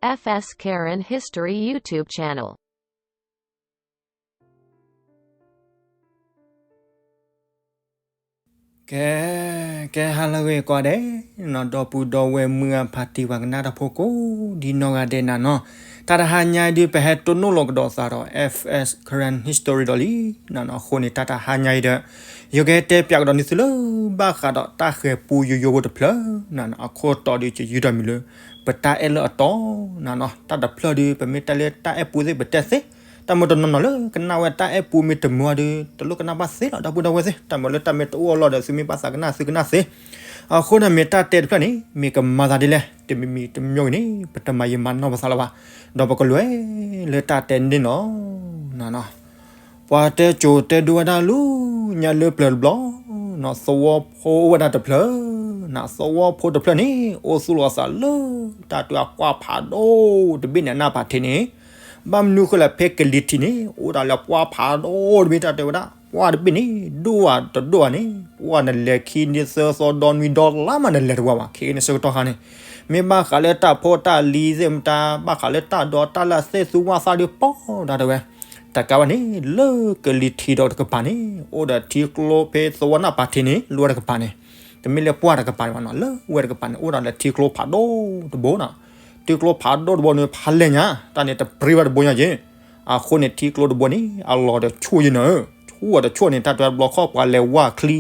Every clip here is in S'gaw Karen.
F S Karen History YouTube channel. ကဲ, ကဲ ဟါလၢအဂ့ၤကိးဂၤဒဲးနီၤ, ဒီပုၢ်ဒီဝဲၢ်မုၢ်ဂၤဖးတံၢ်ပှၤကနၣ်တၢ်ဖိကိးဒ်နီၢ်ဂၤဒဲးနၤနီၤ, တၢ်တဟါညါအံၤဒုး ပဟဲတိၢ်နီၣ်လီၤကဒီးသးဒီး F S Karen History ဒီးလံနၤနီၤ, အဃိန့ၣ် တၢ်တဟါညါအံၤဒီး ယကဟဲတဲပၠးကဒီးန့ၢ်သုလၢ ဘၣ်ဃးဒီးတၢ်ဃဲၤပူယိယိဖိတဖျၢၣ်နၤနီၤ, အခိၣ်တီဒုး ယယုၢ်ထီၣ်မံၤလၢ ပတၢ်အဲၣ်လၢအတီနၤနီၤ, တၢ်တဖျၢၣ်ဒုး ပမ့ၢ်တဲလၢတၢ်အဲၣ်ပူသ့ၣ် ပတဲသ့, တၢ်မ့ၢ်တနီၤနီၤလၢကနၣ်ဝဲတၢ်အဲၣ်ပူမ့ၢ်တမုာ်အီၤဒုး တလိၣ်ကနၣ်ဘၣ်သ့လီၤ ဒီပုၢ်ဒီဝဲၢ်သ့ၣ်, တၢ်မ့ၢ်လၢတၢ်မ့ၢ်တအိၣ်အလီၢ်ဒီး သုမ့ၢ်ဘၣ်သးကနၣ် သုကနၣ်သ့, အဃိန့ၣ်မ့ၢ်တၢ်တဲတဖျၢၣ်န့ၣ် မ့ၢ်ကမၤသးဒ်လဲၣ် တမံၤမံၤတမံၤဂ့ၤန့ၣ် ပတမၤယံာ်မၤနီၢ်ပသးလၢၤဘၣ်, ဒီးပကလဲၤလၢတၢ်တဲန့ၣ်လီၤနၤနီၤ. ပှၤတဲကိၤတဲဒိဝဲဒၣ်လၢညါလၢပျၢၤတဘျီ, သဝီဖိအိၣ်ဝဲဒၣ်တဖျၢၣ်, သဝီဖိတဖျၢၣ်န့ၣ် အိၣ်သူၣ်လီၤသးလၢတၢ်တွဲအပှၢ်ဖးဒိၣ်တဘ့ၣ်န့ၣ် အနၢ်ဖးထံးန့ၣ်, ဘၣ်မနုၤဃိလဲၣ် ဖဲကလံၤထံးန့ၣ် အိၣ်ဒၣ်လၢပှၢ်ဖးဒိၣ်တဘ့ၣ် တၢ်တဲဝဲဒၣ် ပှၢ်တဘ့ၣ်န့ၣ် ဒိၣ်ဧါတဒိၣ်ဧါန့ၣ် ပှၢ်နလဲၤခံန့ၢ်သၢသီဒီနွံဒီလါမး နလဲၤတဝီဘၣ်, ခဲကနံၣ်ဆၢကတီၢ်ခါန့ၣ် မ့ၢ်ဘၣ်ဃးလၢတၢ်ဖိတၢ်လံၤသ့ၣ်မတၤ ဘၣ်ဃးလၢတၢ်ဒိးတၢ်လၢသ့ၣ်သူဝၣ်သၣ်ဒုးပီၢ်ဒၣ်တဲဝဲ, တကးဘၣ်န့ၣ် လၢကလံၤထံးဒီးတကပၤန့ၣ် အိၣ်ဒီးထံကျိဖဲသဝီနၢ်ဖးထံးန့ၣ် လၢဝဲတကပၤန့ၣ်, တမ့ၢ်လၢပှၢ်တကပၤန့ၣ်ဘၣ်နီၤ, လၢဝဲတကပၤန့ၣ် အိၣ်ဒီးလၢထံကျိဖးဒိၣ်တဘိနီၤ, ထံကျိဖးဒိၣ်တဘိန့ၣ် ဖးလဲၢ်ညါ တၢ်န့ၣ်တပြံဘၣ်တဘိညါက့ၤ, အဃိန့ၣ် ထံကျိတဘိန့ၣ် အလီၢ်ဒီးဆူၣ်ယဲၢ်နၤ, ဆူၣ်အီၤတဆူၣ်န့ၣ် တၢ်တဲတဘျီခီၣ် ပှၤလဲၤဝၢ်ချံ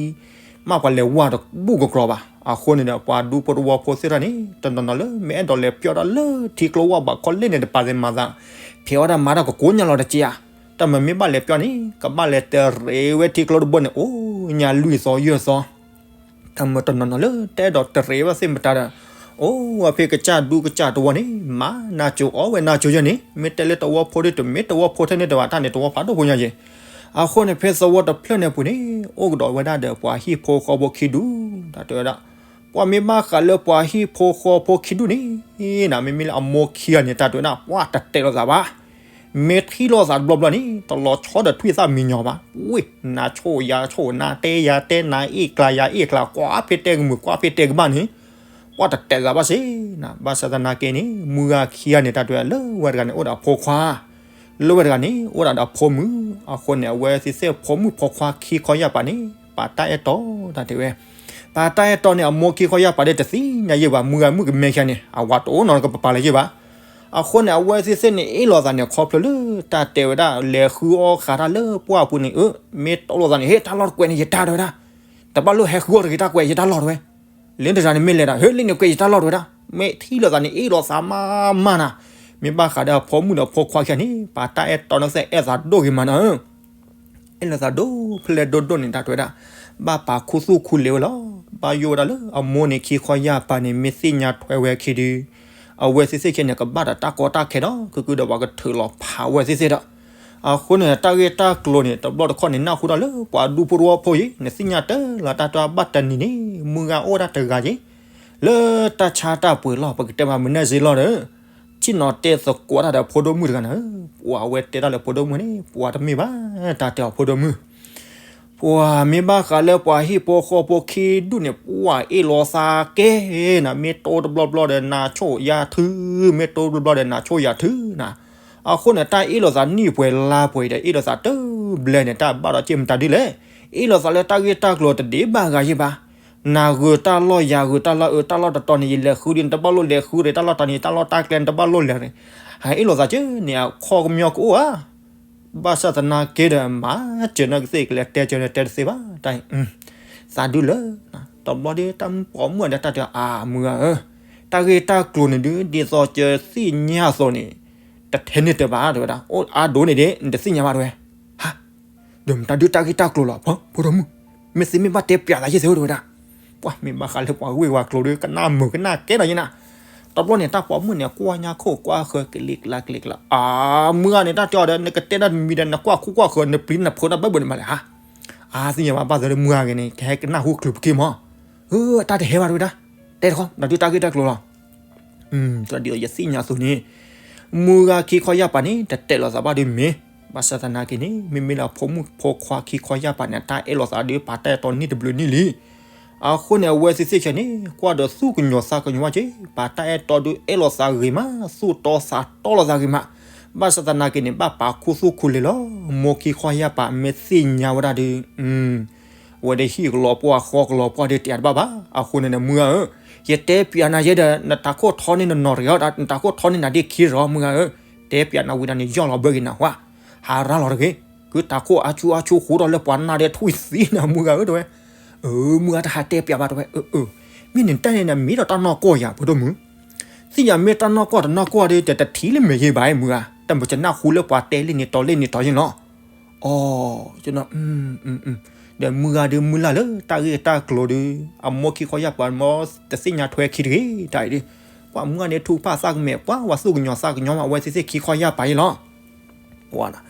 မ့ၢ်ပှၤလဲၤဝၢ်တဘူၣ်ကကျီၤဘၣ်, အဃိန့ၣ်ဒီး ပှၤဒူဖိတဝီဖိသ့ၣ်တဖၣ်န့ၣ် တနီၤနီၤလၢမ့ၢ်အဲၣ်ဒိးလဲၤပျီတၢ်လၢထံကျိဝၢ်ဘၣ်ခီလဲၣ်န့ၣ် တပာ်သ့ၣ်မၤသး, ဖဲးအီၣ်တၢ်မၤတၢ်ကကိးညါလီၤတက့ၢ်ဧါ, တၢ်မ့ၢ်မ့ၢ်ဘၣ်လဲၤပျီန့ၣ် ကဘၣ်လဲၤတရံးဝဲထံကျိတဘိန့ၣ် အိၣ်ညါလွံၢ်သီယဲၢ်သီ တၢ်မ့ၢ်တနီၤနီၤလၢတအဲၣ်ဒိးတရံးဘၣ်သ့ၣ်မတၤဒီး, အိၣ်ဝဲဖဲကစၢ်ဒူကစၢ်တဝီန့ၣ် မၤနၢ်ကၠိအီၣ်ဝဲနၢ်ကၠိယဲၢ်န့ၣ် မ့ၢ်တဲလၢတဝီဖိဒ် တမ့ၢ်တဝီဖိထဲန့ၣ်တဘၣ် တၢ်န့ၣ်တဝီဖးဒိၣ်ဖိညါက့ၤ, အဃိန့ၣ် ဖဲသဝီတဖျၢၣ်န့ၣ်အပူၤန့ၣ် အိၣ်ကဒီးဝဲဒၣ်ဒီးပှၤဟံၣ်ဖိဃီဖိခံဒူၣ် တၢ်တဲဝဲဒၣ်, ပှၤမ့ၢ်ဘၣ်ဃးလၢပှၤဟံၣ်ဖိဃီဖိခံဒူၣ်န့ၣ် နမ့မ့ၢ်လၢအမိၢ်ခံဂၤန့ၣ် တၢ်တဲဝဲဒၣ် ပှၤတတဲလိာ်သးဘၣ် မ့ၢ်ထံၣ်လိာ်သးတဘျီဘျီန့ၣ် တလီၤဆီဒီးထွံၣ်သၣ်မံညီၤဘၣ်. ဝ့ၢ် နၤဆိၣ်ယၤဆိၣ် နၤတဲယၤတဲ နၤအ့ၣ်ကျါယၤအ့ၣ်ကျါ ကွၢ်ဖဲတဲကမုာ် ကွၢ်ဖဲတဲကဘၣ်န့ၣ် ပှၤတတဲသးဘၣ်စ့ၢ်နီၤ. ဘၣ်ဆၣ်သနာ်က့န့ၣ် မုၢ်ဂၤခံဂၤန့ၣ် တၢ်တဲဝဲ လၢဝဲတဂၤန့ၣ် အိၣ်ဒီးအဖိခွါ လၢဝဲတဂၤန့ၣ် အိၣ်ဒၣ်ဒီးအဖိမုၣ်. အဃိန့ၣ် အဝဲသ့ၣ်သ့ၣ်ဖိမုၣ်ဖိခွါခံခီယၢ်ပၤန့ၣ် ပာ်တၢ်အဲၣ်တီ တၢ်တဲဝဲ ပာ်တၢ်အဲၣ်တီန့ၣ် အမိၢ်ခံခီယၢ်ပၤဒီးတသ့ၣ်ညါယဲၢ်ဘၣ်. မုၢ်ဂၤမုၣ်ကမဲခံဂၤန့ၣ် အဝၤတအိၣ်နီတကပၤလၢၤယဲၢ်ဘၣ်. အဃိန့ၣ် အဝဲသ့ၣ်သ့ၣ်န့ၣ် အ့ၣ်လိာ်သးန့ၣ် ခီဖျိလၢတၢ်တဲဝဲဒၣ် လဲၤဃုအီၣ်ဃာ်တၢ်လၢပှၢ်ပူၤန့ၣ် အၢ မ့ၢ်တီလိာ်သးန့ၣ် ဟ့ၣ်တၢ်လီၢ်တကွဲးန့ၣ် ယတၢ်တဲဝဲဒၣ် တဘၣ်လိၣ်ဟဲဃုအီၣ်တဂ့ၤ တၢ်ကွဲး ယတၢ်လီၢ်တဲဝဲ လၢတဂၤန့ၣ်မ့ၢ်လဲၤဒီး ဟ့ၣ်လံန့ၣ်ကွဲး ယတၢ်လီၢ်တဲဝဲဒၣ်. မ့ၢ်ထံၣ်လိာ်သးန့ၣ် အ့ၣ်လိာ်သးမးမးနၤ. မ့ၢ်ဘၣ်ဃးဒီးအဖိမုၣ်ဒီးဖိခွါခံဂၤန့ၣ် ပာ်တၢ်အဲၣ်တီန့ၣ် အဲၣ်သးဒိၣ်ဂ့ၤမးနၤဧၢ အဲၣ်လိာ်သးဒိၣ်ဖျဲၣ်ဒိၣ်ဒိၣ်န့ၣ် တၢ်တဲဝဲဒၣ် ဘၣ်ပာ်ခူသူၣ်ခူလံာ်ဝဲလီၤ. ဘၣ်ယိၣ်ဝဲဒၣ်လၢအမိၢ်န့ၣ် ခံခီယၢ်ပၤန့ၣ် မ့ၢ်သ့ၣ်ညါထွဲဝဲအခံဒုး အဝဲသ့ၣ်သ့ၣ်ခံန့ၣ် ကဘၣ်ဒီးတၢ်ကီတၢ်ခဲဒီး ကကုဒီးပှၤကထုးလီၤဖးဝဲသ့ၣ်သ့ၣ်ဒီး အဃိန့ၣ် တၢ်ဂ့ၢ်တၢ်ကျိၤန့ၣ် တဘျီတခီၣ်န့ၣ် နၢ်ဟူဒီးလၢပှၤဒူဖိတဝီဖိအံၤ နသ့ၣ်ညါတၢ်လီၤ တၢ်တဲဘၣ်တနံၤန့ၣ် မုၢ်ဂၤအိၣ်ဝဲဒၣ်တဂၤက့ၤ လၢတၢ်ဆါတၢ်ပှ့ၤလီၤ ပကတဲမးမုၢ်နဲၣ်စ့လီၤဒီး ဆ့ၣ်နီၤတဲသကိးတၢ်ဒီးဖိဒိၣ်မုၣ်တဂၤန့ၣ် ပှၤဝဲတဲတၢ်လၢဖိဒိၣ်မုၣ်န့ၣ် ပှၤတမ့ၢ်ဘၣ် တၢ်တဲအီၤဖိဒိၣ်မုၣ် ပှၤမ့ၢ်ဘၣ်ဃးလၢပှၤဟံၣ်ဖိဃီဖိခံဒူၣ်န့ၣ် ပှၤအ့ၣ်လိာ်သးကဲနၤ မ့ၢ်တိတဘျီဘျီဒီး နၤဆိၣ်ယၤထု မ့ၢ်တိတဘျီဘျီဒီး နၤဆိၣ်ယၤထုနၤ. အဃိန့ၣ် တၢ်အ့ၣ်လိာ်သးနံၣ်ပှဲၤလါပှဲၤဒီး အ့ၣ်လိာ်သးတဘျဲၣ်န့ၣ် တၢ်ဘၣ်ဒီးစ့ၢ်မတၤဒ်လဲၣ်. အ့ၣ်လိာ်သးလၢတၢ်ဂ့ၢ်တၢ်ကျိၤတဒ့ဘၣ်ဂၤယဲၢ်ဘၣ် နၤဂုာ်တၢ်လီၢ်ယၤဂုာ်တၢ်လီၢ်အၢ တၢ်လီၢ်တတီၤန့ၣ် ယလဲၤဃုဒ်န့ၣ် တဘၣ်လိၣ်လဲၤဃုရ့ၣ် တၢ်လီၢ်တတီၤန့ၣ် တၢ်လီၢ်တၢ်ကျဲန့ၣ် တဘၣ်လိၣ်လဲၤရ့ၣ် ဟးအ့ၣ်လိာ်သးက့န့ၣ် အခီပညီကအိၣ်ဧါ. ဘၣ်ဆၣ်သနာ်က့ဒီး မၤစၢၤနီၢ်ကသ့ၣ်ကလဲၤတဲစၢၤန့ၣ် တဲတသ့ဘၣ် တၢ်အံၤ သးဒုလၢ တဘျီဒီး တၢ်ပိာ်မုၣ်ဒီးတၢ်တဲအါမုၢ်ဧၢ တၢ်ဂ့ၢ်တၢ်ကျိၤန့ၣ်ဒုး ဒ်သိးကသ့ၣ်ညါအသိးန့ၣ် တထဲန့ၣ်တဘၣ်တဲဝဲဒၣ် အိၣ်အါဒိၣ်န့ၣ်ဒ် နတသ့ၣ်ညါဘၣ်တဲဝဲ ဟါ ဒီးမတၤဒုးတၢ်ဂ့ၢ်တၢ်ကျိၤလီၤ ဖိဒိၣ်မုၣ် မ့ၢ်သ့မ့ၢ်ဘၣ်တဲပျးသးယဲၢ်သ့ဝဲတဲဝဲဒၣ် ပှၤမ့ၢ်ဘၣ်ဃးလၢပှၤဂ့ၢ်ဝၤကျိၤဒီး ကနၣ်မုာ်ကနၣ်ကဲဒီးယဲၢ်နၤ. တဘျီန့ၣ် တၢ်ပိာ်မုၣ်န့ၣ် ကွၢ်ညါခိၣ်ကွၢ်ဃၢၤကလံၤကျါကလံၤကျါ အါ မုၢ်ဂၤန့ၣ် တၢ်တဲအီၤဒီး နကတဲဒၣ်တမံၤဒီး နကွၢ်ခိၣ်ကွၢ်ဃၢၤ နပျံၤနဖုးတၢ်ဘၣ်ဘၣ်န့ၣ်မးလဲၣ်ဟါ. အါ သ့ၣ်ညါဘၣ်ဘၣ်သးလၢမုၢ်ဂၤဂ့ၤန့ၣ် ကဟဲကနၣ်ဟူချုးပက့ၢ်မး. အၢ တၢ်တဟဲဘၣ်တဲဝဲဒၣ် တဲတခီ ဒီးဒုးတၢ်ဂ့ၢ်တၢ်ကျိၤလီၤ ဒ်သိးယသ့ၣ်ညါအသိးန့ၣ် မုၢ်ဂၤခံခီယၢ်ပၤန့ၣ် တတဲလိာ်သးဘၣ်ဒုးမ့ၢ် ဘၣ်ဆၣ်သနာ်က့န့ၣ် မ့မ့ၢ်လၢအဖိမုၣ်ဖိခွါခံခီယၢ်ပၤန့ၣ် တၢ်အဲၣ်လိာ်သးဒုး ပာ်တၢ်အဲၣ်တီနံၣ်တဘျုးနံၣ်လံ. အဃိန့ၣ် အဝဲသ့ၣ်သ့ၣ်ခဲန့ၣ် ကွၢ်ဒီးသူၣ်ကညီၤသးကညီၤဘၣ်က့ၤ, ပာ်တၢ်အဲၣ်တီဒုးအဲၣ်လိာ်သးဂ့ၤမး, သူၣ်တီသးတီလိာ်သးဂ့ၤမး, ဘၣ်ဆၣ်သနာ်က့န့ၣ် ဘၣ်ပာ်ခူသူၣ်ခူလ့ၤလီၤ. မိၢ်ခံခီယၢ်ပာ်မ့ၢ်သ့ၣ်ညါဝဲဒၣ်ဒီး အဝဲဒၣ်ဟံၣ်ကလီၤပှီၢ်ဃီကလီၤပှီၢ်ဒုးတဲတဘၣ်ဘၣ်. အဃိန့ၣ်န့ၣ် မုၢ်ဂၤဧၢ, ယတဲပၠးနၤယဲဒီး နတၢ်ခိၣ်ထီန့ၢ်နနီၢ်တဂ့ၤ, နတၢ်ခိၣ်ထီန့ၢ်နၤဒ့ခံတဂ့ၤ မုၢ်ဂၤဧၢ, တဲပၠးနၤဝံၤဒီးန့ၣ် ယီၢ်လီၤဘၢက့ၤနၤဝဲ, ဟးရၤလီၤတဂ့ၤ, ကုတၢ်ခိၣ်အါဆူအါဆူဃိဒီးလၢပှၤနၢ်ဒီးထွံၣ်သံနၤ မုၢ်ဂၤဧၢ တဲဝဲ. အၢ မုၢ်ဂၤတဟးတဲပၠးဘၣ် တဲဝဲ, အၢ အၢ မ့ၢ်နတၢ်န့ၣ်နမ့ၢ်ဒီးတၢ်နီၢ်ကီၢ်ယၤ ဖိဒိၣ်မုၣ်, သ့ၣ်ညါမ့ၢ်တၢ်နီၢ်ကီၢ်တနီၢ်ကီၢ်ဒီး တထံၣ်လၢမဲာ်ယဲဘၣ် မုၢ်ဂၤ, တမ့ၢ်ကနၣ်ဃူလၢပှၤတဲလံန့ၣ်တီၤလံန့ၣ်တီၤယဲလီၤ. အီ ဒီးမုၢ်ဂၤဒုးမုၢ်လၢ်လၢတၢ်ဂ့ၢ်တၢ်ကျိၤဒီး အမိၢ်ခံခီယၢ်ပာ်မ့ၢ်တသ့ၣ်ညါထွဲခံတဂ့ၤ တၢ်အံၤဒီး, ပှၤမုၢ်ဂၤန့ၣ်ထူးဖးသးကမဲာ် ပှၤဝဲသူၣ်ကညီၤသးကညီၤမး အဝဲသ့ၣ်သ့ၣ်ခံခီယၢ်ပာ်ယဲလီၤ. ဝဲဒၣ်,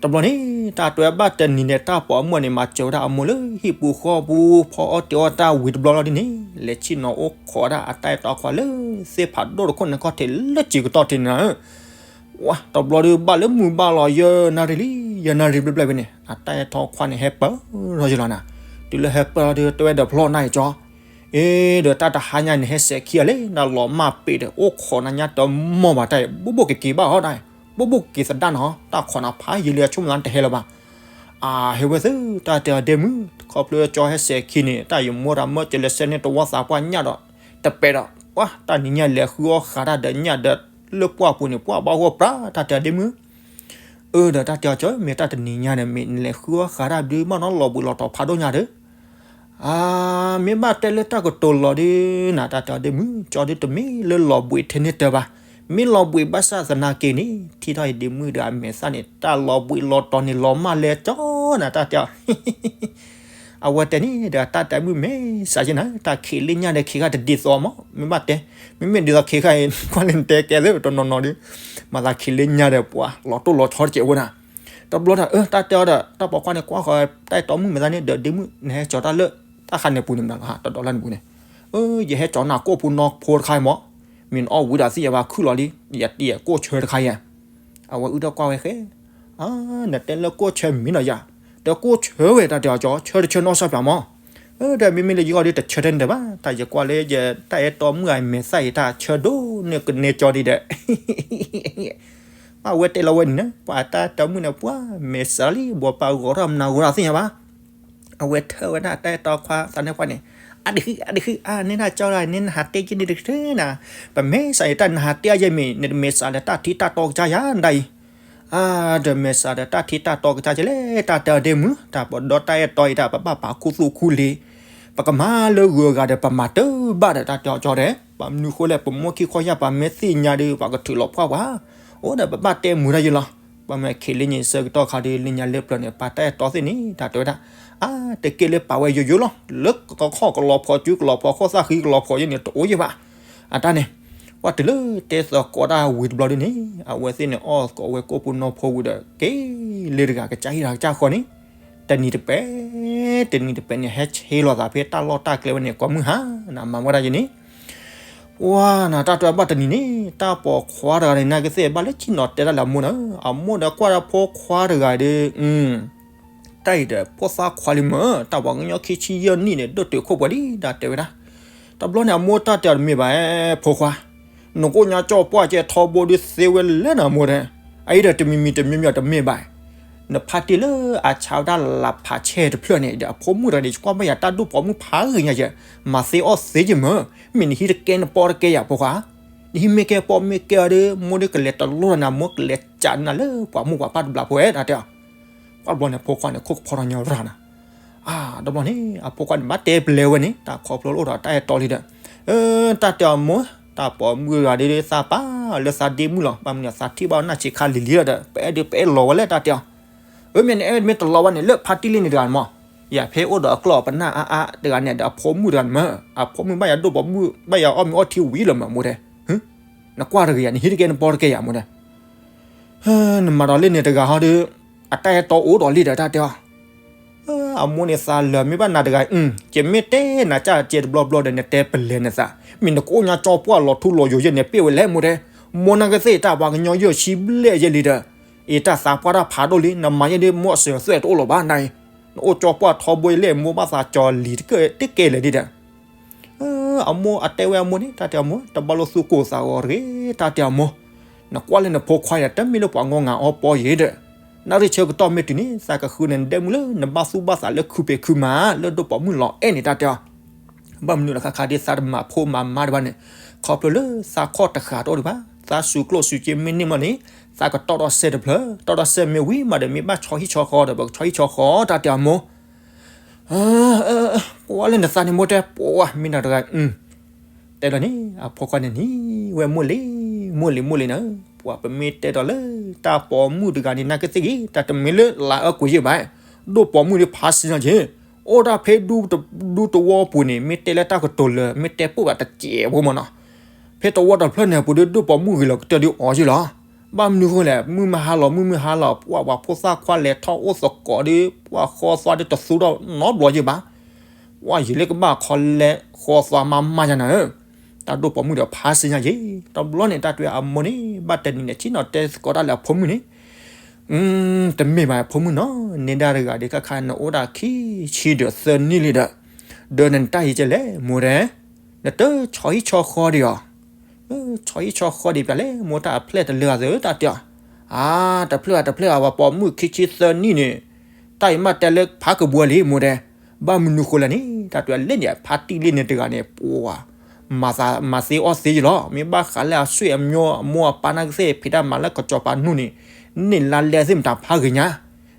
တဘျီန့ၣ် တၢ်တဲဘၣ်တနံၤန့ၣ် တၢ်ပိာ်အမုၣ်န့ၣ် မၤစၢၤဝဲဒၣ်အမိၢ်လၢဟံၣ်ပူၤဃီပူၤ ဖီအီၣ်တ့ၤအီၣ်တၢ်ဝံၤတဘျီလီၤဒ်န့ၣ် လဲၤဆ့ၣ်နီၤအိၣ်ခိးဒၣ်အတၢ်အဲၣ်တီခွါလၢသ့ၣ်ဖးဒိၣ်တခိၣ်န့ၣ်ခီၣ်ထံးလၢစံာ်ကတီၢ်ထံးန့ၣ်လီၤ. ဝဲ တဘျီဒုးဘၣ်လၢမုၢ်ဘၣ်လီၤ ယဲၢ်နၣ်ရံၣ်လံ, ယဲၢ်နၣ်ရံၣ်ဘျဲၣ်ဘျဲၣ်ဝဲန့ၣ် အတၢ်အဲၣ်တီခွါန့ၣ် ဟဲပၢၢ်ထီၣ်ယဲလီၤနၤ, တုၤလၢဟဲပၢၢ်ထီၣ်ဒီး တဲဝဲဒီးဖျီၣ်နၢ်အံၤကၠီ အ့ ဒီးတၢ်တဟါညါန့ၣ် ဟဲစဲးခံဂၤလံ နလီၤမၢ်ပ့ၤဒီး အိၣ်ခိးနၤညါတမီၢ်ဘၣ်တၢ်အံၤ ဘိၣ်ဘိၣ်က့ၤက့ၤဘၣ်ဟီဒၣ်အံၤ, ဘိၣ်ဘိၣ်က့ၤသဒါနၤဟီ, တၢ်ခိးနၤဖးယံာ်လံ အဆိကမိၣ်သးနတဟဲလၢၤဘၣ်. အဟဲဝဲသ့ၣ် တၢ်တဲအီၤဒ့မုၣ် ခီဖျိကၠီဟဲစဲးခံန့ၣ် တၢ်ယမိၢ်တၢ်မၢကလဲၤဆှၢန့ၢ်တဝီသးပှၢ်ညၣ်ဒီး တပဲာ်ဒီး ပှၤတၢ်နံၤညါလဲၤဃုအီၣ်ဃးတၢ်ဒီးညၣ်ဒီး လၢပှၢ်ပူၤန့ၣ် ပှၤဘၣ်ဂီၢ်ပြၢ် တၢ်တဲအီၤဒ့မုၣ် အၢ ဒီးတၢ်တဲအီၤကၠီ မ့ၢ်တၢ်တနံၤညါန့ၣ် မ့ၢ်နလဲၤဃုအီၣ်ဃးတၢ်ဒုး ဘၣ်နီလီၤဘှံးလီၤတီၤဖးဒိၣ်ညါဒီး အါ မ့ၢ်ဘၣ်တဲလၢတၢ်ကတိၤလီၤဒုးနၤ တၢ်တဲအီၤဒ့မုၣ် ကၠီဒုးတမ့ၢ်လၢလီၤဘှံးထဲန့ၣ်တၢ်ဘၣ်, မ့ၢ်လီၤဘှံးဘၣ်ဆၣ်သနာ်က့န့ၣ် ထံၣ်ထီၣ်အံၤဒ့မုၣ်ဒီးအမဲာ်သၣ်န့ၣ် တၢ်လီၤဘှံးလီၤတီၤန့ၣ်လီၤမၢ်လဲၣ်ကၠီနၤ တၢ်တဲအီၤ အဝဲတဲန့ၣ်ဒီး တၢ်တဲမုၣ်မ့ၢ်စးယဲနၤ တၢ်ခံးလၢညါဒီးခံးဃာ်တဒ်သိးမး မ့ၢ်ဘၣ်တဲ, မ့မ့ၢ်ဒ်သိးခံးဃာ်အံၤ ကွၢ်လၢနတဲကဲသ့ၣ်တနီၤနီၤဒီး မၤသးခံးလၢညါဒီးပှၤ လီၤတိၢ်လီၤဆီတကဲးဝဲနၤ, တဘျီဒီး အၢ တၢ်တဲအီၤဒီး တၢ်ပိာ်ခွါန့ၣ် ကွၢ်ဃီ တၢ်အဲၣ်တီမုၣ်မဲာ်သၣ်န့ၣ်ဒီး ဒ့မုၣ် နဟဲကၠီတၢ်လၢ တၢ်ခါန့ၣ်ပူၤန့ၣ်မနၤလီၤ တဒီးလၢန့ၣ်ပူၤန့ၣ်, အၢ ယဟဲကၠီနၤကိၣ်ဖိနီဖိတခါအံၤမး, မ့ၢ်နအီၣ်ဝံၤဒီးသ့ၣ်ညါဘၣ်ခုၣ်လီၤလံ, ယတံၤကိၣ်ဆၢတခါအံၤ အဝဲအုၣ်ဒီးကွၢ်ဝဲဃဲ, နတဲလၢကိၣ်ဆၢမံၤနီၤယၤ, ဒီးကိၣ်ဆၢဝဲတၢ်တဲအီၤကၠီ ဆၢတဆၢနီၢ်စၢ်ပၠးမး, ဒီးမ့မ့ၢ်လၢယဂီၢ်ဒီးတဆၢတန့ၣ်တဘၣ်, တၢ်ယကွၢ်လၢယတၢ်အဲၣ်တီမုၣ်အမဲာ်သၣ်အံၤ တၢ်ဆၢဒိၣ်န့ၢ်ကနဲကၠီဒံးဒီး ပှၤဝဲတဲလီၤဝဲန့ၣ် ပှၤတၢ်အဲၣ်တီမုၣ်န့ၣ် ပှၤမဲာ်စးလံ ဘိးပာ်ဂီၤထီၣ်မနၤဂီၤထီၣ်သ့ၣ်ညါဘၣ် အဝဲထၢၣ်ဝဲဒၣ်တၢ်အဲၣ်တီခွါသးန့ၢ်ပှၢ်န့ၣ်, အါတဃံ အါတဃံ အါန့ၢ်ဒၣ်ကၠီဒၣ်န့ၣ် နဟးတဲက့ၤန့ၣ်တက့ၢ်နၤ, ပမဲာ်ဆှးယတၢ်နဟးတဲအါယဲၢ်မ့ၢ် နတမဲာ်ဆှးလၢတၢ်ထံတၢ်တီကစၢ်ယၤဒၣ်အံၤ, အါ တမဲာ်ဆှးဒီးတၢ်ထံတၢ်တီကစၢ်ကလဲၣ် တၢ်တဲအီၤဒ့မုၣ် တၢ်ပဒီတၢ်အဲၣ်တီအံၤတၢ် ပဘၣ်ပာ်ခူသူၣ်ခူလ့ၤ, ပကမၤလၢဂုၤအဂၤဒီး ပမၤတဘၣ်ဒီး တၢ်တဲအီၤကၠီဒီး ပမနုၤဃိလဲၣ် ပမိၢ်ခံခီယၢ်ပာ်မ့ၢ်သ့ၣ်ညါဒီး ပှၤကထုးလီၤပှၢ်ပှၤ, အိၣ်ဒီးပဘၣ်တဲမုာ်တၢ်ယဲၢ်လီၤ, ပမ့ၢ်ခံးလံန့ၣ်ဆၢကတီၢ်ခါဒီး လၢညါလၢပျၢၤန့ၣ် ပာ်တၢ်အဲၣ်တီသ့ၣ်န့ၣ် တၢ်တဲဝဲဒၣ်, အါ တကဲလၢပာ်ဝဲယိယိလီၤ, လၢကခီၣ်ကလီၤဖီၣ် စုကလီၤဖီၣ် ခိၣ်သၣ်ဃံကလီၤဖီၣ်ယဲၢ်န့ၣ် တအိၣ်ယဲၢ်ဘၣ်, အတၢ်န့ၣ်, ပှၤတုၤလၢတဲသကိးတၢ်ဝံၤတဘျီဒ်န့ၣ် အဝဲသ့ၣ်န့ၣ် အီၣ်သကိးဝဲကိၣ်ပူၤနီၢ်ဖိဝံၤဒီး က့ၤလၢတဂၤကစၢ်ဟံၣ်တဂၤကစၢ်ဃီန့ၣ်, တနံၤတပဲာ်, တနံၤတပဲာ်န့ၣ် ဟဲဆ့လီၤသးဖဲတၢ်လီၢ်တၢ်ကျဲဝဲန့ၣ် ကိးမုၢ်ဟါ, နမၤဝဲဒၣ်ယဲၢ်န့ၣ် ပှၤနၤ တၢ်တဲဘၣ်တနံၤန့ၣ် တၢ်ပိာ်ခွါတဂၤန့ၣ် နာ်က့သ့ၣ်ဘၣ်လၢဆ့ၣ်နီၤတဲတၢ်လၢအမိၢ်န့ၣ်, အမိၢ်ဒီးကွၢ်ဒီးဖိခွါတဂၤဒီး, တၢ်အံၤဒီးဖိသၣ်ခွါလံမ့ၢ် တၢ်ပှၤကညီခံဆံယဲၢ်နံၣ်န့ၣ် ဒိၣ်တုာ်ခိၣ်ပှဲၤလံ တၢ်တဲဝဲဒၣ်, တဘျီန့ၣ် အမိၢ်တၢ်တဲအီၤတမ့ၢ်ဘၣ်, ဖိခွါ, နကိၣ်ညါကၠီပှၢ်ကဲထီဘိဒုးသ့ဝဲလဲၣ်နၤမိၢ်တဲ, အအံၤဒီးတမံၤမံၤတမံၤမံၤတမ့ၢ်ဘၣ် နဖါတံၢ်လၢအဆါဝဲဒၣ်လၢဖးဆဲတဖျၢၣ်န့ၣ်ဒီး အဖိမုၣ်တဂၤန့ၣ် ယကွၢ်ဘၣ်ယၤတၢ်ဒိၣ်ပိာ်မုၣ်ဖးဂ့ၤညါယဲၢ်, မၤသ့အီၣ်သ့ယဲၢ်မ့ၢ်, မ့ၢ်နဟံးတကဲနပီတကဲယၤဖိခွါ, နဟံးမ့ၢ်ကဲပီမ့ၢ်ကဲအီၤဒီး မိၢ်ဒီးကလဲၤတလိၣ်ဒီးနၤ မိၢ်ကလဲၤစးနၤလၢပှၤမိၢ်ပှၤပၢ်တဘျီဖိဝဲ တၢ်တဲအီၤ, ကွၢ်တဘျီန့ၣ် အဖိခွါန့ၣ် ခိၣ်ကဖီထီၣ်ညီရၢ်နၤ, အါ တဘျီန့ၣ် အဖိခွါန့ၣ် ဘၣ်တဲပျဲဝဲန့ၣ် တၢ်ခီဖျိလၢအိၣ်ဒီးတၢ်အဲၣ်တီလံဒီး, တၢ်တဲအီၤမိၢ်, တၢ်ပိာ်မုၣ်တဂၤဒုးသးပာ်လၢသးဒ့မုၣ်လီၤ, ဘၣ်မနုၤသးထံၣ်ဘၣ်အီၤနၢ်ဆံးခါလံၤလံလီၤဒီး ပအဲၣ်ဒုးပအဲၣ်လီၤဝဲလဲၣ် တၢ်တဲအီၤ, အၢ မ့ၢ်နအဲၣ်မ့ၢ်တလီၤဘၣ်န့ၣ် လၢဖါတံၢ်လံန့ၣ်တဂၤန့ၣ်မး, ယၤဖဲအိၣ်ဒီးအကျီၢ်ပနၢ်အါအါတဂၤန့ၣ်ဒီး အဖိမုၣ်တဂၤန့ၣ်မး, အဖိမုၣ်ဘၣ်ယၤဒိၣ်ပိာ်မုၣ် ဘၣ်ယၤအီၣ်မ့ၤအီထံဝံၤလီၤမး မိၢ်တဲ, နကွၢ်တဂ့ၤယၤ နဟံးတကဲနပီတကဲယၤ မိၢ်တဲ နမၤဒီးလၢန့ၣ်တဂၤဟီဒီး, အတၢ်အဲၣ်တီအိၣ်ဒီးလံဒီး တၢ်တဲအီၤ, အမိၢ်န့ၣ်သးလၢာ် မ့ၢ်ဘၣ်နၤတဂၤ, ယမ့ၢ်တဲနၤကၢ်ကဲတဘျီဘျီဒီး နတဲပလဲၤနသး, မ့ၢ်နကိၣ်ညါကၠီပှၢ်လီၤထူလီၤယိာ်ယဲၢ်န့ၣ် ပ့ၢ်ဝဲလဲၣ် မိၢ်တဲ, မိၢ်နာ်က့သ့ၣ်တၢ်ပှၤကညီယဲၢ်ဆံဘျဲၣ်ယဲၢ်လံဒီး, အံၤတၢ်သးပှၢ်တၢ်ဖးဒိၣ်လံ နမၤယဲၢ်ဒ်မိၢ်အစၢၤသွဲၣ်တအိၣ်လီၤဘၣ်နၤအံၤ နအိၣ်ကၠီပှၢ်ထီဘိယလဲၣ် မိၢ်ဘၣ်သးကၠီလံၤတကဲလဲၣ်ဒ်ဒီး အမိၢ်အတဲဝဲအမိၢ်န့ၣ် တၢ်တဲအမိၢ် တဘၣ်လိၣ်သူၣ်ကိၢ်သးဂီၤတဂ့ၤ တၢ်တဲအမိၢ်, နကွၢ်လၢနဖိခွါဒီး တမ့ၢ်လၢပှၤဂီၢ်ငါအီပီယံၤဒီး နၣ်ရံၣ်ဆၢကတီၢ်မ့ၢ်တုၤန့ၣ် သးကဃုန့ၣ်နဒဲမုၢ်လၢနဘၣ်သူၣ်ဘၣ်သးလၢခုပ့ၤခုမး လၢဒိၣ်ပိာ်မုၣ်လီၤအဲၣ်န့ၣ် တၢ်တဲအီၤ, ဘၣ်မနုၤလၢခါခါဒ်သးတမၤဖိမၤမါတဘၣ်န့ၣ် ခီဖျိလၢသးခီၣ်တဃာ်တအိၣ်ဒံးဘၣ် သးစူၤကျိၣ်စူၤစ့မ့ၢ်န့ၢ်မီၢ်န့ၣ် သးကတီၢ်ထီၣ်စဲတဖျၢၣ် တီၢ်ထီၣ်စဲမ့ၢ်ဝံၤမးဒီး မ့ၢ်ဘၣ်ဆီဟံၣ်ဆီဃီဒီး ပကဆီဟံၣ်ဆီဃီ တၢ်တဲအမိၢ် ပှၤလၢနသးန့ၣ်မိၢ်တဲ ပှၤမ့ၢ်နၤတဂၤ တဲလီၤန့ၣ် အဖိခွါန့ၣ်နံၤဝဲမိၢ်လံၤ မိၢ်လံၤ မိၢ်လံၤနၤ, ပှၤပမ့ၢ်တဲဒီးလၢ တၢ်ပိာ်မုၣ်တဂၤန့ၣ် နာ်က့သ့ၣ်ဂ့ၤ တၢ်တမ့ၢ်လၢလၤအၢကွံာ်ယံၣ်ဘၣ်, ဒိၣ်ပိာ်မုၣ်ဒ်ဖးစ့ၢ်ညါက့ၤ, အိၣ်ဒၣ်ဖဲဒူတဝီပူၤန့ၣ် မ့ၢ်တဲလၢတၢ်ကတိၤလၢ မ့ၢ်တဲပိာ်ဘၣ်တစဲးဖိမးနီၤ, ဖဲတဝီတဖျၢၣ်န့ၣ်ပူၤဒီး ဒိၣ်ပိာ်မုၣ်ဂ့ၤလီၤကတၢၢ်ဒ်အီၤယံၣ်လီၤ. ဘၣ်မနုၤဃိလဲၣ် မုၢ်မဟါလီၤ မုၢ်မဟါလီၤ ပှၤပှၤဖိသၣ်ခွါလဲၤထီၣ်အိၣ်သကိးဒီး ပှၤဃီသွါဒီးတသူဒီးနီတဘျီယံၣ်ဘၣ်, ပှၤယံာ်လၢကဘၣ်ခီလဲၤဃီသွါမးမးယါနၤဧၢ, တၢ်ဒိၣ်ပိာ်မုၣ်ဒီးဖးစ့ၢ်ညါယံၣ်, တဘျီန့ၣ် တၢ်တဲအမိၢ်န့ၣ် ဘၣ်တနံၤန့ၣ် ဆ့ၣ်နီၤတဲသကိးတၢ်လၢအဖိမုၣ်န့ၣ် တမ့ၢ်ဘၣ်ဖိမုၣ်နီၤ, နဲဒၣ်တဂၤဒီး ခါခါနအိၣ်ဒၣ်ခံဆံဒီးသၢနံၣ်လံဒီး, ဒီးနတၢ်ဟံးကဲလဲၣ် မိၢ်တဲ, နတဆီဟံၣ်ဆီဃီဒံးအီၤ, ဆီဟံၣ်ဆီဃီဒံးပျၢ်လဲၣ် မိၢ်တၢ်အဖျဲၣ်တလၢအသး တၢ်တဲအီၤ, အါ တဖျၢၣ်အတဖျၢၣ်အဝဲပိာ်မုၣ်ခံဆံသၢနံၣ်န့ၣ်, တၢ်အံၤမးတဲလၢဖးကဘှီလံ မိၢ်တဲ, ဘၣ်မနုၤဃိလဲၣ်န့ၣ် တၢ်တဲလဲၣ်န့ၣ် ဖါတံၢ်လံန့ၣ်တဂၤန့ၣ် ပှၤ မၤသးမၤသ့အီၣ်သ့ယလီၤ, မ့ၢ်ဘၣ်ဃးလၢအဆွေအမျိုး အမိၢ်အပၢ်နာ်ကသ့ၣ် ဖံးတၢ်မၤလၢကစီၤပၤနူၢ်န့ၣ်, န့ၢ်လါလဲသ့ၣ်မတၤဖးဂ့ၤညါ,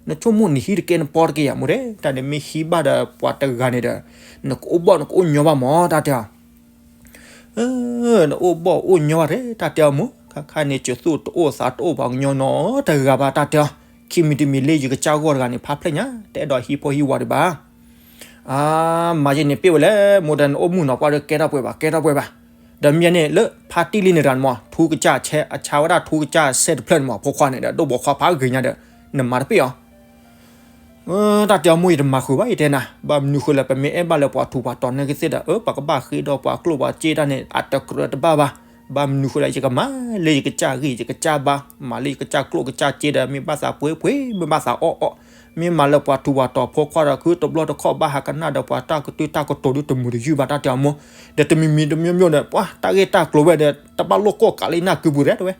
နဆိကမိၣ်နဟံးတကဲနပီတက့ၢ်ယၤ မိၢ်တဲ, တၢ်န့ၣ်မ့ၢ်ဟံးဘၣ်ဒီးပှၤတဂၤန့ၣ်ဒီး, နကအိၣ်ဘီၣ်နကအိၣ်ညီဘၣ်မး တၢ်တဲအီၤ နအိၣ်ဘီၣ်အိၣ်ညီဘၣ်တဲ တၢ်တဲအီၤမိၢ်, ခါခါန့ၣ် ကၠိသူၣ်တအိၣ်သးတအိၣ်ပှၤကညီနီတဂၤဘၣ် တၢ်တဲအီၤ, ခံမံၤတမံၤလၢယကစၢ်ဂီၢ်တဂၤန့ၣ် ဖးဖျဲၣ်ညါ တအဲၣ်ဒိးဟံးဖိဟံးဝၤဒံးဘၣ် အါ မၤယဲန့ၣ်ပ့ၢ်ဝဲလဲၣ် မိၢ်တဲ နအိၣ်မုၣ်နီၤကွၢ်ဒီး ကဲထီၣ်ပှဲၤဘၣ် ကဲထီၣ်ပှဲၤဘၣ်, ဒီးမ့ၢ်န့ၣ်လၢဖါတံၢ်လံန့ၣ်တဂၤန့ၣ်မး ထူကစၢ်ဆဲ အဆါဝဲဒၣ်ထူကစၢ်ဆဲတဖျၢၣ်န့ၣ်မး ဖိခွါန့ၣ်ဒီး ဒိၣ်ပိာ်ခွါဖးဂ့ၤညါဒီး, နမၤတပ့ၢ်အီၤ တၢ်တဲအီၤမိၢ် ယတမၤဃုာ်ဘၣ် ယတဲနၤ, ဘၣ်မနုၤဃိလဲၣ် ပမ့ၢ်အဲၣ်ဘၣ်လၢပှၤထူးပှၤတီၤနာ်က့သ့ၣ်ဒီး အၢ ပကဘၣ်ဃ့ဒီးပှၤကျိၣ်ပှၤစ့တၢ်န့ၣ် အတကြၢးတဘၣ်ဘၣ်, ဘၣ်မနုၤဃိလဲၣ် ယကမၤလၢယကစၢ်ဂံၢ်ယကစၢ်ဘါ, မၤလၢယကစၢ်ကျိၣ်ကစၢ်စ့ဒီး မ့ၢ်ဘၣ်သးပှ့ၤပှ့ၤ မ့ၢ်ဘၣ်သးအီၣ်အီၣ်, မ့ၢ်မၤလၢပှၤထူးပှၤတီၤဖိခွါဒီး ခုတဘျီတခီၣ်ဘၣ်ဟးကနၣ်ဒီးပှၤတၢ်ကတုၢ်တၢ်ကတိၤဒုးတမုာ်တယုၢ်ဘၣ် တၢ်တဲအီၤမိၢ်, ဒီးတမံၤမံၤတမံၤမံၤဒီး ပှၤတၢ်ဂ့ၢ်တၢ်ကျိၤဝဲဒီး တဘၣ်လိာ်ကွီၢ်ကးလၢနၢ်ကုပူၤရဲ တဲဝဲ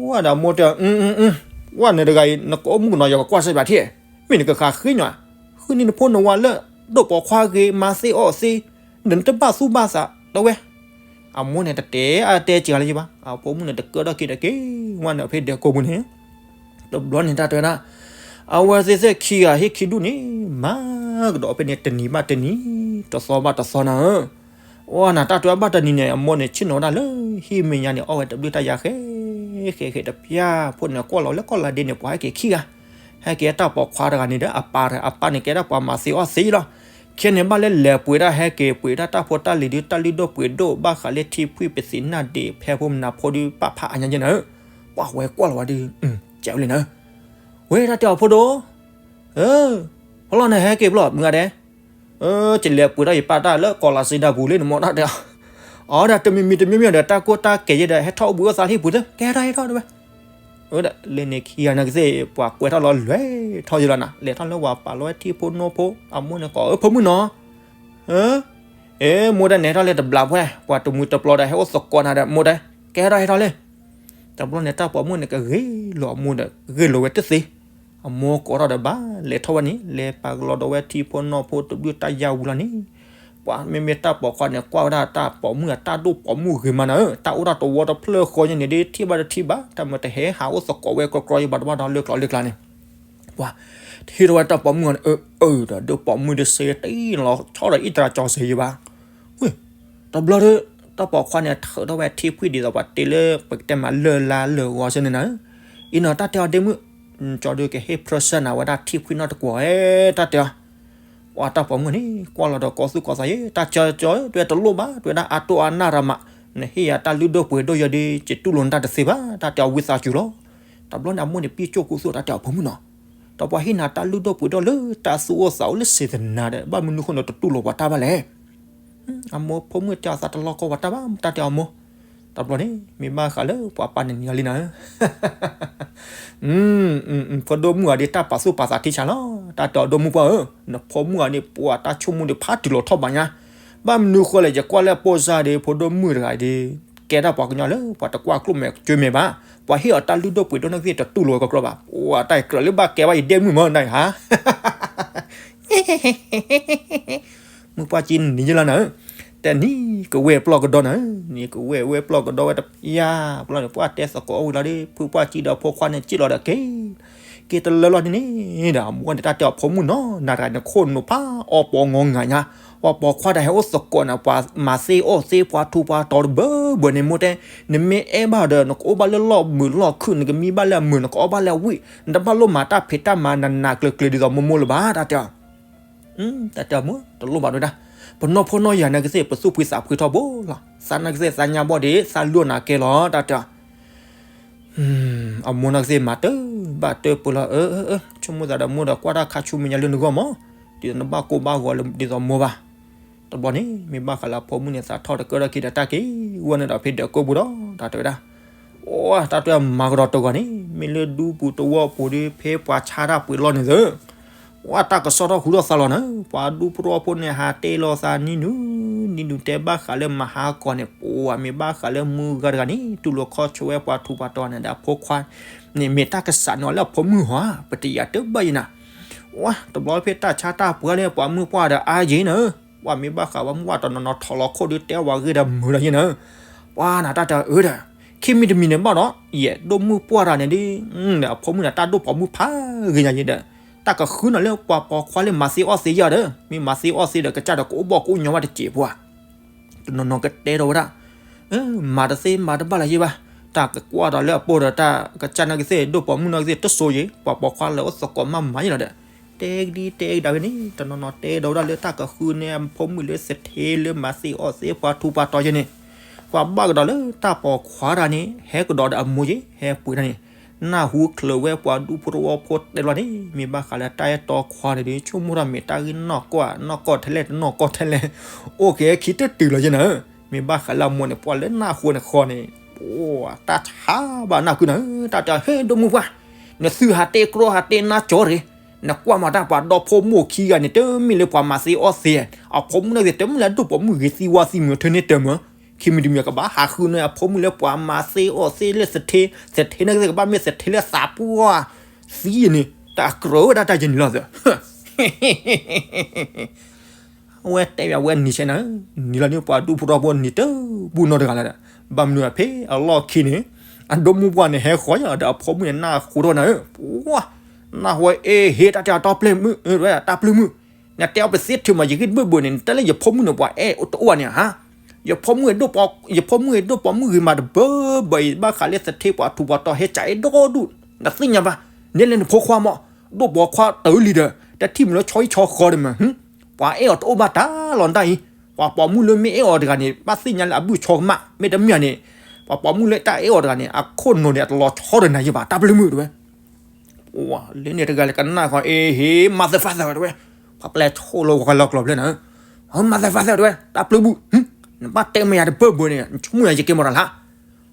ဝဲဒီးမိၢ်တဲ, ဝဲနတဂၤအံၤ နကအိၣ်မုၣ်ကနီၤ ယကကွၢ်စၢၤဘၣ်ထံၣ်, မ့ၢ်နကဃးဃ့ညီ, ဃုန့ၢ်နဖိနဝၤလၢ ဒိၣ်ပိာ်ခွါဂ့ၤ မၤသ့အီၣ်သ့, ဒီးနတဘၣ်သူၣ်ဘၣ်သး တဲဝဲ, အမိၢ်န့ၣ်တတဲအတဲစှၤလၢၤဘၣ်, အဖိမုၣ်န့ၣ်တကၢထီၣ်က့ၤဒီးက့ၤ, ဝဲန့ၣ်ဖဲဒဲးကိးပူၤန့ၣ်, တဘျီန့ၣ်တၢ်တဲဝဲဒၣ်, အဝဲသ့ၣ်သ့ၣ်ခံဂၤဟ့ၣ်ခံဒူၣ်န့ၣ်, မၤကဒီးဖဲန့ၣ်တနံၤဘၣ်တနံၤ, တသီဘၣ်တသီနၤဧၢ အဝဲန့ၣ်တၢ်တဲဘၣ်တနံၤန့ၣ် အမိၢ်န့ၣ်ဆ့ၣ်နီၤဝဲဒၣ်လၢ ဟံၣ်မဲာ်ညါန့ၣ် အီၣ်ဝဲတဘျုးတၢ်ယါဃဲ, ဃဲဃဲတပျၢ်ဖိန့ၣ် ကွၢ်လီၤလၢကီၢ်လါဒ့န့ၣ် ပှၤဟဲက့ၤခံဂၤ, ဟဲက့ၤတၢ်ပိာ်ခွါတဂၤန့ၣ်ဒီး အပၢ်ဒီး အပၢ်န့ၣ်ကဲဒၣ်ပှၤမၤသ့အီၣ်သ့လီၤ, ခဲန့ၣ်ဘၣ်လၢလဲၤပှ့ၤဒၣ် ဟဲက့ၤပှ့ၤဒၣ်တၢ်ဖိတၢ်လံၤဒုး တၢ်လုၢ်ဒိၣ်ပှ့ၤဒိၣ် ဘၣ်ဃးလၢထံဖှံပသံးနၢ်ဒ့း ဖဲဖိမနၤဖိဒုး ပာ်ဖးအါညါယဲနၤဧၢ, ပှၤဝဲကွၢ်လီၤဝဲဒုး, ကဲဝဲလံနၤဧၢ, ဝဲတၢ်တဲအီၤဖိဒိၣ် ဧၢ, ဖီလီၤန့ၣ်ဟဲက့ၤဖျီၣ်မုၢ်ဂၤဒဲး, အၢ ယလဲၤပှ့ၤထီၣ်ယပၢ်တၢ်လၢကီၢ်လါစံဒၢပူၤလံန့ၣ်မ့ၢ်တၢ်တဲအီၤ, အီဒီးတမံၤမံၤတမံၤမံၤဒီး တၢ်ကိၢ်တၢ်ကဲးယဲဒီး ဟဲထီၣ်အိၣ်ဘှံးအိၣ်သါလံပူၤသ့ ကဲထီၣ်ဟဲထီၣ်တဲဝဲ, အၢ လၢန့ၣ်ခံဂၤနာ်က့သ့ၣ် ပှၤကွဲးထီၣ်လီၤလဲၤထီၣ်ယလီၤနၤ လဲၤထီၣ်လၢဝၤပာ်လီၤဝဲထံဖိနီၢ်ဖိ အမိၢ်န့ၣ်ကိး အၢ ဖိမုၣ်နီၤ အၢ အ့မိၢ်ဒၣ်နဲထီၣ်လၢတဘျီဖဲ ပှၤတမှံၤတပျီဒီး ဟဲအိၣ်သကိးနၤဒီး မိၢ်ဒၣ် ကဲထီၣ်ဟဲထီၣ်လံ, တဘျီန့ၣ် တၢ်ပိာ်မုၣ်န့ၣ် ကဂ့ၤလီၤအမိၢ်ဒီး ဂ့ၤလီၤဝဲတသ့, အမိၢ်ကိးထီၣ်ဒီးဘၣ် လဲၤထီၣ်ဝဲန့ၣ် လဲၤပာ်ကလီဒီးဝဲထံဖိနီၢ်ဖိတဘျုးတၢ်ယါဝံၤလီၤန့ၣ်, ပှၤမ့မ့ၢ်တၢ်ပိာ်ခွါန့ၣ် ကွၢ်ဝဲဒၣ်တၢ်ပိာ်မုၣ်အတၢ်ဒိၣ်ပိာ်မုၣ်ဂ့ၤမးနၤဧၢ, တၢ်အိၣ်ဒၣ်တဝီတဖျၢၣ်ဃီညါန့ၣ်ဒီး ထံၣ်ဘၣ်တထံၣ်ဘၣ် တၢ်မ့ၢ်တဟဲဟးအိၣ်သကိးဝဲကြီကြီယဘၣ်တဘၣ်ဒီးလၢကျိၤလၢကျါန့ၣ် ပှၤ ထံၣ်ထီၣ်ဝဲတၢ်ပိာ်မုၣ်ဂၤန့ၣ် အၢ အၢ ဒီးဒိၣ်ပိာ်မုၣ်ဒီးစ့တံၢ်လီၤဆီဒီးအံၣ်တရၤကၠီၤစ့ယဘၣ်, ဝ့ၢ် တဘျီဒီး တၢ်ပိာ်ခွါန့ၣ် ထုးထီၣ်ဝဲထံဖှံဒ်သိးပှၤတ့လၢ ပကတဲမးလၢၢ်လါလၢၢ်ဂီၤစ့န့ၣ်နၤ, အံၤနီၤ တၢ်တဲအီၤဒ့မုၣ်, ကၠီဒုးကဟ့ၣ်ဖြၢၣ်စၢနၤဝဲဒၣ်ထံဖှံနီတကွီၢ်, တၢ်တဲအီၤ ပှၤတၢ်ပိာ်မုၣ်န့ၣ် ကွၢ်လီၤဒီးကီသူၣ်ကီသးယဲ, တၢ်ကၠီကၠီ တဲတလိၣ်ဘၣ် တဲဝဲဒၣ်အတိၢ်အနၢ်ရၤမး, နဟ့ၣ်ယၤတၢ်လုၢ်ဒိၣ်ပှ့ၤဒိၣ်ယဲဒီး ကတူၢ်လိာ်နတၢ်တသ့ဘၣ်, တၢ်တဲအီၤဝံသးစူၤလီၤ. တဘျီန့ၣ် အမိၢ်န့ၣ်ပံၢ်ကၠိၣ်ကူသူၣ် တၢ်တဲအီၤဖိမုၣ်နီၤ, ဒီးပှၤဟ့ၣ်နၤတၢ်လုၢ်ဒိၣ်ပှ့ၤဒိၣ်လၢတၢ်သူၣ်အိၣ်သးအိၣ်လၢ စေတနာ ဒီး ဘၣ်မနုၤဃိနတတူၢ်လိာ်ပှၤတၢ်ဘၣ်လဲၣ် အမိၢ်ဖိမုၣ်တဲအီၤသးတလီၤကီပှၤတၢ်ဘၣ် တၢ်တဲအီၤမိၢ်, တဘျီန့ၣ် မ့ၢ်ဘၣ်ဃးလၢပှၤပၢ်န့ၣ်နံၤလီၤလံနၤဧၢ, ဖိဒိၣ်မုၣ်အီၤဒ်တၢ်ပာ်သူၣ်ပာ်သးထံဆးလီၤ, တၢ်တဲအီၤ ဒိၣ်မုၣ်ပှၢ်ဧၢ, နဖိမုၣ်အီၤန့ၣ် ပှၤတၢ်ဆိကမိၣ်ဒ်ဖးတုၤလီၤထီၣ်ဘၣ်ညါ, ဘၣ်မနုၤဃိလဲၣ် ယကွၢ်လၢအပိၢ်စၢ်ဒီး ဖိဒိၣ်မုၣ်တဂၤဒီး ကဲတၢ်ပှၤကညီလၢ ပှၤတကွၢ်ကျိၣ်မဲာ်ကၠိမဲာ်ဘၣ်, ပှၤဟ့ၣ်အီၤတၢ်လုၢ်ဒိၣ်ပှ့ၤဒိၣ်န့ၣ်ကသ့ၣ် တတူၢ်လိာ်ဝဲကီကီဘၣ်, ပှၤတၢ်ကြၢးလၢဘၣ်ကဲဘၣ်ယဒဲမုၣ်မၢနၤဧါ မုၢ်ပှၢ်ကံနံၤယလီၤနၤဧၢ, တဲနံၤကဝဲၢ်ပျီၢ်ကဒီးနၤဧၢ, နံၤကဝဲၢ်ဝဲပျီၢ်ကဒီးဝဲတယါ, ပျီၢ်န့ၣ် ပှၢ်တဲသကိးအိၣ်ဝံၤလီၤဒီး ဖုပှၢ်ကံဒီးဖိခွါန့ၣ် စံၣ်လီၤဒီးက့ၤ, က့ၤတလၢလီၤန့ၣ်န့ၣ်ဒီး အမိၢ်န့ၣ် တၢ်တဲအီၤ ဖိမုၣ်နီၤ နၤတဂၤန့ၣ် ခိၣ်နူာ်ဖးအီၣ်ပှၤငီၤငါညါ, ပှၤပိာ်ခွါတၢ်ဟဲအိၣ်သကိးန့ၣ် ပှၤမၤသ့အီၣ်သ့ ပှၤထူးပှၤတီၤတဘၢဘၢန့ၣ် မိၢ်တဲ, နမ့ၢ်အဲၣ်ဘၣ်ဒီး နကအိၣ်ဘၣ်လၢလီၢ်မုာ်လီၢ်ခုၣ် နကမံဘၣ်လၢအမုာ် နကအီၣ်ဘၣ်လၢအဝံၣ်, နတဘၣ်လိၣ်မၤတၢ်ဖံးတၢ်မၤနးနးကျၢၤကျၢၤဒ်သိးမိၢ်မိၢ်လၢၤဘၣ် တၢ်တဲအီၤ တၢ်တဲအီၤ မိၢ်တလိၣ်ဘၣ်ဒိဒၣ်, ပနီၢ်ဖိနီၢ်ယၤန့ၣ်ကသ့ၣ် ပသူၣ်ဖှံသးဖှံထီဘိလီၤ, သးန့ၣ်ကသ့ၣ်သးညါဘီၣ်ဒီး သးလိၣ်နၤကဲလီၤ တၢ်တဲအီၤ အမိၢ်န့ၣ်ကသ့ၣ်မၤတၢ်ဘၣ်တၢ်ပှဲၤလီၤ, အၢ အၢ ဆိကမိၣ်သးဒီးမိၢ်ဒီး ကွၢ်တၢ်ခါဆူမဲာ်ညါလၢနဂီၢ်မး, ဒ်သိးနဘၣ်ကိၢ်ဘၣ်ဂီၤလၢဒ်သိးမိၢ်ဘၣ်. တဘျီန့ၣ် မ့ၢ်ဘၣ်ဃးလၢအဖိမုၣ်န့ၣ် သးထီၣ်တကၢၢ်ထီၣ်ခံဒီး တၢ်က့ၤဝဲန့ၣ်ဒီးဖံးဒၢးကိာ်ပူၤဒီး တၢ်တဲဝဲဒၣ်, အိ တၢ်တဲမၤကဒီးတဂီၤန့ၣ် မ့ၢ်လၢဒူပူၤတဝီပူၤဒီး ဖဲပှၤဆါတၢ်ပှ့ၤလီၢ်န့ၣ်သၢ ဝဲတၢ်ကစီၣ်ထီၣ်ဟူထီၣ်သါလီၤနၤ, ပှၤဒူဖိတဝီဖိန့ၣ် ဟးတဲလိာ်သးနံၤနုၤ, နံၤနုၤတဲဘၣ်ဃးလၢမဟါကီၢ်န့ၣ် ပှၤမ့ၢ်ဘၣ်ဃးလၢမုၢ်ဂၤတဂၤန့ၣ် တူၢ်လိာ်ခီၣ်ဆိဝဲပှၤထူးပှၤတီၤန့ၣ်ဒီးအဖိခွါန့ၣ် မ့ၢ်တၢ်ကစးန့ၢ်အီၤလၢအဖိမုၣ်ဟီဧါ, ပတယာ်တဘၣ်ယံၤနၤ, ဝဲ တဘျီဖဲတၢ်ဆါတၢ်ပှ့ၤလၢပှၤမုၣ်ပှၢ်ဒီးအါယံၤနၤ, ပှၤမ့ၢ်ဘၣ်ဃးပှၤမုၣ်ပှၢ်တနီၤနီၤထီၣ်လီၤခိၣ်ဒီးတဲဝဲဂ့ၤဒီးမုာ်ဒီးယံၤနၤ ပှၤနၤတၢ်တအၢဒီး ခံမံၤတမံၤန့ၣ်ဘၣ်ဒီး ယဲၢ်ဒိၣ်မုၢ်ပှၢ်တၢ်န့ၣ်ဒီး အဖိမုၣ်န့ၣ် တၢ်ဒိၣ်ပိာ်မုၣ်ဖးဂ့ၤညါယံၤဒီး တၢ်ကဃုန့ၢ်လၢပှၤပိာ်ခွါလၢမၤသ့အီၣ်သ့ယၤဒီး မ့ၢ်မၤသ့အီၣ်သ့ဒီး ကစၢ်ဒီးကအိၣ်ဘီၣ်ကအိၣ်ညီဘၣ်တစဲးပှၤ တနီၤနီၤကတဲဒီးဝဲဒၣ်, မၤတသ့မၤတဘၣ်လၢၤယံၤဘၣ်, တၢ်ကကွၢ်ဒီးလၢအပိၢ်ဒီးတၢ်ကစၢ်န့ၣ်ကသ့ၣ် ဒိၣ်ပိာ်မုၣ်န့ၣ်ကသ့ၣ် တစိၤယံၤ ပှၤပိာ်ခွါလၢအိၣ်သကိးမးမၤယံၤလီၤဒီး တဲကဒံတဲကဒါဝဲန့ၣ် တနီၤနီၤတဲဒီးဝဲဒၣ်လၢ တၢ်ကဃုန့ၢ်အဖိမုၣ်လၢသထ့လၢမၤသ့အီၣ်သ့ပှၤထူးပှၤတီၤယံၤန့ၣ်, ပှၤဘၣ်ကဒီးလၢတၢ်ပိာ်ခွါတၢ်န့ၣ် ဟဲကဒီးဒီးအမိၢ်ယံၤ ဟဲပှ့ၤတၢ်န့ၣ်, နၢ်ဟူချုးဝဲပှၤဒူဖိတဝီဖိတဲလီၤန့ၣ် မ့ၢ်ဘၣ်ဃးလၢတၢ်အဲၣ်တီခွါန့ၣ်ဒီး ဆိကမိၣ်ထီၣ်မ့ၢ်တၢ်ဂ့ၢ်နီၢ်ကီၢ် နီၢ်ကီၢ်ထဲလဲၣ် တနီၢ်ကီၢ်ထဲလဲၣ်, အိၣ်က့ၤခံတတုၤလီၤယံၤနၤ, မ့ၢ်ဘၣ်ဃးလၢအမိၢ်န့ၣ် ပှၤလၢနၢ်ဟူန့ၣ်ဃီန့ၣ်, တၢ်ဆါဘၣ်နၢ်ကုနၤဧၢ, တၢ်တဲဟ့ၣ်ဒိၣ်မုၢ်ပှၢ်, နသုဟးတဲကြီဟးတဲနါကၠီတဂ့ၤ, နကွၢ်မၤတၢ်ပှၤဒီဖိမိၢ်ခံဂၤန့ၣ် တမ့ၢ်လၢပှၤမၤသ့အီၣ်သ့, အဖိမုၣ်န့ၣ်ကသ့ၣ် တမ့ၢ်လၢအဒိၣ်ပိာ်မုၣ်ဂ့ၤသံဝါသံမုာ် ထၢန့ၢ်တၢ်မုာ်, ခံမံၤတမံၤကဘၣ်ဟးဃုန့ၢ်အဖိမုၣ်လၢပှၤမၤသ့အီၣ်သ့လၢသထ့, သထ့န့ၣ်ကသ့ၣ် ကဘၣ်မ့ၢ်သထ့လၢသးပှၢ်သံယံၤန့ၣ် တၢ်ကြၢးဝဲဒၣ်တၢ်ယံၤန့ၣ်လီၤသၢ အဝဲတဲဘၣ်ဝဲနံၤဆဲးနၤ, နံၤလီၤန့ၣ်ပှၤဒူဖိတဝီဖိနံၤတဘူၣ်နီတဂၤလၢၤဒီး, ဘၣ်မနုၤအဖဲအလီၢ်ခံန့ၣ်, အဒိၣ်မုၢ်ပှၢ်န့ၣ်ဟဲဃီၤယၤဒီးအဖိမုၣ်န့ၣ် နၢ်ဟူထီၣ်နၤဧၢ, ပှၤ, နၢ်ဟူအ့ဟ့ တၢ်တဲအတၢ်ပျဲၢ်မုၣ်, တၢ်ပျဲၢ်မုၣ်, နတဲအီၤပသ့ထုးမး ယဂံၢ်တဘၢၣ်ဘၢၣ်န့ၣ် နတဲလၢယဖိမုၣ်န့ၣ် ပှၤအဲၣ်တအိၣ်ဘၣ်န့ၣ်ဧါ, ယဖိမုၣ်, ယဖိမုၣ်အဒိၣ်ပိာ်မုၣ်ဂ့ၤမးတဘၢဘၢအံၤ ဘၣ်ဃးလၢသထ့ပှၤထူးပှၤတီၤဟဲကၠးအဲၣ်ဒီဒူၣ်, နသ့ၣ်ညါဘၣ်, နဲလဲၣ်နဖိခွါမး, ဒိၣ်ပိာ်ခွါတၢ်လံဒီး တထံၣ်မုၢ်လၢဆီဟံၣ်ဆီဃီဒီးမး ပှၤအဲၣ်အီၤတအိၣ်ဘၣ်တၢ်လီၤတၢ်အံၤ, ပှၤပိာ်မုၣ်လၢမ့ၢ်အဲၣ်အီၤတဂၤန့ၣ် ဘၣ်သ့ၣ်ညါလၢအဘုၣ်ဆီကမၣ်, မ့တမ့ၢ်န့ၣ်, ပှၤပိာ်မုၣ်လၢတၢ်အဲၣ်အီၤတဂၤန့ၣ် အခိၣ်နူာ်န့ၣ် အတလီၤဆီဒီးနၤယံၤဘၣ် တၢ်ပျဲၢ်မုၣ်တဲဝဲ, လၢန့ၣ်တဂၤလၢကနၣ်ဃီ အ့ဟ့ မၤသးဖးသးဝဲတဲဝဲ, ပှၤပျဲၢ်ဆိၣ်လီၤဝဲလီၤကျီၤဘျဲၣ်နၤ, မၤသးဖးသးဝဲတဲဝဲ တၢ်ပျဲၢ်မုၣ်, နဘၣ်တဲမ့ၢ်ယၤတဘၢဘၢန့ၣ် နဆိကမိၣ်ယၤယကဲမီၢ်တၢ်လၢ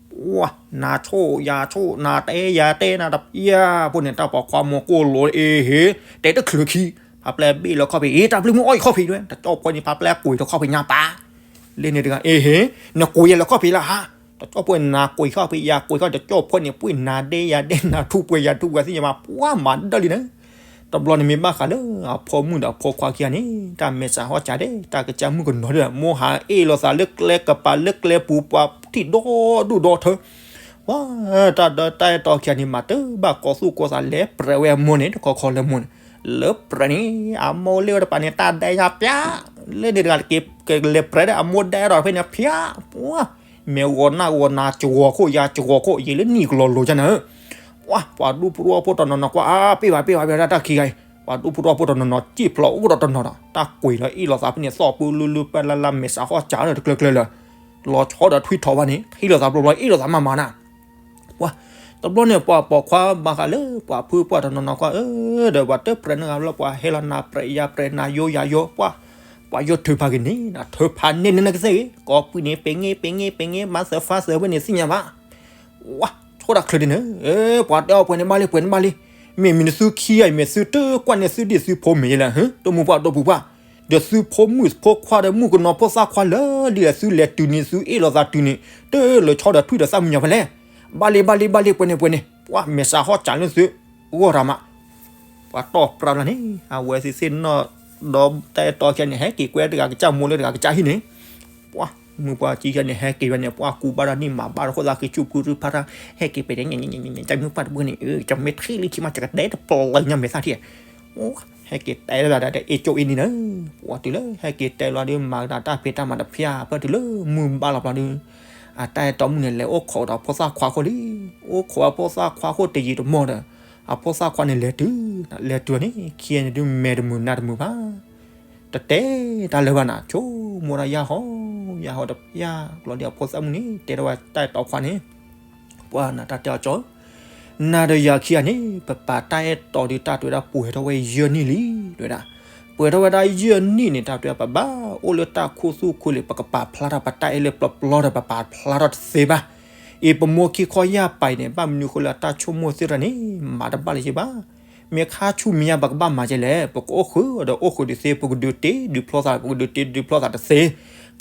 ပှၤ, နၤဆိၣ်ယၤဆိၣ် နၤတဲယၤတဲ နၤတပျၢ် ဖိန့ၣ် တၢ်ပိာ်ခွါမိၢ်ကိၢ်လိၤ အ့ဟ့, တဲတချုးခံ, ဖးပျဲၢ်ဘ့ၣ်လၢခီၣ်ဖံး အ့ တၢ်ပျဲၢ်မုၣ်အီၣ်ယခီၣ်ဖံးတဲဝဲ, တကၠီၣ်ဖိန့ၣ် ဖးပျဲၢ်ကွံာ်တခီၣ်ဖံးညါပၢ်, လၢန့ၣ်တဂၤ အ့ဟ့, နကွံာ်ယၤလၢခီၣ်ဖံးလၢဟါ, တကၠီၣ်ဖိန့ၣ် နၤကွံာ်ခီၣ်ဖံး ယၤကွံာ်ခီၣ် တကၠီၣ်ဖိန့ၣ် ပှ့ၤနၤဒဲယၤဒဲ နၤထူးပှဲၤယၤထူးပှဲၤသ့ၣ်ညါမး ပှၤမၤဒၢလံနၤ တဘျီန့ၣ်မ့ၢ်ဘၣ်ဃးလၢ အဖိမုၣ်ဒီးအဖိခွါခံဂၤန့ၣ် တၢ်မဲာ်ဆှးဟီၣ်စၢ်ဒီး တၢ်ကစၢ်မုၣ်ကနီၤဒီး မိၢ်ဟးအ့ၣ်လိာ်သးလၢကျဲကပၤလၢကျဲပူၤ ပှၤထံၣ်ဒီဒူၣ်ဒီထၢ, ပှၤ, တၢ်ဒီးတၢ်အဲၣ်တီခံဂၤန့ၣ် မၤတဘၣ်ကိးသူၣ်ကိးသး လဲၤပြဲးဝဲအမိၢ်န့ၣ် တခီခီလၢမိၢ်န့ၣ်, လၢပြဲးန့ၣ် အမိၢ်လၢဝဲတပၤန့ၣ် တၢ်ဒဲညါပျၢ်, လၢန့ၣ်တဂၤကလဲၤပြဲးဒီးအမိၢ်ဒဲဒီးဖဲန့ၣ် ပျၢ်, ပှၤ မ့ၢ်ဂီၤနၢ်ဂီၤနၤ စှီၤခိၣ်ယၤစှီၤခိၣ် ယံာ်လၢနံၣ်ကလီၤလိၤကန့ၣ်, ပှၤ, ပှၤဒူဖိတဝီဖိတနီၤနီၤကွၢ် အါ ပ့ၢ်ဘၣ်ပ့ၢ်ဘၣ်ပ့ၢ်ဘၣ် တၢ်ခံဂၤအံၤ, ပှၤဒူဖိတဝီဖိတနီၤနီၤ စံၣ်ဖျိးအိၣ်ဒီးတနီၤဒီး တၢ်ကွံာ်လီၤအ့ၣ်လိာ်သးဖဲန့ၣ် သီၣ်ပူၤလူလူပၢ်လၢ်လၢ် မဲာ်ဆှးဟီၣ်စၢ်ဒီးတကျၢၤကျၢၤလၢာ်, လီၤဆီဒီးထွံၣ်ထီၣ်ဘၣ်န့ၣ် ဟ့ၣ်လိာ်သးဘျီဘျီ အ့ၣ်လိာ်သးမးမးနၤ ပှၤ, တဘျီန့ၣ် ပှၤပိာ်ခွါဘၣ်ဃးလၢ ပှၤဖုပှၢ်တနီၤနီၤကွၢ် အၢ ဒီးပှၤတပြဲးန့ၢ်ဂၤဘျီ ပှၤဟဲလီၤနၤပြဲးယၤပြဲး နၤယိယၤယိ ပှၤ, ပှၤယိၣ်ထုးဖးဂ့ၤန့ၣ် ထုးဖးန့ၢ်လၢနကစၢ်ဂ့ၤ ကိးပှံၤန့ၣ် ပ့ၤငဲ ပ့ၤငဲ ပ့ၤငဲ မၤစၢၤဖါစၢၤဝဲန့ၣ်သ့ၣ်ညါဘၣ်. ဝါ ဆိဒၣ်ချၢဒ်န့ၣ် ပှၤတဲအီၤပှဲၤန့ၣ်ဘၣ်လံ ပှဲၤန့ၣ်ဘၣ်လံ. မ့ၢ်မံၤနသုခံဂၤအံၤ မ့ၢ်သုတကွၢ်န့ၢ်သုဒံၣ်သုဖိမ့ၢ်ယဲလဲၣ် တမူပှၢ်ဒီပုၢ်ပှၢ်, ဒီးသုဖိမုၣ်ဖိခွါဒီးမုၣ်ကနီၤဖိသၣ်ခွါလၢာ်လံလဲၣ် သုလဲၤတုၤန့ၣ် သုအ့ၣ်လိာ်သးတုၤန့ၣ် တလၢၤဆီဒီးထွံၣ်ဒီးသၣ်မံညီၤဖဲလဲၣ်. ဘၣ်လံ ဘၣ်လံ ဘၣ်လံ ပှဲၤန့ၣ် ပှဲၤန့ၣ် ပှၤမဲာ်ဆှးဟီၣ်စးလၢသု ဂီၢ်တၢ်မး ပှၤတီၢ်ပြးလီၤန့ၣ် အဝဲသ့ၣ်သ့ၣ်နီၣ်ဒီးတၢ်အဲၣ်တီခံဂၤန့ၣ် ဟဲက့ၤကွဲတဂၤကစၢ်မိၢ်လၢတဂၤကစၢ်ဟံၣ်န့ၣ်, ပှၤမုၢ်ပှၤခံဂၤန့ၣ် ဟဲက့ၤဝဲန့ၣ် ပှၤကူးဘၣ်တၢ်နံၣ်မၤဘၣ်တၢ်ဃိသးဃ့ဆူၣ်ဖုရူၢ်ဖးတၢ် ဟဲက့ၤပဲန့ၣ် ကၠီမ့ၢ်ပှၢ်တဘိန့ၣ် ကၠီမ့ၢ်ထံၣ်လံခံမး ကတဲတပျီညါမဲာ်သၣ်ထံၣ်, ဟဲက့ၤတဲလၢဒၣ်တၢ်အ့ၣ်ကၠိအ့ၣ်နံၤန့ၣ်, ပှၤတုၤလၢဟဲက့ၤတဲလီၤဒီး မၤကဒီးတၢ်ဖံးတၢ်မၤတဖၣ် ဖဲတုၤလၢမုၢ်ဘၣ်လီၤဘျီဒီး အတၢ်အဲၣ်တီမုၣ်န့ၣ် လဲၤအိၣ်ခိးဒီးဖိသၣ်ခွါခိၣ်လံ, အိၣ်ခိးအဖိသၣ်ခွါခိၣ်တယံာ်တမီၢ်ဒီး အဖိသၣ်ခွါန့ၣ်လဲၤတုၤ, လဲၤတုၤန့ၣ် ခံဂၤန့ၣ်ဒုးမဲာ်တမုာ်နါတမုာ်ဘၣ်, တတဲတၢ်လၢၤဘၣ်နၤ ဆိကမိၣ်ဒၣ်ယၢ်ဟီ, ယၢ်ဟီတယၢ်ကျီဒီးအဖိသၣ်မုၣ်န့ၣ် တဲထီၣ်ဝဲတၢ်အဲၣ်တီခွါန့ၣ်, ပှၤနၤတၢ်တဲအီၤကၠီဧၢ, နၤဒီးယၤခံဂၤန့ၣ် ပပာ်တၢ်အဲၣ်တီဒီးတၢ်တဲဝဲဒၣ်ပှဲၤထီၣ်ဝဲယဲၢ်နံၣ်လံ, တဲဝဲဒၣ်, ပှဲၤထီၣ်ဝဲဒၣ်ယဲၢ်နံၣ်န့ၣ် တၢ်တဲဝဲပဘၣ်အိၣ်လၢတၢ်ခိၣ်သူၣ်ခိၣ်လံၤ ပကပာ်ဖျါထီၣ်ပတၢ်အဲၣ်လၢပျီပျီဒီး ပပာ်ဖျါထီၣ်တသ့ဘၣ်. အံၤပမိၢ်ခံခီယၢ်ပာ်အံၤန့ၣ် ဘၣ်မနုၤဃိလၢအတၢ်ဆိကမိၣ်သ့ၣ်တဖၣ်န့ၣ် မၤတဘၣ်လၢၤဘၣ်. မ့ၢ်ခါဆူမဲာ်ညါပကဘၣ်မၤကဲလဲၣ်, ပကအိၣ်ဃုာ်ဒီးအိၣ်ဃုာ်ဒုးသ့, ပကဒုးတ့ဒုးဖျီသး ပကဒုးတ့ဒုးဖျီသးတသ့,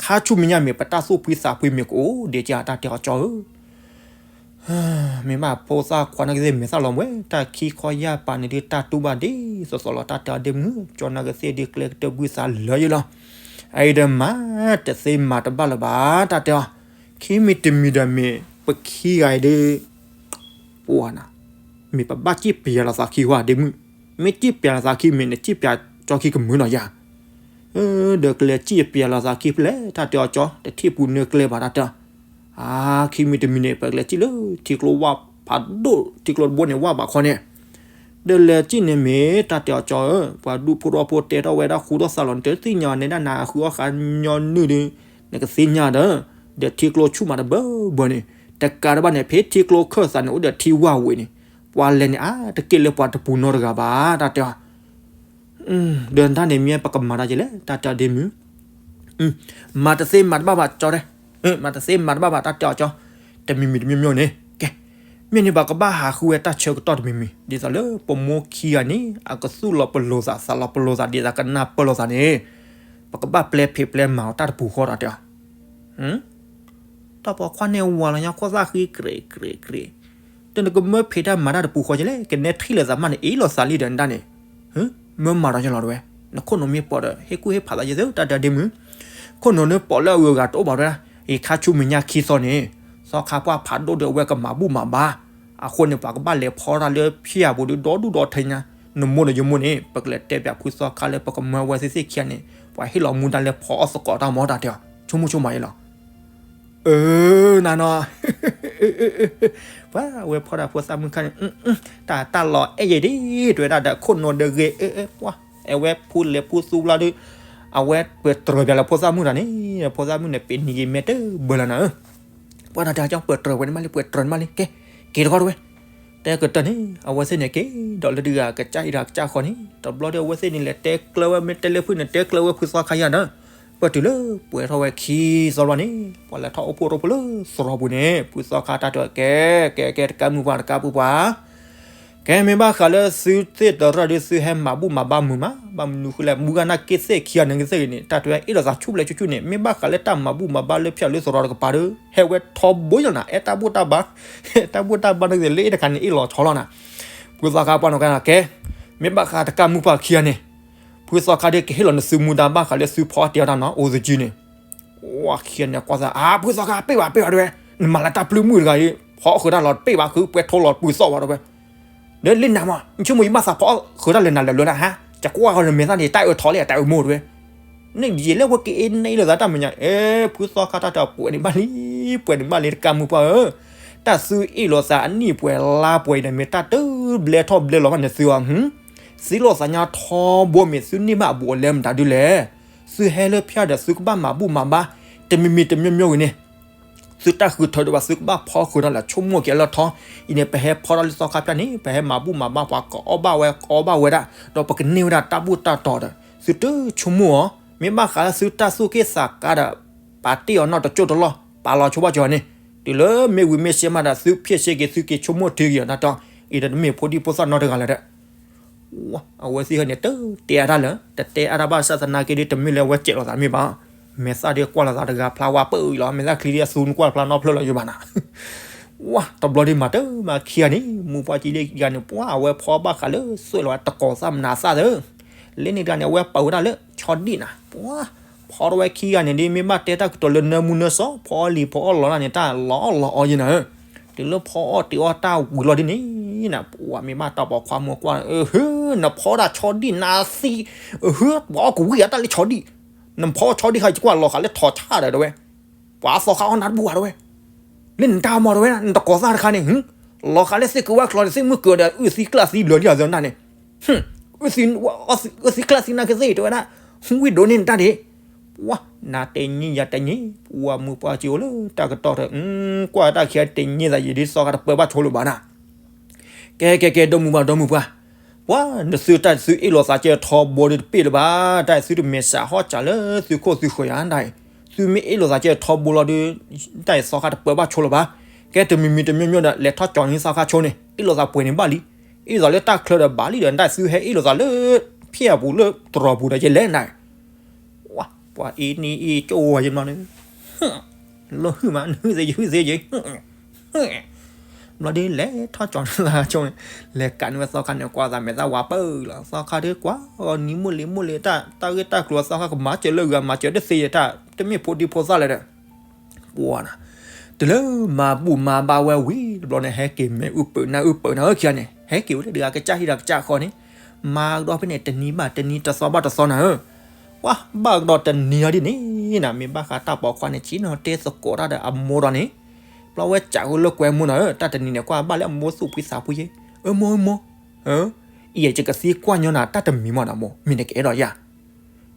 ခါဆူမဲာ်ညါမ့ၢ်ပတၢ်သူၣ်ဖှံသးဖှံမ့ၢ်ကအိၣ်ဒံးကတၢ်တဲအီၤကၠီဧၢ မ့ၢ်ဘၣ်ဖိသၣ်ခွါန့ၣ်ကသ့ၣ်မဲာ်သၣ်လီၤဝဲ တၢ်ခံခီယၢ်ပာ်န့ၣ်ဒုးတၢ်တူၢ်ဘၣ်ဒ်သိးသိးလီၤ တၢ်တဲအီၤဒ့မုၣ် ကၠီနာ်ကသ့ၣ်ဒုးကျဲကတၢၢ်ဘုသးလၢယလီၤ. အအံၤဒီးမၤတသ့မၤတဘၣ်လၢၤဘၣ် တၢ်တဲအီၤ, ခံမံၤတမံၤဒီးမ့ၢ်ပခံဂၤအံၤဒုး ပှၤနၤ, မ့ၢ်ပဘၣ်စံၣ်ပျဲလီၤသးခံဝဲဒ့မုၣ်, မ့ၢ်စံၣ်ပျဲလီၤသးခံမ့ၢ်နစံၣ်ပျဲကၠီခံကမုာ်နီၤယၤ ဒီးကလဲၤစံၣ်ပျဲလီၤသးခံဖဲလဲၣ် တၢ်တဲအီၤကၠီ တထံၣ်ပူၤနၢကျဲဘၣ်တၢ်တဲအီၤ, အါ ခံမံၤတမံၤန့ၣ် ပကလဲၤစံၣ်လၢထံကျိဝၣ်ဖးဒိၣ် ထံကျိတဘိန့ၣ်ဝၣ်ဘၣ်ခီန့ၣ်, ဒီးလဲၤစံၣ်န့ၣ်မ့ၢ်တၢ်တဲအီၤကၠီဧၢ ပှၤဒူၣ်ဖိထီၣ်ဖိတဲထီၣ်ဝဲဒၣ်ဃူထီၣ်သးလီၤ နတသ့ၣ်ညါန့ၣ်ဒၣ်နၤဃုအီၣ်ဃာ်ညီနုၢ်ဒီး နကသ့ၣ်ညါဒီး, ဒီးထံကျိဆူၣ်မးတဘၢဘၢန့ၣ်, တကးဒံးဘၣ်န့ၣ် ဖဲထံကျိခၢၣ်သးန့ၣ် အိၣ်ဒီးထံဝၣ်ဝံၤန့ၣ်, ပှၤလဲၤန့ၣ်အါတက့ၢ်လၢပှၤတပူၤနီတဂၤဘၣ် တၢ်တဲအီၤ ဒီးတၢ်န့ၣ်မ့ၢ်ပကမၤတၢ်ကလဲၣ် တၢ်တဲအီၤဒ့မုၣ်, မၤတသ့မၤတဘၣ်ဘၣ်ကၠီတဲ, မၤတသ့မၤတဘၣ်ဘၣ် တၢ်တဲအီၤကၠီ, တမံၤမံၤတမံၤမံၤန့ၣ် ကဲ, မ့ၢ်န့ၣ်ပှၤကဘၣ်ဟးဃုဝဲတၢ်ဆၢကတီၢ်တမံၤမံၤ ဒ်သိးလၢပမိၢ်ခံဂၤန့ၣ် အကသူၣ်လီၤပလိာ်သး သးလီၤပလိာ်သး ဒ်သိးကနၢ်ပၢၢ်လိာ်သးန့ၣ်, ပကဘၣ်ပျဲဖံးပျဲမၤအီၤတၢ်တပူၤဃီဒီးတဲအီၤ တၢ်ပိာ်ခွါန့ၣ်ဝၤလီၤညါခိၣ်သၣ်ဃံကြ့းကြ့းကြ့း, ဒီးနကမၢဖံးတၢ်မၤတၢ်တပူၤဃီကလဲၣ် ကနဲထံၣ်လိာ်သးမးန့ၣ် အ့ၣ်လိာ်သးလံဒီးနဒၣ်န့ၣ်, မၢမၤဒီးယလီၤတဝဲ, နခိၣ်နူာ်မ့ၢ်ပိာ်ဒီး ဟ့ၣ်ကူၣ်ဟ့ၣ်ဖးသးယသ့ တၢ်တဲဒ့မုၣ်, ခိၣ်နူာ်န့ၣ်ပိာ်လၢအဂုၤအဂၤတအိၣ်ဘၣ်ဝဲဒၣ်, အံၤခါဆူမဲာ်ညါခံသီန့ၣ်, သီခါပှၢ်ဖးဒိၣ်ဒီးအဝဲကမၤဘူၣ်မၤဘါ, အဃိန့ၣ် ပှၤကဘၣ်လဲၤဖီတၢ်လၢဖံးအပူၤဒီးဒီဒူၣ်ဒီထၢညါ, နမိၢ်ဒီးယမိၢ်န့ၣ် ပကလဲၤတဲပၠးဖုသီခါလၢပကမၢဝဲသ့ၣ်သ့ၣ်ခံဂၤန့ၣ် ပှၤဟ့ၣ်လီၤမူဒါလၢဖီအီၣ်သကိးတၢ်မီတၢ်တဲအီၤ, ဆိကမိၣ်ဆိကမးယလီၤ အၢ နၤနီၤ, ပှၤဝဲဖီတၢ်ဖိသၣ်မုၣ်ခါန့ၣ်, တၢ်တၢ်လီၤအဲၣ်ယဲၢ်ဒ် တဲဝဲဒၣ်ဒီးခိၣ်နူာ်ဒီးဂ့ၤ, ပှၤ အဝဲဖိလဲၤဖိသူဘျီဒီး, အဝဲပှဲၤတြၢၤပၠးလၢဖိသၣ်မုၣ်တၢ်န့ၣ်, ဖိသၣ်မုၣ်န့ၣ် ပ့ၤနံၤယံၤမဲာ်တဘၢလၢနၤဧၢ, ပှၤတၢ်တဲကၠီပှဲၤတြၢၤဝဲန့ၣ်မးလံ ပှဲၤတြၢၤန့ၣ်မးလံ ကဲ, က့ၤတခီတဝဲ တဲကတၢၢ်န့ၣ် အဝဲသ့ၣ်န့ၣ်က့ၤဒီးလၢတဂၤကစၢ်အံၤတဂၤကစၢ်ဃီန့ၣ် တဘျီဒီးအဝဲသ့ၣ်န့ၣ်လဲၤတဲကျၢၤဝဲ မ့ၢ်တဲလၢဖုန့ၣ် တဲကျၢၤဝဲဖုသီခါယၤဒီး, ပၢၢ်တုၤလၢပှဲၤထီၣ်ဝဲခံသီဘျီန့ၣ် ပှၤလဲၤထီၣ်အိၣ်ဖှိၣ်ရိဖှိၣ်လၢသရိာ်ပူၤန့ၣ် ဖုသီခါတၢ်တဲကဲ, ကဲ ကဲ တကးမုၢ်ပှၢ် တကးပူၤပှၢ် ကဲ မ့ၢ်ဘၣ်ဃးလၢသုသ့ၣ်တရၢၣ်ဒီးသုဟဲမၤဘူၣ်မၤဘါမုာ်မး ဘၣ်မနုၤဃိလဲၣ် မူဂၤနာ်က့သ့ၣ်ခံဂၤန့ၣ်ကသ့ၣ်ဂ့ၤန့ၣ် တၢ်တဲဝဲအ့ၣ်လိာ်သးဆူၣ်ဘျဲၣ်ဆူၣ်ဆူၣ်န့ၣ် မ့ၢ်ဘၣ်ဃးလၢတၢ်မၤဘူၣ်မၤဘါလၢဖၠၣ်လၢသရိာ်တကပၤဒီး ဟဲဝဲထီဘိယလီၤနၤ အဲၣ်တၢ်ဘူၣ်တၢ်ဘါ အဲၣ်တၢ်ဘူၣ်တၢ်ဘါနာ်ကသ့ၣ်လၢအ့ၣ်တခါန့ၣ်အ့ၣ်လီၤဆီလီၤနၤ ဖုသီခါပှၢ်နီၢ်ကါကဲ မ့ၢ်ဘၣ်ဃးတကးမုၢ်ပှၢ်ခံဂၤန့ၣ် ဖုသီခါဒီးကဟ့ၣ်လီၤနသုမူဒါဘၣ်ဃးလၢသုဖီအီၣ်တ့ၢ်အီၣ်တၢ်နီၤ အိၣ်သကၠံန့ၣ် ဝဲခံဂၤန့ၣ်ကွၢ်သး အါ ဖုသီခါ ပ့ၢ်ဘၣ် ပ့ၢ်ဘၣ်တဝဲ နမၤလၢတၢ်ပျုၢ်မုၣ်တဂၤအံၤ ဖီအီၣ်ဃုာ်တၢ်လီၤ ပ့ၢ်ဘၣ်ဃုာ် ပှဲၤထိလီၤ ပှဲၤသီၣ်ဝဲတဝဲ ဒီးလၢနၤမး နဆိကမိၣ်ယဘၣ်သးဖီအီၣ်ဃုာ်တၢ်လဲၣ်နၤလဲၣ်လၢနၤဟါ ကကွၢ်ဃီနမဲာ်သၣ်န့ၣ် တၢ်အၢထီလဲၣ် တၢ်အၢမိၢ်တဝဲ န့ၣ်ယဲလၢဝဲကအ့ၣ်န့ၢ်လိာ်သးတၢ်မဲာ်ညါ အဲ ဖုသီခါတၢ်တပှဲၤန့ၣ်ဘၣ်လံ ပှဲၤန့ၣ်ဘၣ်လံ တကးမုၢ်ပှၢ်ဧၢ တၢ်သုအ့ၣ်လိာ်သးအနံၣ်ပှဲၤလါပှဲၤအံၤဒီး မ့ၢ်တၢ်တဘျဲထီၣ်ဘျဲလီၤဘၣ်န့ၣ်သုအီၤ သုလိာ်သးညါထီဘိမ့ၢ်သုန့ၢ်ဘၣ်အဘူးအလဲမတၤဒုလဲၣ် သုဟဲလၢဖၠၣ်ဒီးသုကဘၣ်မၤဘူၣ်မၤဘါ တမံၤမံၤတမံၤမံၤဂ့ၤန့ၣ် သုတၢ်ဃုထၢဒီးဘၣ်သုကဘၣ်ဖီဃုာ်တၢ်လၢဆိကမိၣ်က့ၤအလၢထီ အံၤန့ၣ် ပဟဲဖီတၢ်လၢသီခါဖၠၣ်န့ၣ် ပဟဲမၤဘူၣ်မၤဘါပှၤကအီၣ်ဘၣ်ဝဲကအီဘၣ်ဝဲဒၣ် ဒီးပကန့ၢ်ဝဲဒၣ်တၢ်ဘူၣ်တၢ်တီၤဒီး သုတဆိကမိၣ်အီၤ မ့ၢ်ဘၣ်ဃးလၢသုတၢ်သူၣ်က့ၣ်သးကါဒီး ပာ်တ့ၢ်အီၤနီၢ်တကၠိၢ်တလီၢ် ပာ်လီၤဆိဘၣ်ကၠီန့ၣ်, တုၤလၢမ့ၢ်ဝံၤမ့ၢ်ဆဲးမးဒီး သုဖ့ၣ်ဆ့က့ၤ သုက့ၤဆိကမိၣ်ထံက့ၤအီၤတၢ်တီ, အံၤဒီးတမ့ၢ်ဖိဒံဖိသၣ်နီတဂၤလၢၤဒီး အဝဲသ့ၣ်ဟဲန့ၣ် တတဲအါတၢ်လၢၤ, တတဲအါတၢ်ဘၣ်ဆၣ်သနာ်က့ဒီး တမ့ၢ်လၢအဝဲစဲးလီၤသးမ့ၢ်ဘၣ်, မဲာ်သၣ်ဒီးကွၢ်လိာ်သးတဂၤဖျါဝါပၢၢ်အံၤလီၤ, မဲာ်သၣ်ချံဒီးအသူနကွၢ်ဖျါနီတဖျၢၣ်လီၤယဘၣ်နၤ ဝါ တဘျီဒ်မၤတၢ်မၤခံဂၤန့ၣ် မုၢ်ပှၢ်ကံလ့ၣ်ဂၤန့ၣ် ပှၤအဝဲဖီဘၣ်ဃးလၢသွဲၣ်လီၤတကိးသၣ်မနၤသၣ်သၢ, လၢန့ၣ်တဂၤန့ၣ် အဝဲပာ်ဝဲဒၣ်လၢဆီဒံၣ်နၤ, ပှၤ ဖီတဝဲခံဂၤန့ၣ်ဒ် မ့ၢ်ဘၣ်တဲတၢ်ကတိၤလၢနၢမူနၢစီၤ ဖီအီၣ်လံၤဖီအီၣ်လီၤဒၣ်န့ၣ် တၢ်လီၤအီၣ်လီၤအီယဲနၤဧၢ, တုၤလၢဖီအီၣ်တ့ၤအီၣ်တၢ်ဝံၤလီၤဒ်န့ၣ်နၤ ပှၤမ့ၢ်ဘၣ်တၢ်ပိာ်ခွါမုၣ်ကွၢ် အဟၢ နဖီဒၣ်ဆီဒံၣ်နၤသံ, အဟၢ ပှၤအီၣ်ကဝံၣ်အတၢ်လၢဆီဒံၣ်, နဖီဆီဒံၣ်ခါ ယကွၢ်လီၤဃာ်လၢထိးဆၣ်ဒီးတဝဲ ပှၤသီခါအီၣ်နၤတဘူၣ်ဘၣ်တဝဲ, လၢနတၢ်မၤတဝဲဒၣ် နတကိးသၣ်တခါန့ၣ်, လီၤဃာ်လၢသ့ၣ်ကဝၢ်ချီန့ၣ် သ့ၣ်မုၣ်ကၤဒီး အုၣ်သံကျၢ်သံလၢာ်လံအသးနၢ်န့ၣ်, အုၣ်သံကျၢ်သံနၢ်ကသ့ၣ်တဝဲဒၣ်, ဝံၣ်ဒိးန့ၢ်နတၢ်ဒ့ၣ်, ပှၤ နၤတညံယၤတညံ, ပှၤမုၢ်ပှၢ်စံးအိၣ်လၢတၢ်ကတီၢ်ဒီး ကွၢ်တၢ်ခံတညံသးယံာ်ဒ်သီခါတပၢဘၣ်ဆိလိာ်ဘၣ်နၤ ကဲကဲကဲ ဒီမုၢ်ပှၢ် ဒီမုၢ်ပှၢ်, ပှၤ နသုတၢ်သုအ့ၣ်လိာ်သးကဲထီဘိဒီးတပ့ၢ်လၢၤဘၣ်, တၢ်သုတမဲာ်ဆှးဟီၣ်စးလၢသုခိၣ်သုဃၢၤယၤဒၣ်အံၤ, သုမ့ၢ်အ့ၣ်လိာ်သးကဲထီဘိလီၤဒီး တၢ်အံၤသီခါတပၢဘၣ်ဆိလိာ်ဘၣ်, ကဲတမံၤမံၤတမံၤမံၤဒီး လဲၤထီၣ်ကၠီၤန့ၢ်သီခါဆိန့ၣ် အ့ၣ်လိာ်သးပှဲၤန့ၣ်ဘၣ်လံ, အ့ၣ်လိာ်သးလၢတၢ်ချၢဒီးဘၣ်လံဒီး တၢ်သုဟဲအ့ၣ်လိာ်သးလၢ ဖျၢၣ်ပူၤလၢတရီပူၤဒီးယလဲၣ်နၤ ပှၤအံၤနံၤအံၤကၠိဝဲယနီၤန့ၣ်, လၢဟုၣ်မး နဟုၣ်သ့ယဟုၣ်သ့ယဲ, ဘျီဒ်လဲၤထီၣ်ကၠီၤန့ၢ်သီခါဆိန့ၣ်, လဲၤကးန့ၢ်ဝဲသီခါန့ၣ် ကွၢ်သးမဲာ်သၣ်ဝါပၢၢ်လီၤ, သီခါဒ်ကွၢ်အီၤနံၤမိၢ်လံၤမိၢ်လံၤ တၢ်ဂ့ၢ်တၢ်ကျိၤသီခါကမၤစၢၤလၢဂၤ မၤစၢၤတသ့ယဲတၢ် တမ့ၢ်ဖိဒံဖိသၣ်လၢၤဒီး ပှၤနၤ, တုၤလၢမၤဘူၣ်မၤဘါဝဲဝံၤတဘျီန့ၣ် ဟဲက့ၤမဲာ်အုၣ်ပၢၤနၢ်အုၣ်ပၢၤနၤဧၢခံဂၤန့ၣ် ဟဲက့ၤဝဲလၢတဂၤကစၢ်ဟံၣ်ဒီးကစၢ်ဃီန့ၣ်, မၤကဒီးဖဲန့ၣ် တနံၤဘၣ်တနံၤ တသီဘၣ်တသီနၤဧၢ, ပှၤဘၣ်ကဒီးတနံၤအီၤဒ်န့ၣ်နၤ မ့ၢ်ဘၣ်ဃးတၢ်ပိာ်ခွါန့ၣ် ဆ့ၣ်နီၤတဲသကိးတၢ်ဒီးအမိၢ်ဒီးန့ၣ်, ဘျီဝဲစးဝဲလၢကွဲမူနၤဧၢ, တၢ်တနံၤန့ၣ် ကွၢ်ဘၣ်လၢအမိၢ်သူၣ်ဖှံသးဖှံယဲ, အၢမိၢ်မိၢ် အံၤယကသံကွၢ်ညီနၤ တၢ်တမံၤမးနၤမိၢ် မ့ၢ်နကအဲၣ်ဒိးယၤ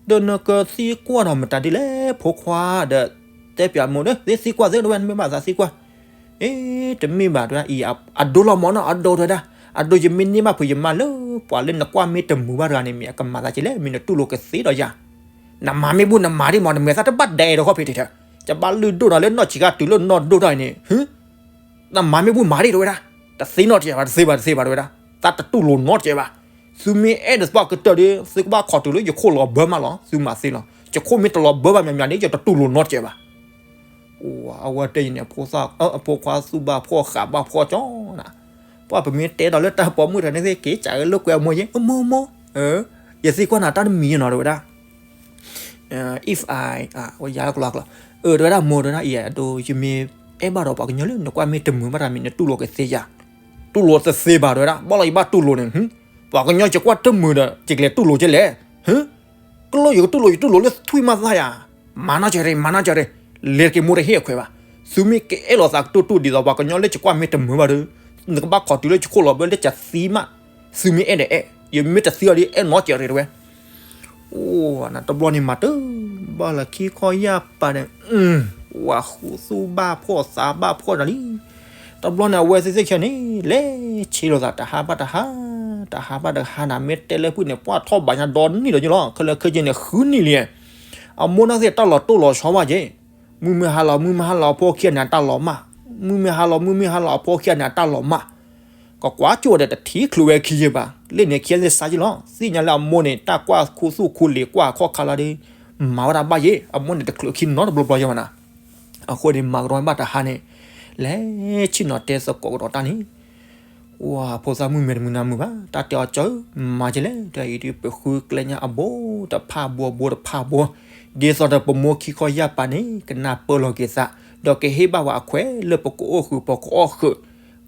ဒီးနကသံကွၢ်ဒီးမတၤဒ်လဲၣ် ဖိခွါဒီး တဲပၠးမိၢ်ဒီး သံကွၢ်သ့တဝဲ နမ့ၢ်ဘၣ်သးသံကွၢ်, အ့ တမ့ၢ်ဘၣ်တဝဲဒၣ်အံၤ အဒိလီၤမၢ်နီၤ အဒိတဝဲဒၣ်, အဒိယမ့ၢ်န့ၢ်ဘၣ်ဖုးယမါလၢ ပှၤလၢနကွၢ်မ့ၢ်တမုာ်ဘၣ်တဂၤန့ၣ် မ့ၢ်အကမၤသးက့လဲၣ် မ့ၢ်နတူၢ်လိာ်ကသ့ဒီးယၤ, နမၤမ့ၢ်ဘူၣ်နမၤဒ်မး နမဲာ်သၣ်တဘၣ်ဒဲးဒီးခီဖံးတထၢၣ်, ယဘၣ်လုၢ်ဒိၣ်နၤလၢနီၢ်ဆံးခါတုၤလၢနီၢ်ဒိၣ်ထီၣ်အံၤန့ၣ် နမၤမ့ၢ်ဘူၣ်မၤဒ်တဝဲဒၣ်, တသ့နီတစဲးဘၣ် တသ့ဘၣ်တသ့ဘၣ်တဝဲဒၣ်, သးတတူၢ်လိာ်နီတစဲးဘၣ်, သုမ့ၢ်အဲၣ်ဒိးသပှၢ်ကတၢၢ်ဒီး သုကဘၣ်ခိးတုၤလၢယခိၣ်လီၤဘၢမးလီၤ သုမၤသ့လီၤ, ယခိၣ်မ့ၢ်တလီၤဘၢဘၣ်မးမးန့ၣ် ယတတူၢ်လိာ်နီတစဲးဘၣ်, အိ အဝဲတဲယန့ၣ် အဖိခွါသူၣ်ဘၣ်ဖှီၣ်ဃးဘၣ်ဖှီၣ်ကၠီနၤ, ပှၤပမ့ၢ်တဲဒီးလၢတၢ်ပိာ်မုၣ်တဂၤန့ၣ်သ့ၣ်က့ၤ ကးလၢကွဲအမိၢ်ယဲ အမိၢ်မိၢ်, ယသံကွၢ်နၤတၢ်တမံၤနီၤတဝဲဒၣ် if I ဝဲယၤလၢကလီကလီ, အၢ တဝဲဒၣ်မိၢ်တဝဲဒၣ်အံၤ အဒိ ယမ့ၢ်အဲၣ်ဘၣ်ဒီးပှၤကညီလၢနကွၢ်မ့ၢ်တမုာ်ဘၣ်တၢ်မံၤ နတူၢ်လိာ်ကသ့ယၤ, တူၢ်လိာ်တသ့ဘၣ်တဝဲဒၣ် ဘၣ်လီၤယဘၣ်တူၢ်လိာ်န့ၣ်, ပှၤကညီယကွၢ်တမုာ်ဒီး ယကလဲၤတူၢ်လိာ်ကလဲၣ်, ကလိယကတူၢ်လိာ် ယတူၢ်လိာ်လၢထွံၣ်မးသးယၤ, မၤနီၢ်ကဲရ့ မၤနီၢ်ကဲရ့, လဲၤတက့ၤမိၢ်တဟ့ၣ်အခွဲးဘၣ်, သုမ့ၢ်ကအဲၣ်လိာ်သးကတူၢ်တူၢ်ဒ်သိးပှၤကညီလၢယကွၢ်မ့ၢ်တမုာ်ဘၣ်ဒီး, နကဘၣ်ခိးတုၤလၢယခိၣ်လီၤဘၢလၢယသံမး, သုမ့ၢ်အဲၣ်ဒိးအဲၣ်, ယမ့ၢ်တသံအီၤဒီး အဲၣ်နီၢ်ကဲရ့တဝဲ အိ နတဘျီန့ၣ်မၤတၢ်, ဘၣ်လၢခံခီယၢ်ပၤန့ၣ်, ဝၤဃူသူၣ်ဘၣ်ဖှီၣ်သးဘၣ်ဖှီၣ်တၢ်လံ, တဘျီန့ၣ် အဝဲသ့ၣ်သ့ၣ်ခဲန့ၣ် လဲၤဆ့လိာ်သးတဟါဘၣ်တဟါ, တဟါဘၣ်တဟါနၤ မ့ၢ်တဲလၢဖုၣ်န့ၣ် ပှၢ်ထီၣ်ဘၣ်ညါဒီနံၣ်ဒီးယလီၤ, ခဲလၢာ်ခဲဆ့န့ၣ် ဃုနံၣ်လံ, အမိၢ်န့ၣ်သ့ၣ်တၢ်လီၤတိၢ်လီၤဆီဘၣ်က့ မုၢ်မ့ၢ်ဟါလီၤ မုၢ်မ့ၢ်ဟါလီၤ အဖိခံဂၤန့ၣ်အတၢ်လီၤမၢ်, မုၢ်မ့ၢ်ဟါလီၤ မုၢ်မ့ၢ်ဟါလီၤ အဖိခံဂၤန့ၣ်အတၢ်လီၤမၢ်, ကကွၢ်ကၠိဒီးတထံၣ်ချုးဝဲခံယဲၢ်ဘၣ်, လၢန့ၣ်ခံဂၤသ့ၣ်စါယဲၢ်လီၤ, သ့ၣ်ညါလၢအမိၢ်န့ၣ် တၢ်ကွၢ်ခူသူၣ်ခူလံၤကွၢ်ခီၣ်ခါလီၤဒီး, မၤဝဲဒၣ်ဘၣ်ယဲၢ်, အမိၢ်န့ၣ်တချုးခံနီတဘျီဘျီယဲၢ်ဘၣ်နၤ, အဃိန့ၣ် မၤကဒီးဘၣ်တဟါန့ၣ်, လဲၤဆ့ၣ်နီၤတဲသကိးကဒီးတၢ်န့ၣ် ဝၤဖိသၣ်မုၣ်မဲာ်တမုာ်နၤမုာ်ဘၣ်, တၢ်တဲအီၤကၠီဧၢ, မၤကလဲၣ်, တၢ်အံၤဒ်ပဃုကျဲညါအဘိတဖၣ်ဘိ အဘိတဖၣ်ဘိ, ဒ်သိးဒီးပမိၢ်ခံခီယၢ်ပၤန့ၣ် ကနၢ်ပၢၢ်လီၤက့ၤသး, ဒီးကဟ့ၣ်ဘၣ်ဝဲအခွဲးလၢပကအီၣ်ဃုာ်ပကအီၣ်ဃုာ်,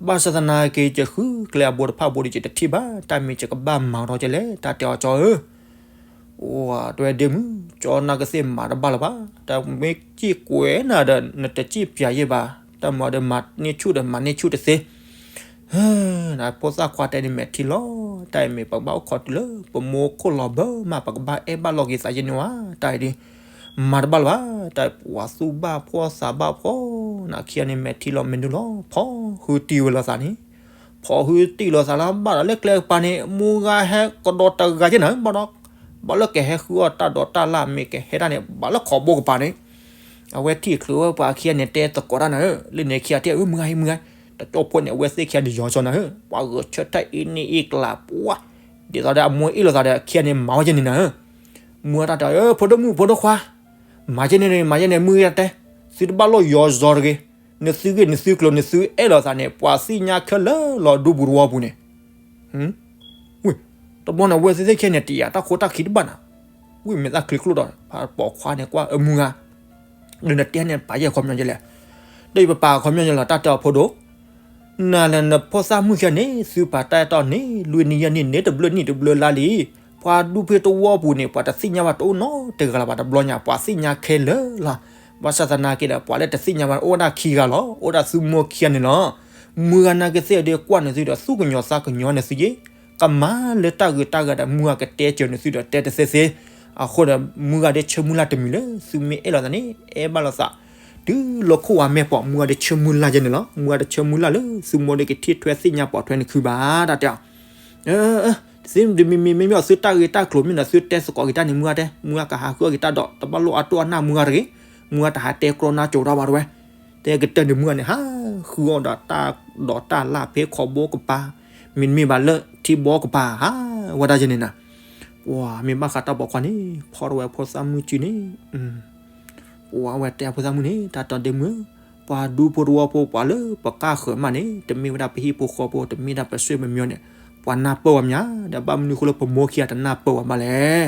ဘၣ်ဆၣ်သနာ်က့ ယဃုကျဲအဘိတဖၣ်ဘိဒီး ယတထံၣ်ဘၣ်, တၢ်မ့ၢ်ယကဘၣ်မၤကဒီးကလဲၣ်, တၢ်တဲအီၤကၠီဧၢ အိ တဝဲဒ့မုၣ်, ကၠီနၤကသ့ၣ်မၤတဘၣ်လၢၤဘၣ်, တၢ်မ့ၢ်စံၣ်ကွဲးနၤဒီး နတစံၣ်ပၠးယဲၢ်ဘၣ်, တၢ်မၤဒီးမၤန့ၢ်ဆူၣ်ဒီးမၤန့ၢ်ဆူၣ်တသ့, နဖိသၣ်ခွါတဲန့ၣ်မဲာ်ထံလီၤ, တၢ်အံၤမ့ၢ်ပကဘၣ်အိၣ်ခိးတုၤလၢ ပမိၢ်ခိၣ်လီၤဘၢမး ပကဘၣ်အဲၣ်ဘၣ်လီၤက့ၤသးယဲၢ်န့ၣ်ဝဲ, တၢ်အံၤဒ် မၤတဘၣ်လၢၤဘၣ်, တၢ်ပှၤသူၣ်ဘၣ်ဖှီၣ်သးဘၣ်ဖှီၣ်, နခံဂၤန့ၣ်မဲာ်ထံလီၤမဲာ်နုာ်လီၤ, ဖီၣ်ဟုတံၢ်ဝဲလိာ်သးန့ၣ် ဖီၣ်ဟုတံၢ်လိာ်သးလၢဘၣ်ဒီးလၢကျဲကပၤန့ၣ် မူဂၤဟဲကဒီးတဂၤက့နၤ ဘၣ်ဒီး ဘၣ်လၢကဟဲဃုအီၣ်တၢ်ဒိးတၢ်လၢ်မ့ၢ်ကဟဲဒၣ်န့ၣ် ဘၣ်လၢခိးဘိကပၤန့ၣ် အဝဲထံၣ်ချုးဝဲပှၤခံဂၤန့ၣ် တဲသကိးတၢ်နၤဧၢ, လၢန့ၣ်ခံဂၤထံၣ် အၢ မုၢ်ဂၤဟံးမုၢ်ဂၤ, တကၠီၣ်ဖိန့ၣ် အဝဲသ့ၣ်ခံဂၤန့ၣ်ယီၤကၠီနၤဧၢ, ပှၤဂဲၤဆၢထၢၣ်အ့န့ၢ်အ့ကျးပှၤ, ဒ်သိးဒီးအမိၢ်အ့ၣ်လိာ်သးဒီး ခံဂၤန့ၣ်မၤဝဲကဲန့ၣ်နၤဧၢ, မုၢ်ဂၤတၢ်တဲ အၢ ဖိဒိၣ်မုၣ်ဖိဒိၣ်ခွါ, မၤကဲန့ၣ် မၤကဲန့ၣ် မုၢ်ဂၤတဲ, သုတဘၣ်လိၣ်ယီၤကၠီတဂ့ၤ, နသုဂ့ၢ်နသုကျိၤ နသုအဲၣ်လိာ်သးန့ၣ် ပှၤသ့ၣ်ညါခဲလၢာ်လီၤ ဒူပူၤသဝီပူၤန့ၣ် ဝ့ၢ်, တဘျီန့ၣ် အဝဲသ့ၣ်သ့ၣ်ခံဂၤန့ၣ် တယာ်တၢ်ခိတၢ်ခံတဘၣ်နၤ, ဝ့ၢ်မဲာ်သၣ်ချံကျိၣ်ဒီး ပိာ်ခွါန့ၣ်ကွၢ် အၢ မုၢ်ဂၤ, လၢနတဲန့ၣ် ပာ်ယဲၢ်ခီပညီကလဲၣ်, ဒီးယပပာ်ခီပညီကလဲၣ် တၢ်တဲအီၤဖိဒိၣ်, နၤလၢ နဖိသၣ်မုၣ်ခံဂၤန့ၣ် သုပာ်တၢ်အဲၣ်တီန့ၣ် လွံၢ်နံၣ်ယဲၢ်နံၣ်န့ၣ် တဘျုးနံၣ်တဘျုးလါလံ, ပှၤဒူဖိသဝီပူၤန့ၣ် ပှၤတသ့ၣ်ညါဘၣ်တအိၣ်နီတဂၤလၢၤဘၣ် တဘျီညါ ပှၤသ့ၣ်ညါခဲလၢာ်လီၤ, ဘၣ်ဆၣ်သနာ်က့ဒီး ပှၤလၢတသ့ၣ်ညါဘၣ်အိၣ်ဝဲဒၣ်ခံဂၤလီၤ, အိၣ်ဒၣ်သုမိၢ်ခံဂၤန့ၣ်လီၤ, မုၢ်ဂၤနာ်က့သ့ၣ်ဒီးကွၢ်န့ၣ်သုဒီး သူၣ်ကညီၤသးကညီၤန့ၣ်သုယ့ၣ်, ကမၤလၢတၢ်ဂ့ၤတၢ်ဂၤဒီး မုၢ်ဂၤကတဲစၢၤန့ၣ်သုဒီးတဲတသ့သ့, အဃိဒီး မုၢ်ဂၤဒ်ဆၢမုၢ်လၢ်တမံၤလၢ သုမ့ၢ်အဲၣ်လိာ်သးန့ၣ် အဲၣ်ဘၣ်လိာ်သး တုၤလီၤခိၣ်ဝါမဲာ်ပိာ် မုၢ်ဂၤဒ်ဆၢမုၢ်လၢ်ယဲန့ၣ်လီၤ, မုၢ်ဂၤဒ်ဆၢမုၢ်လၢ်လၢ သုမိၢ်ဒ်ကထံၣ်ထွဲသ့ၣ်ညါပိာ်ထွဲန့ၣ်ခုဘၣ် တၢ်တဲအီၤ တသ့မ့မ့မ့မ့ၢ်အီၤ သုတၢ်ဂ့ၢ်တၢ်ကျိၤမ့ၢ်ဒီး သုတဲသကိးက့ၤတၢ်န့ၣ် မုၢ်ဂၤတဲ, မုၢ်ဂၤကဟးဃုအီၣ်က့ၤတၢ်ဒီး တဘၣ်လိၣ်အတိၢ်အနၢ်မုၢ်ဂၤတဂ့ၤ, မုၢ်ဂၤတဟးတဲကြီနါစိၤတၢ်ဘၣ်တဝဲ, တဲကတၢၢ်န့ၣ် မုၢ်ဂၤန့ၣ် ဟးဃုအီၣ်ဒီးတၢ်ဒိးတၢ်လၢ်ဖဲခိးဘိကပၤ, မ့တမ့ၢ်ဘၣ်လၢထံဘိကပၤ ဟးဝဲဒၣ်ယဲန့ၣ်နၤ, ပှၤမ့ၢ်ဘၣ်ဃးတၢ်ပိာ်ခွါန့ၣ် ဖီၣ်ထီၣ်ဝဲဖိသၣ်မုၣ်စုန့ၣ် ပှၤဝဲတဲအဖိသၣ်မုၣ်န့ၣ် တၢ်တဲဒ့မုၢ်ဧၢ, ပှၤဒူဖိသဝီဖိပှၤလၢပကဃၢၤမးန့ၣ် တမ့ၢ်ဝဲဒၣ်ပဟံၣ်ဖိဃီဖိ တမ့ၢ်ဒၣ်ပဆွေပမျိုးန့ၣ် ပှၤနၢ်ပၢၢ်ဝဲမး, ဒီးဘၣ်မနုၤဃိလၢပမိၢ်ခံဂၤတနၢ်ပၢၢ်ဝဲဘၣ်လဲၣ်,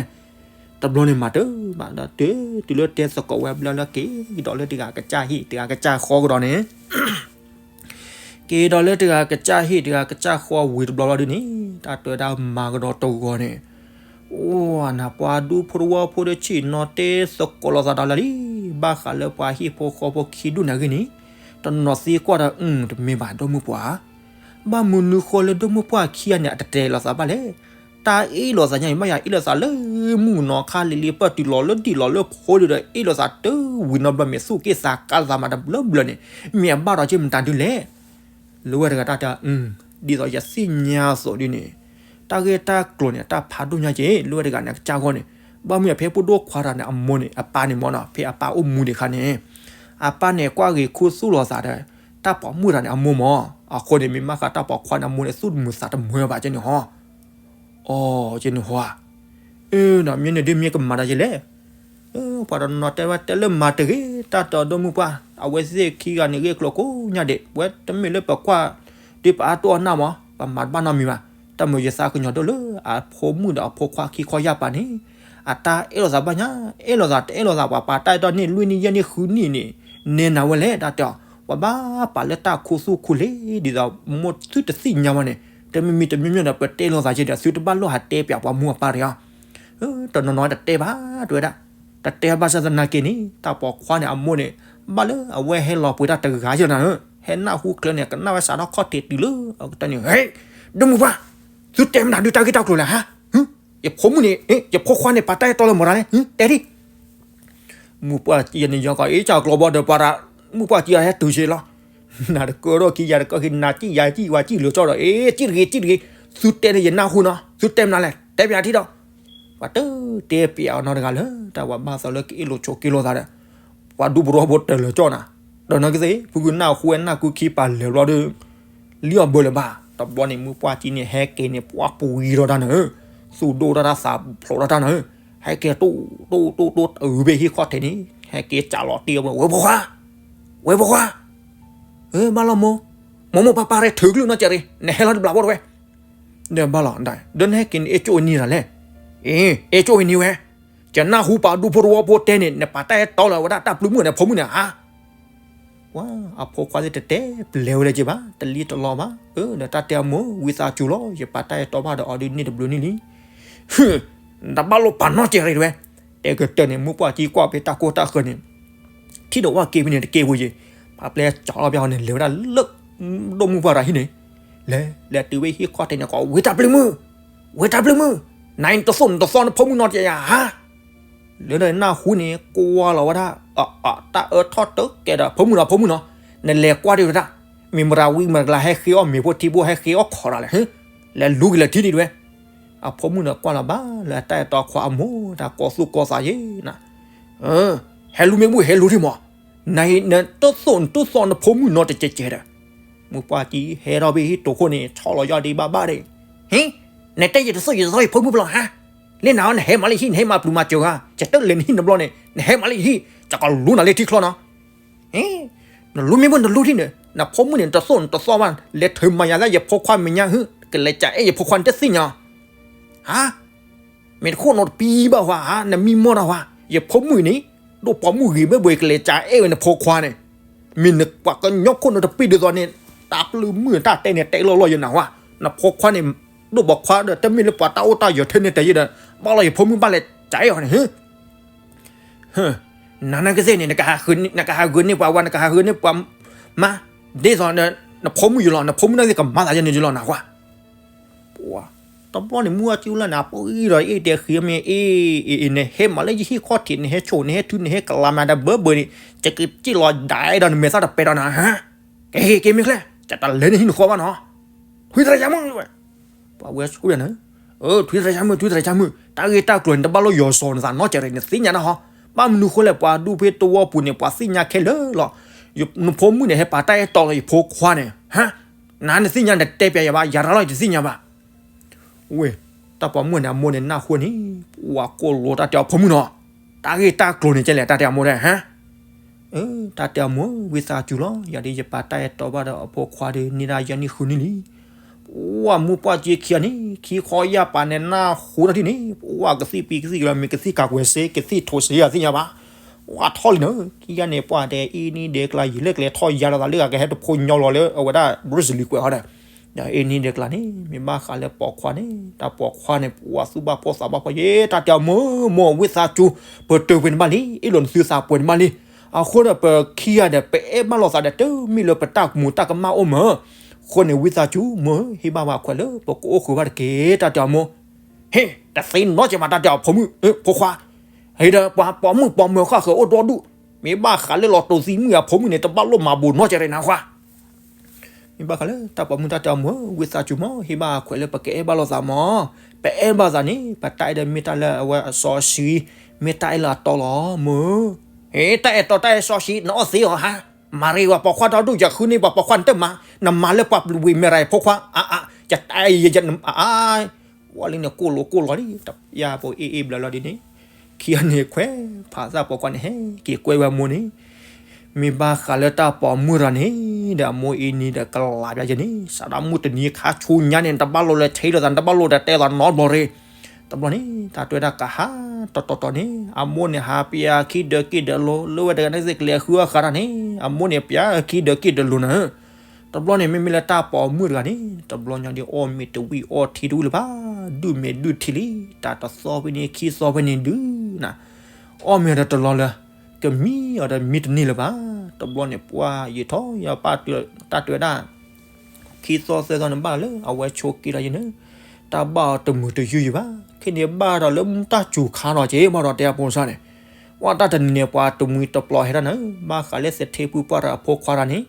တဘျီန့ၣ်မၤတၢ်ဘၣ်ဒီး တုၤလၢတဲသကိးဝဲဘျီလၢ က့ၤကဒီးလၢတဂၤကစၢ်ဟံၣ် တဂၤကစၢ်ဃီကဒီးန့ၣ် က့ၤဒီးလၢတဂၤကစၢ်ဟံၣ် တဂၤကစၢ်ဃီဝံၤတဘျီလီၤဒုန့ၣ် တၢ်တဲဝဲဒၣ်မၤကဒီးတဂီၤန့ၣ်, အိၣ်နၤ ပှၤဒူဖိသဝီဖိဒီးဆ့ၣ်နီၤတဲသကိးလိာ်သးဒီးလၢာ်လံ, ဘၣ်ဃးလၢပှၤဟံၣ်ဖိဃီဖိခံဒူၣ်န့ၣ်အဂ့ၢ်န့ၣ်, တနီၤသံကွၢ်ဒီး အု တမ့ၢ်ဘၣ် ဒီမုၢ်ပှၢ်, ဘၣ်မနုၤဃိလၢဒီမုၢ်ပှၢ်ခံဂၤန့ၣ် အတတဲလိာ်သးဘၣ်လဲၣ်, တၢ်အ့ၣ်လိာ်သးညါအံၤ ဘၣ်ယၤအ့ၣ်လိာ်သးလၢမုၢ်နီၤခါလံၤလံၤ ပၢၢ်တုၤလီၤလၢဒံၣ်လီၤလၢဖိဒုဒီး အ့ၣ်လိာ်သးတဝံၤနီတဘျီ မ့ၢ်သူၣ်က့ၣ်သးကါလိာ်သးမးတဘျီဘျီန့ၣ် မ့ၢ်အဘၣ်ဒီးက့ၤမတၤဒုလဲၣ်, လၢဝဲတဂၤတၢ်တဲ ဒ်သိးယသ့ၣ်ညါအသိးဒ်န့ၣ်, တၢ်ဂ့ၢ်တၢ်ကျိၤန့ၣ် တၢ်ဖးဒိၣ်ညါက့ၤ လၢဝဲတဂၤန့ၣ် အကစၢ်ဂီၢ်န့ၣ်, ဘၣ်မနုၤအဖဲဖိဒိၣ်ခွါတဂၤန့ၣ် အမိၢ်န့ၣ် အပၢ်န့ၣ်မ့ၢ်နီၤ ဖဲအပၢ်အိၣ်မူဒံးအခါန့ၣ်, အပၢ်န့ၣ် ကွၢ်ဂ့ၤခူသူၣ်လိာ်သးဒီး တၢ်ပိာ်မုၣ်တဂၤန့ၣ် အမိၢ်မ့ၢ်, အဃိန့ၣ် မ့ၢ်ဘၣ်ဃးတၢ်ပိာ်ခွါန့ၣ် အမိၢ်န့ၣ် သူၣ်တမုာ်သးတမုာ်ဘၣ်က့ၤန့ၣ်ဟီ အီ က့ၤန့ၣ်ဟီဧါ, အၢ ဒီးမ့ၢ်န့ၣ်ဒ်မ့ၢ်ကမၤဒီးက့ၤလဲၣ်, ပှၤတနီၤတဲဝဲတဲလၢမၤတဂ့ၤ တၢ်တီဒီမုၢ်ပှၢ် အဝဲသ့ၣ်ခံဂၤန့ၣ် ဂ့ၢ်ကျိၤကိးညါဒံး ဝဲတမ့ၢ်လၢပကွၢ် ဒ်ပအါတိၢ်အနၢ်မး ပမၤတဘၣ်နီတမံၤဘၣ်, တၢ်မုာ်ယသးကညီၤဒိၣ်လၢ အဖိမုၣ်ဒီးအဖိခွါခံခီယၢ်ပၤန့ၣ်, အတၢ်အဲၣ်လိာ်သးဘၣ်ညါ အဲၣ်လိာ်သးတအဲၣ်လိာ်သး ပှၤပာ်တၢ်အဲၣ်တီန့ၣ် လွံၢ်နံၣ်ယဲၢ်နံၣ်ဃုနံၣ်န့ၣ်, နဲနၤဝဲလဲၣ် တၢ်တဲအီၤ ပှၤဘၣ်ပာ်လၢတၢ်ခိသူၣ်ခိလ့ ဒ်သိး မိၢ်သုတသ့ၣ်ညါဘၣ်န့ၣ်, တမံၤမံၤတမံၤမံၤဒီး ပတဲလိာ်သးက့ၤဒီး သုတဘၣ်လိၣ်ဟးတဲပၠးပှၤမူအပၢ်တဂ့ၤ, တနီၤနီၤတတဲဘၣ် တဲဝဲဒၣ်, တတဲဘၣ်ဆၣ်သနာ်က့န့ၣ် တၢ်ပိာ်ခွါန့ၣ် အမိၢ်န့ၣ် ဘၣ်လၢအဝဲဟဲလီၤပှ့ၤတၢ်တဂၤယဲၢ်နၤဧၢ, ဟဲနၢ်ဟူချၢန့ၣ် ကနၣ်ဝဲစးထီၣ်ခီၣ်ထံးတုၤလၢအကတၢၢ်န့ၣ်, ဟဲ, ဒိၣ်မုၢ်ပှၢ်, သုတဲမနုၤဒုးတၢ်ဂ့ၢ်တၢ်ကျိၤလဲၣ်ဟါ, ယဖိမုၣ်န့ၣ် ယဖိခွါန့ၣ် ပာ်တၢ်အဲၣ်တီလၢမတၤလဲၣ်, တဲဒံး မုၢ်ပှၢ်စံးယဲန့ၣ် ယီၤကီး အ့ၣ် ကၠီၤကျီဘီဒီးပှၤတၢ်, မုၢ်ပှၢ်စံးယဲဟဲတုၤဆ့လီၤ, နၤတကၢထီၣ်ခံယၤတကၢထီၣ်ခံ နၤစံၣ်ယၤစံၣ်ဝၤစံၣ်လၢာ်ကၠီဒီး အ့ စံၣ်တဂ့ၤ စံၣ်တဂ့ၤ, သုတဲန့ၣ် ယနၢ်ဟူနီၤ သုတဲမနုၤလဲၣ် တဲပၠးထံၣ်ဒီး, ပှၤတတဲပၠးအီၤနီတဂၤလၢၤ တၢ်ဝဲဘၣ်သးလၢကအဲၣ်လိာ်ဆိးက့လိာ်သးဒီး, ပှၤဒူပရိဖိတၢၢ်လၢာ်ကၠီနၤ, ဒီးနီၢ်ကသ့ၣ် ဖုကနၢ်ဟူဝဲနၢ်ကူခံပာ်လဲၤဘျီဒီး လံအီၤဘၢလၢၤဘၣ်, တဘျီန့ၣ် မုၢ်ပှၢ်စံးန့ၣ် ဟဲက့ၤန့ၣ် ပှၢ်ပူၤဂံၤထီၣ်တၢ်နၤဧၢ, သူၣ်ဒိၣ်ထီၣ်တၢ်သးဖျိးထီၣ်တၢ်နၤဧၢ, ဟဲက့ၤတိၢ်တိၢ်တိၢ်တိၢ် အုးဘ့ၣ်ဟံၣ်ခီၣ်ထံးန့ၣ် ဟဲက့ၤစးလီၤတံၢ်အဝဲ ဝဲၢ်ဖိခွါ, ဝဲၢ်ဖိခွါ, အၢ ဘၣ်လီၤမိၢ်, မိၢ်မိၢ်ပၢ်ပၢ်ရဲ ထုးကလုၢ်နီၢ်ကဲးရ့ၣ် နဟဲလီၤတဘျီဖိတဝဲ ဒီးဘၣ်လီၤ ဒီးနဟဲက့ၤန့ၣ် အဲၣ်ကၠိၣ်ဝဲနံၤတၢ်လဲၣ်, အ့ အဲၣ်ကၠိၣ်ဝဲနံၤဝဲ, ယနၢ်ဟူပှၤဒူဖိတဝီဖိတဲန့ၣ် နပာ်တၢ်အဲၣ်တီလၢၤဝဲဒၣ်တၢ်ပျုၤမုၣ်န့ၣ် ဖိမုၣ်န့ၣ်ဧါ, ပှၤအဖိခွါသ့ၣ်တတဲပျဲဝဲလၢၤက့ၤဘၣ် တလံတလီဘၣ်, အၢ ဒီးတၢ်တဲအမိၢ် ဝံသးစူၤလီၤ ယပာ်တၢ်အဲၣ်တီဘၣ်ဒီးအီၤဒုးန့ၢ်တဘျုးနံၣ်လံ, တဘၣ်လိၣ်ပာ်နီၢ်ကဲးရ့ၣ်တဝဲ, တဲကတၢၢ်န့ၣ် မုၢ်ပှၢ်ကံကွၢ်ဖဲတၢ်ကိၢ်တၢ်ဃၢၤန့ၣ် ထံၣ်ဒီးဝဲက့ၤဖဲန့ၣ်တက့ၢ်ဝဲယ့ၣ်, ပှၤပျဲစးလီၤပျဲဟီန့ၣ် လဲၤဝဲဒၣ်လၢ ဒိၣ်မုၢ်ပှၢ်တၢ်ဟံၣ်န့ၣ်, လဲၤ လဲၤတုၤဝဲဟံၣ်ခီၣ်ထံးန့ၣ်ကီး ဝံတၢ်ပျုၤမုၣ်, ဝံတၢ်ပျုၤမုၣ်, နၤအံၤနတသိၣ်နတသီနဖိမုၣ်နီတယၤဧါ, လၢနနၢ်ဟူန့ၣ် ကွၢ်လီၤဝဲဒၣ် တၢ်အၢထီၣ်တကဲဒီး ဖိမုၣ်နီၤ ဖိမုၣ်နီၤ, နလဲၤကွၢ်ဒံးဝဲဒၣ်, မ့ၢ်မတၤဝံမတၤကလၤ ဟဲဃ့အီၣ်မ့ၤဖိထံဖိ ဟဲဃ့အီၣ်ခီးတၢ်လဲၣ်, လဲၤလူၤက့ၤလၢထံဒံးတဝဲ, အဖိမုၣ်န့ၣ်ကွၢ်လီၤဘၣ်လၢအတၢ်အဲၣ်တီခွါအမိၢ် တၢ်ကီသူၣ်ကီသးယဲနၤ, ဟဲလူၤမ့ၢ်ဘူၣ်ဟဲလူၤထံမး, နၤနတိၢ်သိၣ်နတိၢ်သီနဖိမုၣ်နီတကဲးကဲးဒီး, မုၢ်ပှၢ်ကံဟဲထီၣ်ဘ့ၣ်ဟံၣ်တိာ်ခိၣ်န့ၣ် ဆီၣ်လီၤယီၢ်ဒံးဘၣ်ဘၣ်ဒီး, ဟ့, နတဲယတသိၣ်ယတသီယဖိမုၣ်ဘျီဟါ, လၢနၤအီၤနဟဲမၤလၢဟံၣ် နဟဲမၤပျုၤမၤစၢၤဂၤ ယတၢ်လဲၤနဟံၣ်နဘျီန့ၣ် နဟဲမၤလၢယဟံၣ် ယကလူၤနၤလၢထံချီနီၤ နလူၤမ့ၢ်ဘူၣ်နလူၤထံန့ၣ် နဖိမုၣ်န့ၣ် နတသိၣ်နတသီဘၣ် လဲၤထုးမၤယၤလၢယဖိခွါမဲာ်ညါဟု ကလဲၤကးအဲၣ်ယဖိခွါနတသ့ၣ်ညါ, ဟါ, မ့ၢ်တခိၣ်နတပံဘၣ်ဝဲဧါ နမံမီၢ်တၢ်ဝဲ, ယဖိမုၣ်န့ၣ် ဒိၣ်ပိာ်မုၣ်ဂ့ၤဘၣ်ဘၣ် ကလဲၤကးအဲၣ်ဝဲနဖိခွါန့ၣ်, မ့ၢ်နပှၤကညီခိၣ်နတပံဒ်သိးန့ၣ်, တၢ်ပျုၢ်မုၣ်တၢ်တဲန့ၣ်တဲလီၤလီၤယနၤဝဲ, နဖိခွါန့ၣ် ဒိၣ်ပိာ်ခွါဒီး တမ့ၢ်လၢပှၤတၢ်အိၣ်တၢ်ယၢၤထဲန့ၣ်တဲယဲဒီး ဘၣ်လီၤယဖိမုၣ်ဘၣ်လဲၤကးအဲၣ်အီၤန့ၣ် နၤနကသ့ၣ်န့ၣ် နကဟးဂုာ်န့ၢ်ပှၤဝါ နကဟးဂုာ်န့ၢ်ပှၤမါ, ဒ်သိး နဖိမုၣ်ယလီၤ နဖိမုၣ်နာ်က့ကမၤသးယဲန့ၣ်ယလီၤနၤဝဲ, တဘျီန့ၣ်မုၢ်အကၠူလၢနၤ ပှၤအံၤဒီးအ့ၣ်တဲဃံမ့ၢ်အ့ၣ်အ့ၣ် နဟဲမၤလၢယဟံၣ်ခီၣ်ထံး နဟဲဆိး နဟဲထု နဟဲကလၤမၤတၢ်ဘၢဘၢန့ၣ် ယကစံၣ်လီၤဒၣ်ဒီးနမဲာ်သၣ်တပဲဒီးနၤ, ကဟ့ၣ်က့ၤမ့ၢ်ချ့ ယတလဲၤနဟံၣ်နဃီဘၣ်နီၤ, ထွံၣ်သရၣ်ယါမုၣ် ပှၤဝဲဆိယၤန့ၣ်, ထွံၣ်သရၣ်ယါမုၣ် ထွံၣ်သရၣ်ယါမုၣ် တၢ်ဂ့ၢ်တၢ်ကျိၤန့ၣ် တဘၣ်လိၣ်ယီၤစီၤနသးနီတစဲးရ့ၣ် နသ့ၣ်ညါနဟီ, ဘၣ်မနုၤဃိလဲၣ် ပှၤဒူၣ်ဖဲတဝီပူၤန့ၣ် ပှၤသ့ၣ်ညါခဲလၢာ်လီၤ, နဖိမုၣ်န့ၣ် ဟဲပာ်တၢ်အဲၣ်တီလီၤယဖိခွါန့ၣ်, ဟါ, နၤနသ့ၣ်ညါနတဲပျးယၤဘၣ် ယၤတၢ်လီၤယတသ့ၣ်ညါဘၣ် ဝ့ၢ်, တၢ်ပိာ်မုၣ်န့ၣ် အမိၢ်န့ၣ်နၢ်ဟူန့ၣ်, ပှၤကိၢ်လိာ်တၢ်တဲအီၤဖိမုၣ်နီၤ, တၢ်ဂ့ၢ်တၢ်ကျိၤန့ၣ်ကဲလဲၣ် တၢ်တဲအမိၢ်တဲ, တၢ်တဲအမိၢ် ဝံသးစူၤလီၤ ယၤဒ်ယပာ်တၢ်အဲၣ်တီဘၣ်ဒီးအဖိခွါဒီး န့ၢ်ဒၣ်ယဲၢ်နံၣ်ဃုနံၣ်လံ, ပှၤမုၢ်ပှၢ်က့ခံဂၤန့ၣ် ခံခီယၢ်ပာ်န့ၣ်နၢ်ဟူတၢ်ထံၣ်န့ၣ်, ပှၤကသံၣ်ပံၤကသံၣ်ကလီၤ မ့ၢ်ကသံၣ်ကးကွဲးစ့ ကသံၣ်ထိးစ့ယၤသ့ၣ်ညါဘၣ်, ပှၤထီၣ်လံနၤ, ခံဂၤန့ၣ် ပှၤတဲအ့ၣ်နံၣ်ဒဲးကျါ ယံာ်လၢကျဲထီၣ်ယၤလီၤသးလၢဂၤကဟဲတဖိညီလီၤလၢအဝဲဒၣ် Bruce Lee ကွဲးဟီဒီး ဒီးအ့ၣ်နံၣ်ဒဲးကျါန့ၣ် မ့ၢ်ဘၣ်ဃးလၢပိာ်ခွါန့ၣ် တၢ်ပိာ်ခွါန့ၣ် ပှၤသူၣ်ဘၣ်ဖှီၣ်သးဘၣ်ဖှီၣ်ယဲ တၢ်တဲအမိၢ် မိၢ်ဝံသးစူၤ ပတၢၢ်ပှဲၤန့ၣ်ဘၣ်လံ အ့ၣ်လိာ်နသုသးပှဲၤန့ၣ်ဘၣ်လံ, အဃိဒီးပခံဂၤဒီး ပအဲၣ်ဘၣ်လိာ်သးဒီး တမ့ၢ်လၢပတၢ်ကမူၤတၢ်ကမၣ်အိၣ်မၢ်, အဃိန့ၣ် ဝံသးစူၤ မိၢ်ဧၢ ဟ့ၣ်ဘၣ်ပှၤခွဲးလၢပကအိၣ်ဃုာ်ဘၣ်တက့ၢ် တၢ်တဲအမိၢ်, ဟ့ၣ် တသ့နီတစဲးဘၣ် တၢ်တဲအီၤဖိမုၣ် ဖိခွါ, ဟ့ၣ်ဒီးပှၤပိာ်မုၣ်ပိာ်မၢၤဃၣ်ဃၢၤအိၣ်ဒီဒူၣ်, မ့ၢ်ဘၣ်ဃးလၢလီၤတိၢ်သံမုၣ်အဖိမုၣ်န့ၣ် တဘၣ်လိၣ်မၤဘိးနီတစဲးရ့ၣ်နၤခွါ မ့ၢ်ဘၣ်ဃးလၢတၢ်ပိာ်မုၣ်တၢ်တဲအမိၢ် ဝံသးစူၤမၢ် ဟ့ၣ်ဘၣ်ခွဲးလၢပကအဲၣ်ဘၣ်လိာ်သးမၢ်, ပအဲၣ်ဘၣ်သးန့ၣ် ပတၢ်အဲၣ်ဒီးမ့ၢ်တၢ်လၢအဝဲအစီဆှံ, မ့ၢ်တၢ်အဲၣ်လၢအတီလီၤ မိၢ်, ဟ့ၣ် တၢ်အဲၣ်တီတၢ်အဲၣ်စီဆှံ နအီၣ်သ့အီၤဟါ, မၤရ့ပှၤပိာ်ခွါဒီဒူၣ် ယဃုန့ၢ်ပှၤပိာ်ခွါနတမၤ, နမၤလၢပှၤဝံၤမဲာ်ရၤဖိခွါ, အါအါ, ယတၢ်အဲၣ်ယဲယဲ, အါအါ ဝဲလံန့ၣ် ကိၢ်လိာ်ကိၢ်လိာ်လံ, တယၢ်ပှၤအ့ၣ်အ့ၣ်ဘျၢလီၤဒ်န့ၣ်, ခံဂၤန့ၣ်ခွဲး ဖးသၣ်ပိာ်ခွါန့ၣ် ဟဲက့ၤကွဲဝဲအမိၢ်န့ၣ်, မ့ၢ်ဘၣ်ဃးလၢတၢ်ပိာ်မုၣ်တဂၤန့ၣ်, ဒီးအမိၢ်အံၤန့ၣ်ဒီးကလးပျၢ်ယဲန့ၣ်, စးဒၣ်မုၢ်တနံၤခါဆူညါန့ၣ် နတဘၣ်လိၣ်လၢထံၣ်လိာ်သး နတဘၣ်လိၣ်ဒီးတဲလီၤနီတဘျီရ့ၣ်, တဘျီန့ၣ် တၢ်တွဲဒၣ်ကဟးတီတီတီန့ၣ်, အမိၢ်န့ၣ်ဟးပျၢ်ခံဒၢးက့ၢ်ဒၢးလိၤ, လၢဝဲတဂၤန့ၣ်စ့ၢ်ကလဲၤဃုအီၣ်ဃာ်တၢ်န့ၣ်, အမိၢ်န့ၣ်ပျၢ်ခံဒၢးက့ၢ်ဒၢးလိၤနၤ တဘျီန့ၣ် မ့မ့ၢ်လၢတၢ်ပိာ်မုၣ်တဂၤန့ၣ် တဘျီညါဒ်အီၣ်မ့ၤတဝံၣ်အီထံတဝံၣ်လၢၤဘၣ်, ဒုၣ်မ့ၤဒုၣ်ထံလံ, တၢ်တသီဖဲန့ၣ် ခံသီဖဲန့ၣ်ဒုးနၤ, အီၣ်မ့ၤအီၤဒီးတလီၤလၢၤ, ကမံအီၤဒီးမံတန့ၢ်လၢၤဘၣ်, တဘျီန့ၣ် ပှၢ်ယံာ်ထီၣ်ယၤ ပၢ်တၢ်တွဲဒၣ် ခံသီသၢသီန့ၣ်ဘၣ်လၢအဝဲဆိးက့ဒီးယဲန့ၣ်, တၢ်ဘၣ်အီၤတမုာ်တယုၢ်ယံၤဘၣ်, ခဲန့ၣ်ဘၣ်ဒီးလၢမူတၢ်စူၤခါလီၤက့ၤ ဘၣ်ဒီးတဲအဖိစၢ်န့ၣ်, ဝဲတၢ်တနံၤန့ၣ် ပှၤတမှံၤတပျီၤဟဲဒၣ်န့ၣ်, ဘၣ်ဃးလၢသထ့ဖုပှၢ်တဂၤအဖိခွါတဂၤန့ၣ်,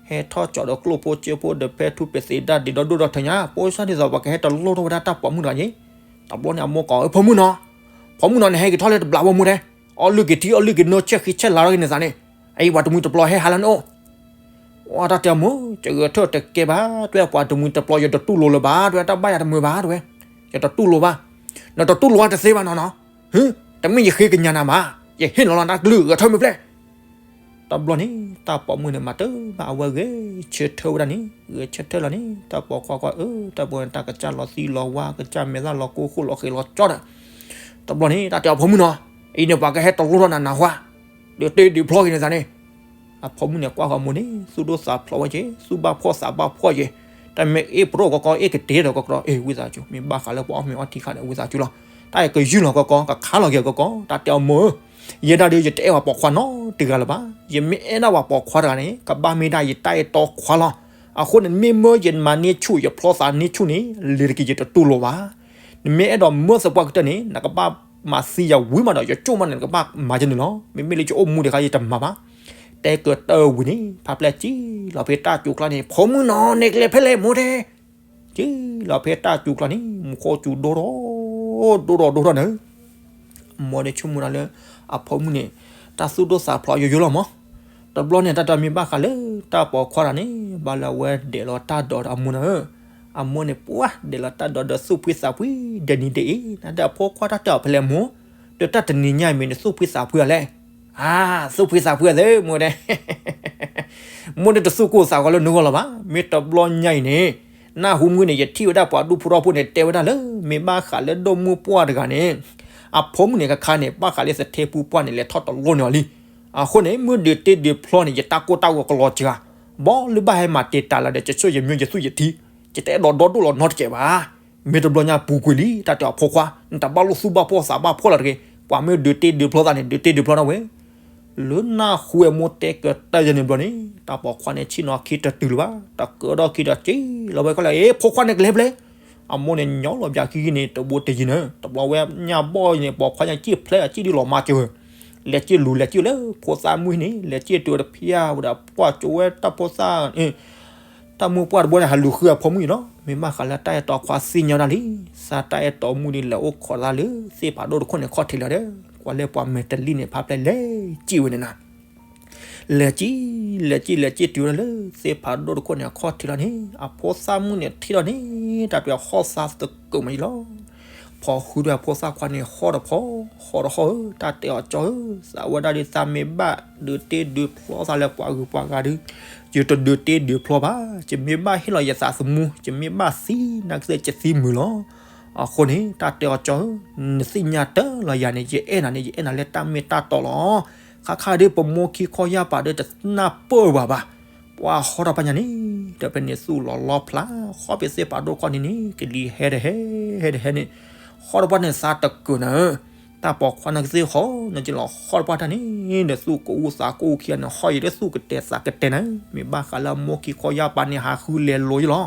ဟဲထီၣ်ကၠီဒီးကျိၣ်ဖိစ့ဖိဒီးဖဲထူပသ့ဒၣ်ဒံးဒီဒိၣ်ဒီထၢညါ, ဖိစၢ်ဒ်သိးပှၤကဟဲတလိၣ်ထီၣ်ဝဲဒၣ်တၢ်ပိာ်မုၣ်တဂၤန့ၣ်, တဘျီန့ၣ် အမိၢ်ကိး ဖိမုၣ်နီၤ, ဖိမုၣ်နီၤ နဟဲက့ၤထီၣ်လၢတဘျီဖိမုၣ်တဲ, အီၣ်လုၢ်က့ၤထံအီၣ်လုၢ်က့ၤနိ ဆဲးဃံဆဲးလၤထီၣ်က့ၤနသးန့ၣ်, အအံၤပှၤတမှံၤတပျီၤဟဲဟးလၢနအိၣ် ဝဲတၢ်တဲအမိၢ်, ယဂဲၤထၢၣ်တကဲဘၣ်, တဲပှၤတမှံၤတပျီၤ ယတတူၢ်လိာ်လၢၤဘၣ်, တဲဝဲတၢ်ဘၣ်ယၤတမုာ်ဘၣ်, တဲဝဲ, ယတတူၢ်လိာ်ဘၣ်, နတတူၢ်လိာ်ဝဲတသ့ဘၣ်နီၤနီၤ, ဟ့, တမ့ၢ်ယဃ့ကညးနၤဘၣ်, ယဟ့ၣ်လီၤလီၤနၤကလုၢ်ဂဲၤထၢၣ်မ့ၢ်ဖျဲၣ်, တဘျီန့ၣ် တၢ်ပိာ်မုၣ်န့ၣ် မၤတၢ်ဘၣ် အဝဲဂဲၤဆၢထၢၣ်ဝဲဒၣ်န့ၣ်, ဂဲၤဆၢထၢၣ်လီၤန့ၣ် တၢ်ပိာ်ခွါကွၢ်အၢ တၢ်ပိာ်န့ၣ် တၢ်ကစၢ်လီၤသံလီၤဝါ ကစၢ်မဲာ်သၣ်လီၤကိၢ်ဃိၣ်လီၤဃဲၤလီၤကၠီဒီး, တဘျီန့ၣ် တၢ်တဲအီၤဖိမုၣ်နီၤ, အံၤန့ၣ် ပှၤကဟဲတလိၣ်ထီၣ်နၤနၢ်ဟူဧါ, ဒီးတ့ဒုးဖျီက့ၤနသးန့ၣ်, အဖိမုၣ်န့ၣ် ကွၢ်ဃီမိၢ်န့ၣ် သူၣ်ဒိၣ်သးဖျိးဝဲက့ၤ, သူၣ်ဘၣ်ဖှီၣ်သးဘၣ်ဖှီၣ်က့ၤ, တမ့ၢ်အ့ၣ်ပရိၣ်ကီကီ အ့ၣ်ကတဲဒီးကီကီ, အ့ၣ် ဝံသးစူၤ မ့ၢ်ဘၣ်ဃးလၢပှၤအီၣ်မ့ၤအီထံခါဒီး ဝံသးစူၤလီၤ, တၢ်အံၤကယူၢ်လီၤကီကီ ကခါလီၤက့ၤကီကီ, တၢ်တဲအီၤမိၢ်ဧၢ ယဲဒၣ်ဒီး ယတအဲၣ်ပှၤပိာ်ခွါနီတဂၤလၢၤဘၣ်, ယမ့ၢ်အဲၣ်ဒၣ်ပှၤပိာ်ခွါတဂၤန့ၣ် ကဘၣ်မ့ၢ်ဒၣ်ယတၢ်အဲၣ်တီခွါလီၤ. အဃိန့ၣ် နမ့ၢ်မၢယမၤန့ၢ်ဆူၣ် ယဖျီသးန့ၢ်ဆူၣ်န့ၣ် လံၤတက့ၢ် ယတတူၢ်လိာ်ဘၣ်. နမ့ၢ်အဲၣ်ဒိးမၢသပှၢ်ကတၢၢ်န့ၣ် နကဘၣ်မၤသံယၤဝံၤမးဒီး ယကၠိၣ်မးန့ၣ် နကဘၣ်မၤယဲန့ၣ်လီၤ. မ့မ့ၢ်လၢယအိၣ်မူဒံးခါ ယတမၤဘၣ်. တဲကတၢၢ်ဝံၤန့ၣ် ဖးဖျဲၣ်စံၣ်လီၤဖဲတၢ်စူၤကျါန့ၣ် ဖိမုၣ်နီၤ နကျဲဖဲလဲၣ်မိၢ်တဲ စံၣ်လီၤဖဲတၢ်စူၤကျါန့ၣ် မူခိၣ်စူၤဒိၣ်ထီၣ် ဒိၣ်ထီၣ်ဒိၣ်ထီၣ်န့ၣ် အမိၢ်န့ၣ်ဆိကမိၣ်ဒၣ်လၢ အဖိမုၣ်န့ၣ် တၢ်သူၣ်ဒိၣ်သးဖျိးယိယိလီၤမး. တဘျီန့ၣ် တၢ်တမ့ၢ်ဘၣ်ဃးလၢတၢ်ပိာ်ခွါတဂၤန့ၣ် ဘၣ်လၢအဝဲဒဲးလီၤတၢ်ဒိးဒီးအမိၢ်န့ၣ်ဧၢ, အမိၢ်န့ၣ်ပှၤဒဲးလီၤတၢ်ဒိးဒီးသူၣ်ဖှံသးဖှံ ဒဲးနံၤဒဲးအ့ နဒၣ်အဖိခွါတၢ်တဲအီၤဖဲလဲၣ်မိၢ်, ဒီးတၢ်တနံၤညါအံၤမ့ၢ်နသူၣ်ဖှံသးဖှံအီၤလဲၣ်. အါ, သူၣ်ဖှံသးဖှံအသ့မိၢ်ဒဲး မိၢ်န့ၣ်တသူၣ်ကိၢ်သးဂီၤလၢနဂီၢ်လီၤဘၣ်. မ့ၢ်တဘျီညါအံၤန့ၣ် နၢ်ဟူမုၢ်န့ၣ် ယထံၣ်ဝဲဒၣ်ပှၤဒူဖိထီဖိန့ၣ် တဲဝဲဒၣ်လၢ မ့ၢ်ဘၣ်ဃးလၢဒိၣ်မုၢ်ပှၢ်တဂၤန့ၣ် အဖိမုၣ်န့ၣ်ခါခါန့ၣ် ဘၣ်ဃးလၢသထ့ပူပှၢ်န့ၣ် လဲၤထီၣ်တလိၣ်န့ၢ်အီၤလံ. အဃိန့ၣ် မုၢ်ဒုးတ့ဒုးဖျီန့ၣ် ယတၢ်ကိၢ်တၢ်ဂီၤကလီၤစှၤ, ဘီလၢဘၣ်ဟဲမၤတံာ်တာ်လၢဒီး ယဆိၣ်ယမၠိယသူၣ်ယထံ, ယတအဲၣ်ဒိးဒီဒိၣ်လီၤနီတစဲးဘၣ်. မ့ၢ်တဘျီညါပူၤကွံာ်လံ တၢ်တဲအီၤဖိခွါ, နတဘၣ်လိၣ်သူၣ်ဘၣ်ဖှီၣ်သးဘၣ်ဖှီၣ်လၢၤတဂ့ၤ, ပှၤမ့ၢ်ဒုးတ့ဒုးဖျီသးန့ၣ် ဒုးတ့ဒုးဖျီထီၣ်ဝဲ လၢနၢ်ဟူအမိၢ်တဲကတၢၢ်ယဲန့ၣ်ဘျီန့ၣ် တၢ်ပိာ်ခွါန့ၣ် ဆ့ၣ်နီၤခံတတုၤလၢၤဘၣ်, တကၢထီၣ်ခံဒီးက့ၤလီၤဝဲခီလဲၣ်, အ့ ဖိခွါန့ၣ်ကလဲၤဖဲလဲၣ်. အမိၢ်န့ၣ်ညီလီၤပၠးခံဂံၢ်န့ၣ် တဘိတယံၤန့ၣ် တဘျီဝဲညါဘီၣ်အံၤန့ၣ် ပိာ်ခွါညါက့ၣ်ဖျဲးအက့ၣ်ဒုးလီၤမါက့ၤဝဲ, လဲၤက့ၣ်လူၤလဲၤက့ၣ်လၢဖိသၣ်မုၣ်န့ၣ် လဲၤက့ၣ်တုၤတဖၠၣ်ဝဲဒီး ကွၢ်ကၠိဝဲတၢ်ဖိသၣ် တၢ်မုၢ်ပှၢ်တဘိန့ၣ် ဟးလူၤဃုအဖိမုၣ်အံၤလီၤ. မ့ၢ်ဘၣ်ဃးလၢတၢ်အဲၣ်တီခွါသ့ၣ်ညါဒၣ်လံ, စးတၢ်အဲၣ်တီမုၣ်ဒ်လဲၤအိၣ်ခိးသးလၢ သ့ၣ်ဖးဒိၣ်တခိၣ်န့ၣ်ခီၣ်ထံးလီၤဒီး ကွၢ်လၢပှၤမဲာ်တလံၣ်န့ၣ် ဖးဖျဲးလဲၤက့ၣ်ဝဲန့ၣ်နၤ လဲၤက့ၣ် လဲၤက့ၣ် လဲၤက့ၣ်တုၤဝဲဒၣ်လၢ သ့ၣ်ဖးဒိၣ်တခိၣ်န့ၣ် အခီၣ်ထံးလီၤန့ၣ် အဖိသၣ်မုၣ်န့ၣ်ထံၣ်လီၤန့ၣ် တၢ်တဝဲဟီၣ်သါသကိးမးအံၤလီၤ. ဖီဃုဒီးအဖိသၣ်ခွါန့ၣ် ဟီၣ်တဖီ ဟီၣ်တဟီၣ်ဧၢ, တၢ်တဲအီၤကၠီဧၢ, သးဝဲဒၣ်ဒ်သးမ့ၢ်ဘၣ်ဒုးတ့ဒုးဖျီသးလၢပှၤဂုၤပှၤဂၤဒီး ယတဒုးတ့ဒုးဖျီဘၣ်, ယမ့ၢ်ဘၣ်ဟ့ၣ်လီၤယသးသမူ ယမ့ၢ်ဘၣ်သံနာ်က့ ယသံမုာ်လီၤ. အဃိန့ၣ် တၢ်တဲအီၤကၠီဧၢ, နသ့ၣ်ညါတၢ်လီၤယၤန့ၣ် ယအဲၣ်နၤန့ၣ် ယအဲၣ်နၤလၢတၢ်မ့ၢ်တၢ်တီလီၤ. ခါခါဒီးပမိၢ်ခံခီယၢ်ပၤဒီးတနၢ်ပၢၢ်ဘၣ်ဘၣ်. ပှၤဟီၣ်တၢ်ဖးညါန့ၣ် ဒီးဖဲန့ၣ်သူၣ်လီၤလီဖျါ ဟီၣ်ဖဲသ့ၣ်ဖးဒိၣ်ခီၣ်န့ၣ်န့ၣ် ကလံၤဟဲတဟဲ ဟဲတဟဲန့ၣ် ဟီၣ်တပှၢ်န့ၣ်သါတကၢၢ်နၤဧၢ, တၢ်ပိာ်ခွါန့ၣ်ကသ့ၣ်ဃီ နကလီၤဟီၣ်တပှၢ်တၢ်န့ၣ် ဒီးသူၣ်ကအိၣ်သးကအိၣ်ခံဂၤန့ၣ် ဟီၣ်ယံၤဒီးသူၣ်ကတဲာ်သးကတဲာ်နၤဧၢ, မ့ၢ်ဘၣ်ဃးလၢအမိၢ်ခံခီယၢ်ပၤန့ၣ် ဟးဃုလဲၤလိာ်ယလီၤ.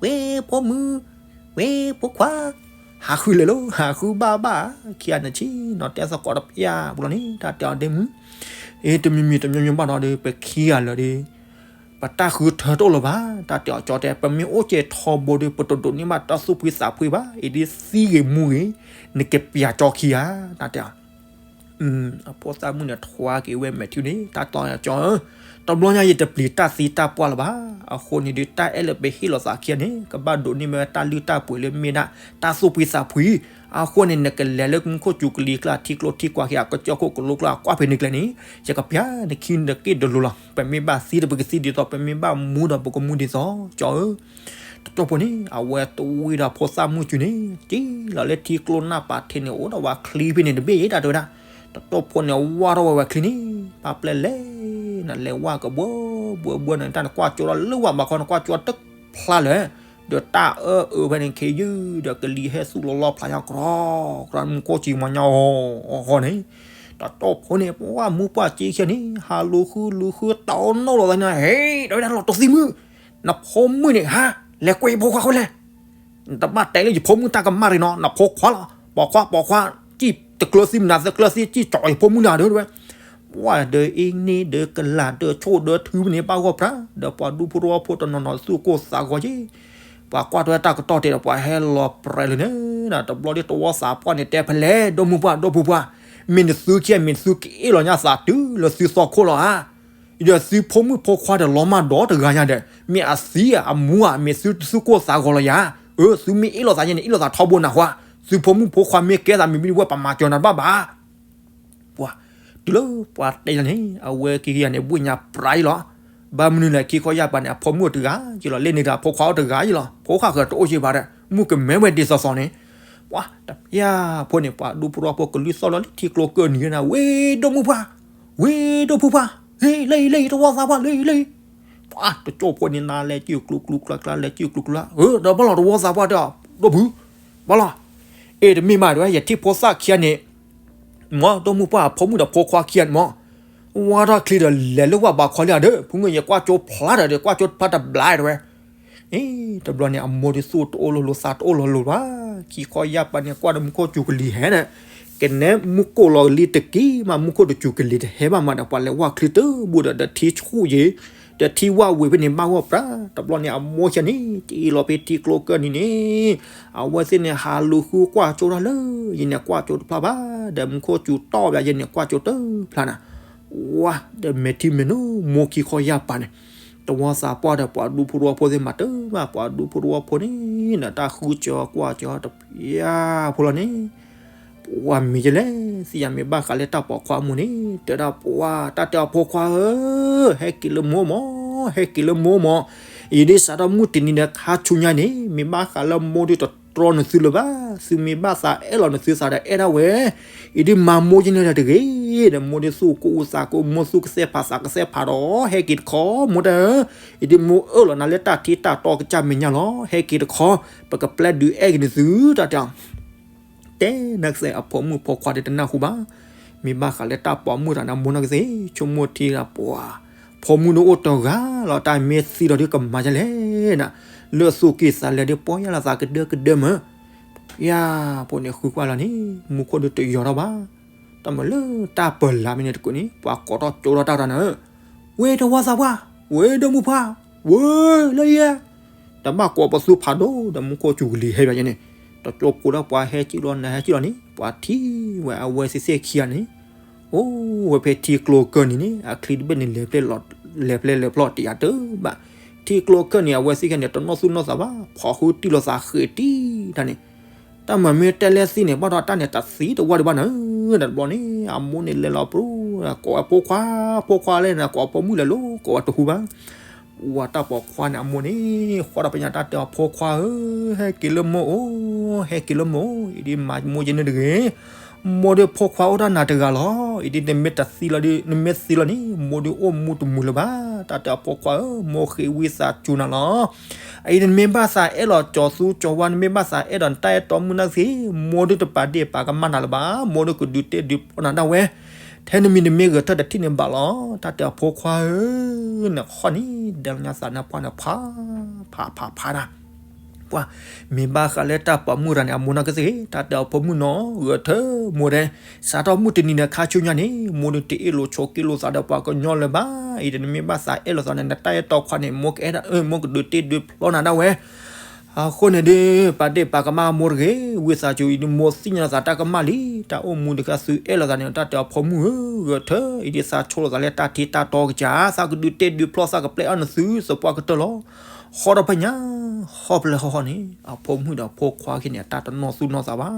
ဝဲဖိမုၣ် ဝဲဖိခွါ ဟးဃုလဲၤလိာ် ဟးဃုဘၣ်ဘၣ် ခံဂၤန့ၣ်ဆ့ၣ်နီၤတဲသကိးတဖၣ်ပူၤလီၤန့ၣ် တၢ်တဲအီၤဒ့မုၣ်, အ့ တမံၤမံၤတမံၤမံၤဘၣ်ဒီး ပခံဂၤလၢာ်ဒီး ပတၢ်ဃုထၢတအိၣ်လၢၤဘၣ်, တၢ်တဲအီၤကၠီတဲ ပမ့ၢ်အိၣ်ကဲထီဘိဒီး ပတဒိးန့ၢ်ဘၣ်တၢ်သူၣ်ဖှံသးဖှံဘၣ်, အ့ ဒ်သံဂ့ၤမူဂ့ၤ နကပျးကၠီခံဂၤ, တၢ်တဲအီၤ အဖိသၣ်မုၣ်န့ၣ် ထွါက့ၤဝဲမဲာ်ထံန့ၣ် တၢ်တဲအီၤကၠီဧၢ, တဘျီညါယတပျံၤတၢ်သံတၢ်ပှၢ်လၢၤဘၣ်, အဃိန့ၣ်ဒီး တၢ်အဲၣ်လၢပဟ့ၣ်လီၤသးခံဂၤန့ၣ် ကဘၣ်ဒိးန့ၢ်မ့ၢ်ဝဲတၢ်လုၢ်တၢ်ပှ့ၤလၢမ့ၢ်ဒၣ် တၢ်သူၣ်ဖှံသးဖှံ, အဃိန့ၣ် နကလဲၤလၢမူခိၣ်စူၤကလံၤကျါ ထံကျိထံကွၢ်ခံဂၤ ကစၢၢ်ခိၣ်ကလိကျါ ကွၢ်ဖဲန့ၣ်ကျဲန့ၣ် ယကပျးနခံနက့ၢ်တလိၤလီၤ, ပမ့ၢ်ဘၣ်သံဒီးပကသံဒ်သိး ပမ့ၢ်ဘၣ်မူဒီးပကမူဒ်သိး ကၠီဧၢ တကၠီဖိန့ၣ် အဝဲတဝံၤဒီးဖိသၣ်မုၣ်စုၤန့ၣ် က့ၤလီၤလၢထံကျိနၢ်ပၤထံးန့ၣ် အိၣ်ဒီးဝဲချံဖဲန့ၣ်တဘ့ၣ်ယဲ တၢ်တဲဝဲဒၣ်, တကၠီဖိန့ၣ် ဝၢ်ထီၣ်ဝဲဝဲချံန့ၣ် ပၢ်ပျဲၢ်လဲၣ် နလဲၤဝၢ်ကဘှီဘှီဘှီန့ၣ် တၢ်နကွၢ်ကၠိဒီးလၢဝဲဘးခီ နကွၢ်ကၠိတဖျါလၢၤ, ဒီးတၢ်အၢအၢဖဲန့ၣ် ခ့ယုၢ်ဒီးကလံၤဟဲသူၣ်လီၤလီဖျါညါ ကြီကြီ မူခိၣ်စံမီၤညါအီၤအီၤဃီန့ၣ် တကၠီဖိန့ၣ် ပှၢ်မူပှၢ်စ့ခံဂၤန့ၣ် ဟးလူၤဃုလူၤဃု တၢ်အိၣ်နီၣ်လိာ်သးန့ၣ် ဟဲ တဲဝဲဒၣ်လီၤတသံမုၣ်, နဖိမုၣ်န့ၣ်ဟါ လဲၤကွဲးဖိခွါဃီလဲၣ်, နတဘၣ်တဲလၢယဖိမုၣ်တၢ်ကမၣ်ရံနီၤ, နဖိခွါလီၤ, ပိာ်ခွါပိာ်ခွါ စံၣ်တကျၢၤသံမနုၤသကျၢၤသံ စံၣ်ကၠီယဖိမုၣ်နၤဒၣ်ဝဲ, ပှၢ်ဒီးအ့န့ၣ်ဒီးကလၤဒီးဆိၣ်ဒီးထုမ့ၢ်န့ၣ် ဘၣ်ဂီၢ်ပြၢ် ဒီးပှၤဒူဖိတဝီဖိတနီၤနီၤသူၣ်ကိၢ်သးဂီၤက့ၤ ပှၤကွၢ်ထွဲတၢ်ကတီၢ်တဲဒီး ပှၤဟဲလီၤပြဲးလၢန့ၣ် တဘျီဒ်တဝီသးပှၢ်န့ၣ် တဲဖဲလဲၣ် ဒိၣ်မုၢ်ပှၢ် ဒိၣ်ဖိပှၢ်, မ့ၢ်နသုခံဂၤ မ့ၢ်သုကအ့ၣ်လိာ်ညါသးတုၤလၢသုသီခိၣ်လီၤဧါ, ဒီးသုဖိမုၣ်ဖိခွါဒီးလီၤမၢ်ဒီးတဂၤညါဒီး မ့ၢ်အသံဧါ အမူဧါ မ့ၢ်သုသုၣ်ကိၢ်သးဂီၤလီၤယၤ, အၢ သုမ့ၢ်အ့ၣ်လိာ်သးညါန့ၣ် အ့ၣ်လိာ်သးထီဘိနၤဃီ, သုဖိမုၣ်ဖိခွါမ့ၢ်ကဲသးမံၤမံၤဒ်ဝဲ ပမၤစၢၤနၤတဘၣ်ဘၣ် ပှၤ တုၤလၢပှၤတဲယၤန့ၣ် အဝဲက့ၤက့ၤယၤန့ၣ် ဘှ့ၣ်ညါပြးယလီၤ. ဘၣ်မနုၤလဲၣ် ခံခီယၢ်ပၤန့ၣ် အဖိမုၣ်အိၣ်တဂၤယလီၤ, လ့ၣ်န့ၣ်ဒီးအဖိခွါအိၣ်တဂၤယလီၤ, ဖိဃၣ်ဃၢၤတအိၣ်က့ၤဘၣ်ဒီး မုၣ်ကမဲဝဲဒ်သိးသိးန့ၣ်, ပှၤတပျၢ်ဖိန့ၣ် ပှၤဒူဖိတဝီဖိကလုၢ်သီၣ်လီၤလၢထံကျိကၢၢ်နံၤန့ၣ် ဝ့ၢ်ဒိၣ်မုၢ်ပှၢ်, ဝ့ၢ်ဒိၣ်ဖုပှၢ်, ဟ့ၣ်လၢအံၤလၢအံၤ တဝီသးပှၢ်လၢအံၤလၢအံၤ, ပှၤတကၠီၣ်ဖိန့ၣ် နၤလဲၤက့ၤကျူကျူကျါကျါ လဲၤက့ၤကျူကျူကျါ, အၢ ဒီးဘၣ်လီၤ တဝီသးပှၢ်တဲအီၤ ဒိၣ်ဖု, ဘၣ်လီၤ, အ့ တမ့ၢ်မးတဲဝဲ ယထံၣ်ဖိသၣ်ခံဂၤန့ၣ် မ့ၢ်ဒိၣ်မုၢ်ပှၢ်အဖိမုၣ်ဒီးဖိခွါခံဂၤန့ၣ်မ့ၢ် ဝါထီၣ်ချံဒီးလဲၤလၢဝၢ်ဘးခီလံဧါဒီး ဖုမုၣ်ယကွၢ်ကၠိဖျါဒီး ကွၢ်ကၠိဖျါတဘျါတဲဝဲ, အ့ တဘျီန့ၣ် အမိၢ်ဒ်သူၣ်တအိၣ်လိၤလိၤ သးတအိၣ်လိၤလိၤဘၣ်, ခံခီယၢ်ပၤန့ၣ် ကွၢ်ဒီးမူခိၣ်စူၤကလံၤဟဲဒီး ကနဲမူခိၣ်လီၤကလံၤတက့ၢ်မး မူခိၣ်တစူၤကလံၤတဟဲဘၣ်မးဒီး ပှၤလဲၤဝၢ်ချံတဘူၣ်ဒီး ဒီးထံဆူၣ်ယံၤ, တ ဒီးထံဝၣ်ဝံၤဖဲန့ၣ်ဘၣ်ဂီၢ်ပြး, တဘျီန့ၣ်အမိၢ်ခံဂၤန့ၣ် တ့လီၤဖဲထံကျိကၢၢ်နံၤန့ၣ်, အဝဲသ့ၣ်န့ၣ် ဟးလူၤဃုကွၢ်ကၠိတၢ်လၢ ယန့ၣ်ကွၢ်ကၠိတဖျါဘၣ်, ဒီးမူခိၣ်စူၤတီၢ်ဘၣ် ယန့ၣ်ကွၢ်ကၠိတဖျါနၤ, ဝါ, ဒီးမဲာ်ထံမဲာ်နိ မိၢ်ခံခီယၢ်ပၤန့ၣ်, တဝီသးပှၢ်ဒီးပှၤဒူဖိတဝီဖိသ့ၣ်မၤတၢ်ဘၣ်, ပှၤဒူဖိတဝီဖိန့ၣ် ဒီးတၢ်ဃုကၠီကွၢ်ကၠီတပျၢ်ဖိလီၤန့ၣ် ပှၤမ့ၢ်ယလဲၣ်, သ့ၣ်ညါမ့ၢ်ဘၣ်ဃးလၢတၢ်ပိာ်ခွါအမိၢ်န့ၣ် တဲဒၣ်ပှၤ, တၢ်တဲအဖိခွါဧၢ, ဟဲက့ၤလၢမိၢ်မၢ်, ဟဲက့ၤလၢမိၢ်မၢ်, ယဒ်စးထီၣ်မုၢ်တနံၤဒီးခါဆူညါန့ၣ် မ့ၢ်ဘၣ်ဃးလၢမိၢ်ဒုးတတြီနသုလၢၤဘၣ်, သုမ့ၢ်ဘၣ်သးအဲၣ်လီၤနသုသးဒီးအဲၣ်ဒၣ်ဝဲ, ယဒ်မၤမိၢ်ယန့ၣ်ဒီးတဂ့ၤ, ဒီးမိၢ်ဒုးသူၣ်ကိၢ်သးကိၢ် မိၢ်သူၣ်ကသဲၣ်ဖးသးကသဲၣ်ဖးဒီး ဟဲက့ၤတခီ မိၢ်တၢ်ဧၢ, ယဒ်မိၢ်အၢၣ်လီၤနၤလၢတၢ်ထံတၢ်တီကစၢ်မဲာ်ညါလီၤ, ဟဲက့ၤတခီ, ပကပျဲဒုးအဲၣ်က့ၤနသု တၢ်တဲအီၤ တဲနကသ့ၣ်အဖိမုၣ်ဖိခွါဒီးတနၢ်ဟူဘၣ်, မ့ၢ်ဘၣ်ဃးလၢတၢ်ပိာ်မုၣ်တၢ်န့ၣ် အမိၢ်နကသ့ၣ် ဆိကမိၣ်ထံဒီးပှၤ, ဖိမုၣ်ဒုးအိၣ်တဂၤလီၤ တၢ်မ့ၢ်သံလီၤဒုးကမၤဒ်လဲၣ်နၤ, လၢသူၣ်က့ၣ်သးလဲဒုးပီၢ်ယၢ်လီၤသးကဒၢကဒၢမၢ်, ယၤ, ဖိန့ၣ်ဃုကွၢ်လီၤန့ၣ် မူခိၣ်ဒုးတယီၤထီၣ်ဘၣ်, တၢ်မၤလၢတၢ်ပၢၤလၢ်မ့ၢ်န့ၣ်တကိးန့ၣ် ပှၤကိးထီၣ်ကၠိထီၣ်တၢ်တၢ်နၤဧၢ, ဝဲတဝီသးပှၢ်, ဝဲဒီမုၢ်ပှၢ်, ဝဲလၢယဲ တဘၣ်ကိးပသူဖးဒိၣ် ဒီးမူခိၣ်စူၤကလံၤဟဲဘၣ်ယဲန့ၣ်, တကၠိဖိဒီးပှၤဟဲကံၣ်လီၤနၤဟဲကံၣ်လီၤန့ၣ် ပှၤထံၣ်ဝဲအဝဲသ့ၣ်သ့ၣ်ခံဂၤန့ၣ်, အိၣ်ဝဲဖဲထံကျိကၢၢ်နံၤန့ၣ် အချံတဘ့ၣ်န့ၣ် လဲၤဖျဲလဲၤဖျီတယၤတဘၣ်, ထံကျိကၢၢ်နံၤ အဝဲသ့ၣ်ခံဂၤန့ၣ် တနီၢ်သူၣ်နီၢ်သးဘၣ် ဖီၣ်ဃုတံၢ်လိာ်သးဃ့းတံၢ်တၢ်န့ၣ် တၢ်မၤမ့ၢ်တဲလဲၣ်သံန့ၣ် ဘၣ်ဒီးတၢ်န့ၣ် တသံတဝၢ်ဒံးဘၣ်နၤဧၢ, ဒီးတဘျီန့ၣ် အမိၢ်န့ၣ်လဲၤလီၤပရူၤ, ကိးဝဲဖိခွါ, ဖိခွါလဲၣ်နၤ ကိးဖိမုၣ်လဲၤလိၤ ကိးဝဲတဟူဘၣ်, ဝဲတၢ်ပိာ်ခွါန့ၣ် အမိၢ်န့ၣ် ဃီဒီးပညါတၢ်တဲအီၤ ဖိခွါဧၢ, ဟဲက့ၤလၢမိၢ်အိၣ်, ဟဲက့ၤလၢမိၢ်အိၣ်, အံၤဒ်မၤမိၢ်ယဲန့ၣ်တဂ့ၤ, မိၢ်ဒီးဖိခွါအိၣ်တၢ်နၤတဂၤလီၤ, အံၤဒ်နမ့ၢ်တသံလီၤဒ် နမ့ၢ်သံလီၤန့ၣ် မိၢ်ဒုးအိၣ်မူတမုာ်လၢၤဘၣ်, တၢ်တဲအီၤဖိခွါဧၢ, မိၢ်ဃ့ဝံသးစူၤနၤလီၤ အံၤနမ့ၢ်ဘၣ်သးအဲၣ်လီၤကၠီၤသူကၠီၤဝါ နမ့ၢ်ဘၣ်သးအဲၣ်ဒီးနတၢ်အဲၣ်တီမုၢ်နၢ်သ့ၣ် မိၢ်ဒုးတပာ်ဒ့ၣ်ပာ်ကမၣ်နၤလၢၤဘၣ်, မိၢ်ဒုးကဒုးတ့ၢ်ဒုးဖျီနၤဒၣ်ဝဲ, ထဲနမံၤနမ့ၢ်ဂဲၤထၢၣ်တထံၣ်န့ၣ်ဘၣ်လီၤ, တၢ်တဲအဖိခွါဧၢ, နဃီန့ၣ် ဒဲလၢညါသးနါပှၢ်န့ၣ် ဖး ဖး ဖး ဖးဒၣ် ပှၤ မ့ၢ်ဘၣ်ဃးလၢတၢ်ပိာ်မုၣ်တၢ်န့ၣ် အမိၢ်နၢ်ကသ့ၣ် တၢ်တဲအဖိမုၣ်နီၤ ဂဲၤထၢၣ်မိၢ်ဒဲး, စးထီၣ်မုၢ်တနံၤန့ၣ် ခါဆူညါန့ၣ် မိၢ်ဒုးတ့ၢ်လိာ်ဆိးက့လိာ်သးဒီးပှၤကညီလၢၤဘၣ်, အံၤဒီး နမ့ၢ်ဘၣ်သးအဲၣ်လိာ်သးန့ၣ် နတၢ်အဲၣ်တီခွါန့ၣ် မိၢ်ကအဲၣ်ဒၣ် မိၢ်ကဒုးတ့ၢ်ဒုးဖျီနၤဒၣ်ဝဲ အဃိန့ၣ်ဒီး ပာ်ဒ့ၣ်ပာ်ကမၣ်မိၢ်တဂ့ၤ, ဝံသးစူၤအံၤဒီး မိၢ်သ့ၣ်ညါလီၤသးတၢ်ကမၣ်လံ, တၢ်အိၣ်မူတခါသုအဲၣ်လိာ်သးန့ၣ် တၢ်တဲအဖိမုၣ်ဧၢ, ဂဲၤထၢၣ်အံၤဒီး သးဆိလိာ်သးလၢတၢ်ထံတၢ်တီကစၢ်, သးကဒုးတ့ၢ်ဒုးဖျီ သးကပျဲအီၣ်နသုသပှၢ်ကတၢၢ်လီၤ. ဟီၣ်ဒီဖျၢၣ်ညါ ဟီၣ်ဖျၢၣ်ဟီၣ်ဟီၣ်န့ၣ် အဖိမုၣ်ဒီးဖိခွါခံန့ၣ် အတၢ်တနီၣ်သူၣ်နီၣ်သးဘၣ်.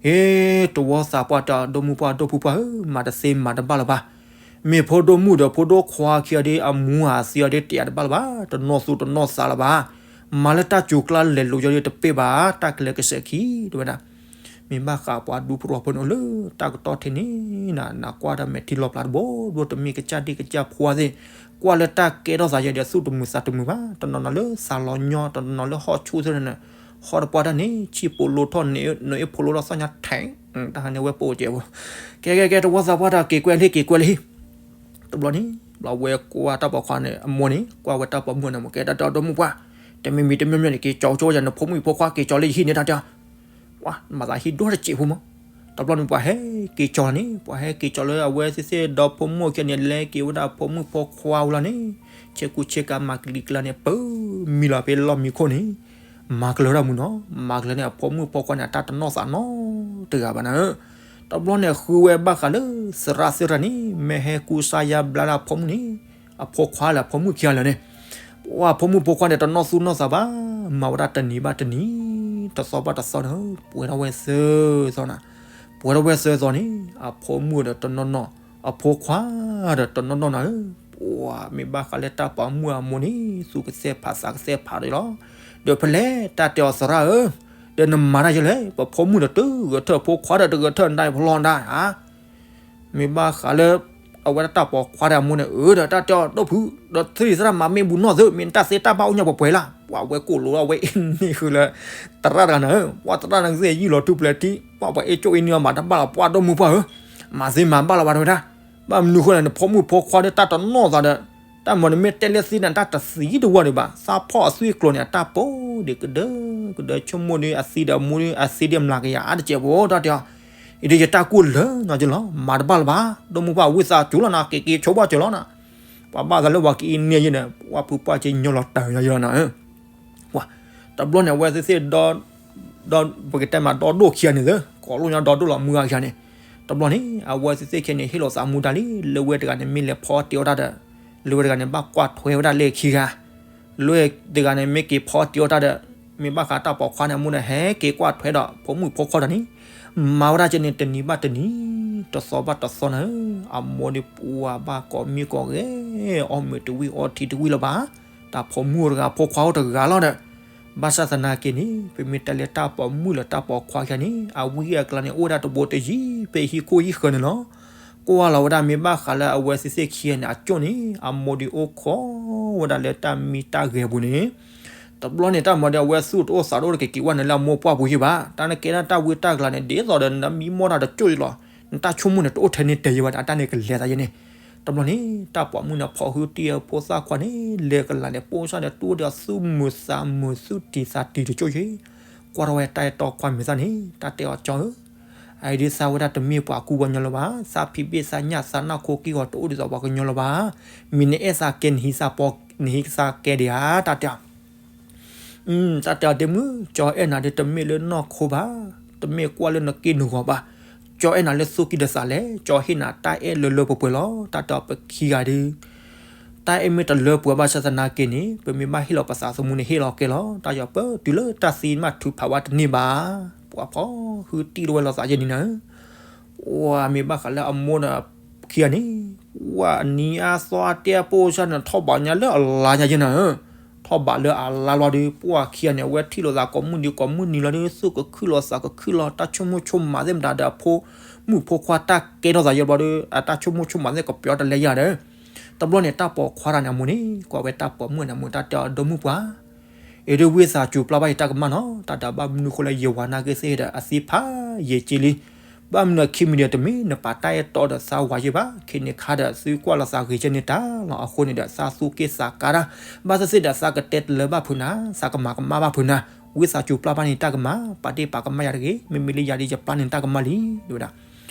ဟ့ တဝီသးပှၢ်တၢ် ဒီမုၢ်ပှၢ်ဒီဖိပှၢ်ဧၢ, မၤတသ့မၤတဘၣ်လၢၤဘၣ်. မ့ၢ်ဖိဒိၣ်မုၣ်ဒီးဖိဒိၣ်ခွါခံအီၤဒီး အမူအသံအီၤဒီး တယၤတဘၣ်လၢၤဘၣ်, တနီၣ်သူၣ်တနီၣ်သးလၢၤဘၣ်. မၤလၢတၢ်စူၤကျါလဲၤလိာ်ယီၤဒီးတပ့ၢ်ဘၣ်, တၢ်ကလဲၤကစဲးခံ တဲဝဲဒၣ်. မ့ၢ်ဘၣ်ဃးပှၤဒူဖိတဝီဖိန့ၣ်လၢတၢ်ကတီၢ်ထဲန့ၣ် နကွၢ်ဒီးမဲာ်ထံလီၤပျၢ်တဘိဘိ တမ့ၢ်ကစၢ်ဒ့ၣ်ကစၢ်ဖိသ့ၣ်, ကွၢ်လၢတၢ်ကဲထီၣ်သးယီၤဒီးသူၣ်တမုာ်သးတမုာ်ဘၣ်, တနီၤနီၤလၢသးလီၤညီ တနီၤနီၤလၢဟီၣ်ဆူၣ်သ့ၣ်န့ၣ်, ဟီၣ်တပှၢ်တၢ်န့ၣ် ဆံၣ်ဖိလိထီၣ် နအ့ၣ်ဖိလိထီၣ်သီၣ်ညါထဲး, တၢ်ဟးန့ၣ်ဝဲပိာ်ကဲးဖိ, ကဲကဲကဲ တဝီသးပှၢ်တၢ်က့ၤကွဲးလံ က့ၤကွဲးလံ တဘျီန့ၣ် ဘျီဝဲကွၢ်တၢ်ပိာ်ခွါန့ၣ် အမိၢ်န့ၣ် ကွၢ်ဝဲတၢ်ပိာ်မုၣ်န့ၣ် မိၢ်ကဲတၢ်တဲအီၤ ဒီမုၢ်ပှၢ်, တမံၤမံၤတမံၤမံၤန့ၣ် က့ၤကၠီကၠိယၤ နဖိမုၣ်ဖိခွါက့ၤကၠီလၢယဟံၣ်န့ၣ် တၢ်တဲအီၤ, ပှၤ နဘၣ်သးဟံၣ်ဒိၣ်တစဲးဖိမး, တဘျီန့ၣ်ပှၤဟဲက့ၤကၠီလီၤန့ၣ် ပှၤဟဲက့ၤကၠီလၢအဝဲသ့ၣ်သ့ၣ်ဒီဖိမိၢ်ခံဂၤန့ၣ် လဲၤက့ၤဝဲဒၣ်ဖိမုၣ်ဖိခွါဝံၤလီၤန့ၣ်, ဆ့ကူဆ့ကၤမၤကလံၤကျါန့ၣ် ပၢမံလီၤဖဲလီၢ်မံခိၣ်န့ၣ် မၤကလၢၤဒၣ်မုၢ်နီၤ, မၤကလၢၤန့ၣ် အဖိမုၣ်ဖိခွါန့ၣ် အတၢ်တနီၣ်သးနီတဂၤဘၣ်နၤဧၢ. တဘျီန့ၣ်ဃုဝဲဘၣ်ဃးလၢ သရၣ်သ့ၣ်တဖၣ်န့ၣ် မ့ၢ်ဟဲကူစါယါဘျါလၢအဖိမုၣ်န့ၣ်, အဖိခွါလၢအဖိမုၣ်ခံဂၤလၢာ်န့ၣ်, ပှၤဖိမုၣ်ဖိခွါန့ၣ် တနီၣ်သူၣ်နီၣ်သးဘၣ်, မၤဝဲဒၣ်တနံၤဘၣ်တနံၤ, တသီဘၣ်တသီန့ၣ် ပှဲၤထီၣ်ဝဲသၢသီနၤ, ပှဲၤထီၣ်ဝဲသၢသီန့ၣ် အဖိမုၣ်ဒီးတနီၣ်နီၣ်, အဖိခွါဒီးတနီၣ်နီၣ်နၤဧၢ. ပှၤမ့ၢ်ဘၣ်ဃးလၢတၢ်ပိာ်မုၣ်အမိၢ်န့ၣ် သူၣ်ကသဲၣ်ဖးသးကသဲၣ်ဖးဒီးလီၤ. ဒီးဖဲလဲၣ်တၢ်တဲအီၤသရၣ်ဧၢ, ဒီးနမၤတၢ်ယဲလဲၣ်, ပဖိမုၣ်ဒီးတဂဲၤထၢၣ် ဖိခွါဒီးတဂဲၤထၢၣ် နတၢ်ဖျီနတၢ်ဧါ. မ့ၢ်ဘၣ်ဃးလၢ အဝဲဒၣ်တၢ်ပိာ်ခွါဒီးအမိၢ်န့ၣ် အၢဒီးတၢ်တဲအီၤ ဒီးဖု ဒီးသရၣ်သရၣ်မၤမ့ၢ်ဘူးနီၢ်သု မ့ၢ်နတၢ်သ့တၢ်ဘၣ်အိၣ်ညီပှဲၤပှဲၤလၢ်. ပှၤဝဲကိၣ်လိာ်အဝဲအ့ၣ်န့ၢ်ဃုာ်လၢ သရၣ်တဂၤနၤဧၢ, ပှၤသရၣ်နကသ့ၣ်ယုၢ်လီၤထူၣ်ပျဲၤထံ ပှၤပှၤအ့ၣ်ကၠိၣ်အ့ၣ်နံၢ်အီၤမၤတဘၣ်လီၤ ပှၤဒီမုၢ်ပှၢ်ဧၢ, မၤသ့မၤဘၣ်လီၤဘၣ်တဲဝဲဒၣ်. ဘၣ်မနုၤဃိလဲၣ် နဖိမုၣ်ဖိခွါဒီးတၢ်တနီၣ်သးဒီး တၢ်မၤနမ့ၢ်တဲလၢသ့န့ၣ် တၢ်တသံတဝၢ်ဒံးဘၣ်, သးဖီၣ်အသွံၣ်အကျိၤန့ၣ် အတၢ်ပိာ်ဒံးကဒၢ ကဒၢဆိကမိၣ်ဒီး အသံဒီးအမူဒီး အသံဒီးအမျးကယၤအါတကဲးဖိ တၢ်တဲအီၤ, အံၤဒီးယတၢ်ကူၣ်လၢနီၤကလီၤ မၤတဘၣ်လၢၤဘၣ်, ဒီမုၢ်ပှၢ်ဝံသးစူၤလီၤနၤ က့ၤက့ၤဆိဘၣ်စၢၤလီၤနၤ. ပှၤဘၣ်သးလၢပှၤကအံးန့ၢ်ယဲန့ၣ် ပှၤဖုပှၢ်က့ညီလီၤတၢ်ညါယဲလီၤနၤဧၢ. ပှၤ တဘျီန့ၣ် အဝဲသ့ၣ်သ့ၣ် ဒီးပကတဲမးဒီဒိၣ်ခံဂၤန့ၣ်သၢ ကိးလိာ်ညီဒီဒိၣ်လီၤမုၢ်ဂၤခံဂၤန့ၣ်, တဘျီန့ၣ် အဝဲသ့ၣ်သ့ၣ်ခံဂၤန့ၣ် ဟ့ၣ်လိာ်သးမူဒါလံ လၢဝဲတဂၤန့ၣ် မ့ၢ်လဲၤဖီတ့အီၣ်တၢ်ဒီး လၢဝဲတဂၤန့ၣ် ဘၣ်ကွၢ်ထွဲဝဲဒၣ်လၢခံဂၤ လၢတဂၤန့ၣ်မ့ၢ်က့ၤဖီတ့အီၣ်တၢ်ဒီး မ့ၢ်ဘၣ်ဃးတၢ်ပိာ်ခွါန့ၣ် အမိၢ်န့ၣ် ဟဲက့ၤကွၢ်ထွဲဒီးဖိမုၣ်ဖိခွါတၢ်န့ၣ် မၤဝဲဒၣ်ကဲန့ၣ် တနံၤဘၣ်တနံၤ တသီဘၣ်တသီနၤဧၢ, အမိၢ်ဒီးပှၤဘၣ်ကိးမံၤကိးဂၤ အီၣ်မ့ၤတဝံၣ်အီထံတဝံၣ်လၢၤဘၣ်, တၢ်ဖိမုၣ်တဂၤဖိခွါအိၣ်တဂၤလီၤဒီး ဘၣ်ဆၣ်သနာ်က့န့ၣ် ပမ့ၢ်တဲလၢတၢ်ပိာ်မုၣ်လၢတၢ်ပိာ်ခွါခံဂၤန့ၣ် အဝံအကျါန့ၣ် အိၣ်ဝဲဒၣ်တဘိတယံၤ ဖဲဟံၣ်ခိၣ်ဟံၣ်ဃၢၤန့ၣ်လီၤ. ကွၢ်လီၤဝဲဒၣ်မ့ၢ်ဘၣ်ဃးလၢအဝဲသ့ၣ်သ့ၣ်ခံဂၤန့ၣ် အကၠိၣ်န့ၣ် အမိၢ်ဒီးအိၣ်ခိးဝဲဒၣ်လၢတၢ်မံတၢ်ဂဲၤပူၤန့ၣ် တဘျီန့ၣ် တၢ်မၤဒီးအဝဲသူၣ်တအိၣ်သးတအိၣ်တက့ၤက့ၤဝဲန့ၣ်လၢအမိၢ်ပှၢ်ပူၤယဲဘၣ်, တၢ်န့ၣ်ကဲဒၣ်တၢ်ဝံတၢ်ကလၤန့ၣ် ဒ်သိးဒီးနမံမီၢ်တၢ်တကၠိၣ်ယဲလီၤ, နတၢ်ဆိကမိၣ်န့ၣ် တအိၣ်ထဲန့ၣ်တဲယဲဘၣ် အတၢ်န့ၣ်ကလဲၤသးယဲန့ၣ်, တဘျီန့ၣ် တၢ်ပိာ်မုၣ်န့ၣ် ဖီဟုတံၢ်အဖိသၣ်ခွါန့ၣ် လဲၤကလၤန့ၣ် ပိၢ်စၢ်န့ၣ် တူၢ်ဒီးသူၣ်မုာ်သးမုာ်သူၣ်တံၤသးတံၤတကၠိၣ်ယဲ, ကွၢ်ထီၣ်ဝဲတၢ်အဲၣ်တီခွါမဲာ်သၣ်န့ၣ် တၢ်တဲအီၤကၠီဧၢ အအံၤဒ်သးဝဲဒၣ်တမ့ၢ်ပှၤကူပှၤကညီလၢၤဘၣ်, သးဖံးဘ့ၣ်သးညၣ်သးနၢ်ခိက့ၢ်ဂီၤတအိၣ်ဒ်သိးပှၤကညီလၢၤဘၣ်, မ့ၢ်နအဲၣ်သးကဲနဟံးသးကဲဒံးဧါ တၢ်တဲအီၤ တၢ်တဲအီၤဒ့မုၣ် ကၠီအဲၣ်နၤဒ်တမ့ၢ်လၢနီၢ်ခိဘၣ်, တမ့ၢ်ကွၢ်လၢနက့ၢ်နဂီၤဘၣ်, ကၠီအဲၣ်နၤလၢသူၣ်ကံၢ်ဒီးသးလဲၣ်, ကၠီဟ့ၣ်နၤတၢ်အဲၣ်လၢလၢပှဲၤပှဲၤလီၤ, တၢ်တဲအီၤပခံဂၤဒုး တၢ်အဲၣ်မ့ၢ်တလၢပှဲၤဘၣ်ဆၣ်သနာ်က့န့ၣ် ပမ့ၢ်ဘၣ်ဟ့ၣ်လီၤပသးသမူန့ၣ်ဟ့ၣ်လီၤကဲလီၤ, တၢ်ယီၤပၢတုၤလၢတၢ်သံမးထုးဖးဝဲတန့ၢ်ဘၣ်, ပှၤဖီဟုတံၢ်လီၤဝဲလိာ်သးယဲန့ၣ်နၤ ဝဲမ့ၢ်ဘၣ်ဃးလၢအမိၢ်ဒီးခံဂၤန့ၣ်, ဝဲအနံၤအါသီအါတဲပိၢ်စၢ်န့ၣ် ထီၣ်ဘးညါလၢအလါညါယဲနၤဧၢ, ထီၣ်ဘးလၢအလါလီၤဒီး ပှၤခံဂၤန့ၣ် အဝဲထံၣ်လိာ်သးကိးမုၢ်နံၤကိးမုၢ်နံၤလီၤဒီး သူၣ်ကခုၣ်လီၤသးကခုၣ်လီၤ တၢ်ဆိကမိၣ်ဆိကမးသ့ၣ်မတၤဒီးအဖိမုၣ်ဖိခွါတၢ်ကဲထီၣ်သးယဲဘျီဒီး အတၢ်ဆိကမိၣ်ဆိကမးသ့ၣ်ကပျီတလဲယၤဒီး တဘျီန့ၣ် တၢ်ပိာ်ခွါတၢ်န့ၣ်အမိၢ်န့ၣ် ကွၢ်ဝဲတၢ်ပိာ်မုၣ်န့ၣ်အမိၢ် တၢ်တဲအီၤဒီမုၣ်ပှၢ် အ့ၣ်ဒိးဝံသးစူၤပျၢ်ဘၣ်ယတၢ်ကမၣ်နီၤ, တၢ်ဒီးဘၣ်မနုၤဃိလၢယဝၤနာ်က့သ့ၣ်ဒီးအသံဖးယံာ်က့လံ, ဘၣ်မနုၤခံမံၤဒီးတမ့ၢ်နပာ်တၢ်အဲၣ်တီဒီးသးဝၤယဲဘၣ်, ခဲန့ၣ်ခါဒီးသုကွၢ်လီၤသးဂ့ၤကဲန့ၣ်တၢ်လီၤ, အဃိန့ၣ်ဒီးသးသူၣ်က့ၣ်သးကါတၢ်, ဘၣ်သ့ၣ်သ့ၣ်ဒီးသးကတဲတလၢဘၣ်ဖုးနၤ, သးကမၤကမၣ်ဘၣ်ဖုးနၤ, ဝံသးစူၤပျၢ်ဘၣ်န့ၣ်တၢ်ကမၣ်, ပာ်တ့ၢ်ပာ်ကမၣ်ယၤတဂ့ၤ, မ့မ့ၢ်လၢယၤဒီးယပျၢ်န့ၣ်တၢ်ကမၣ်လံ, တဲဝဲဒၣ်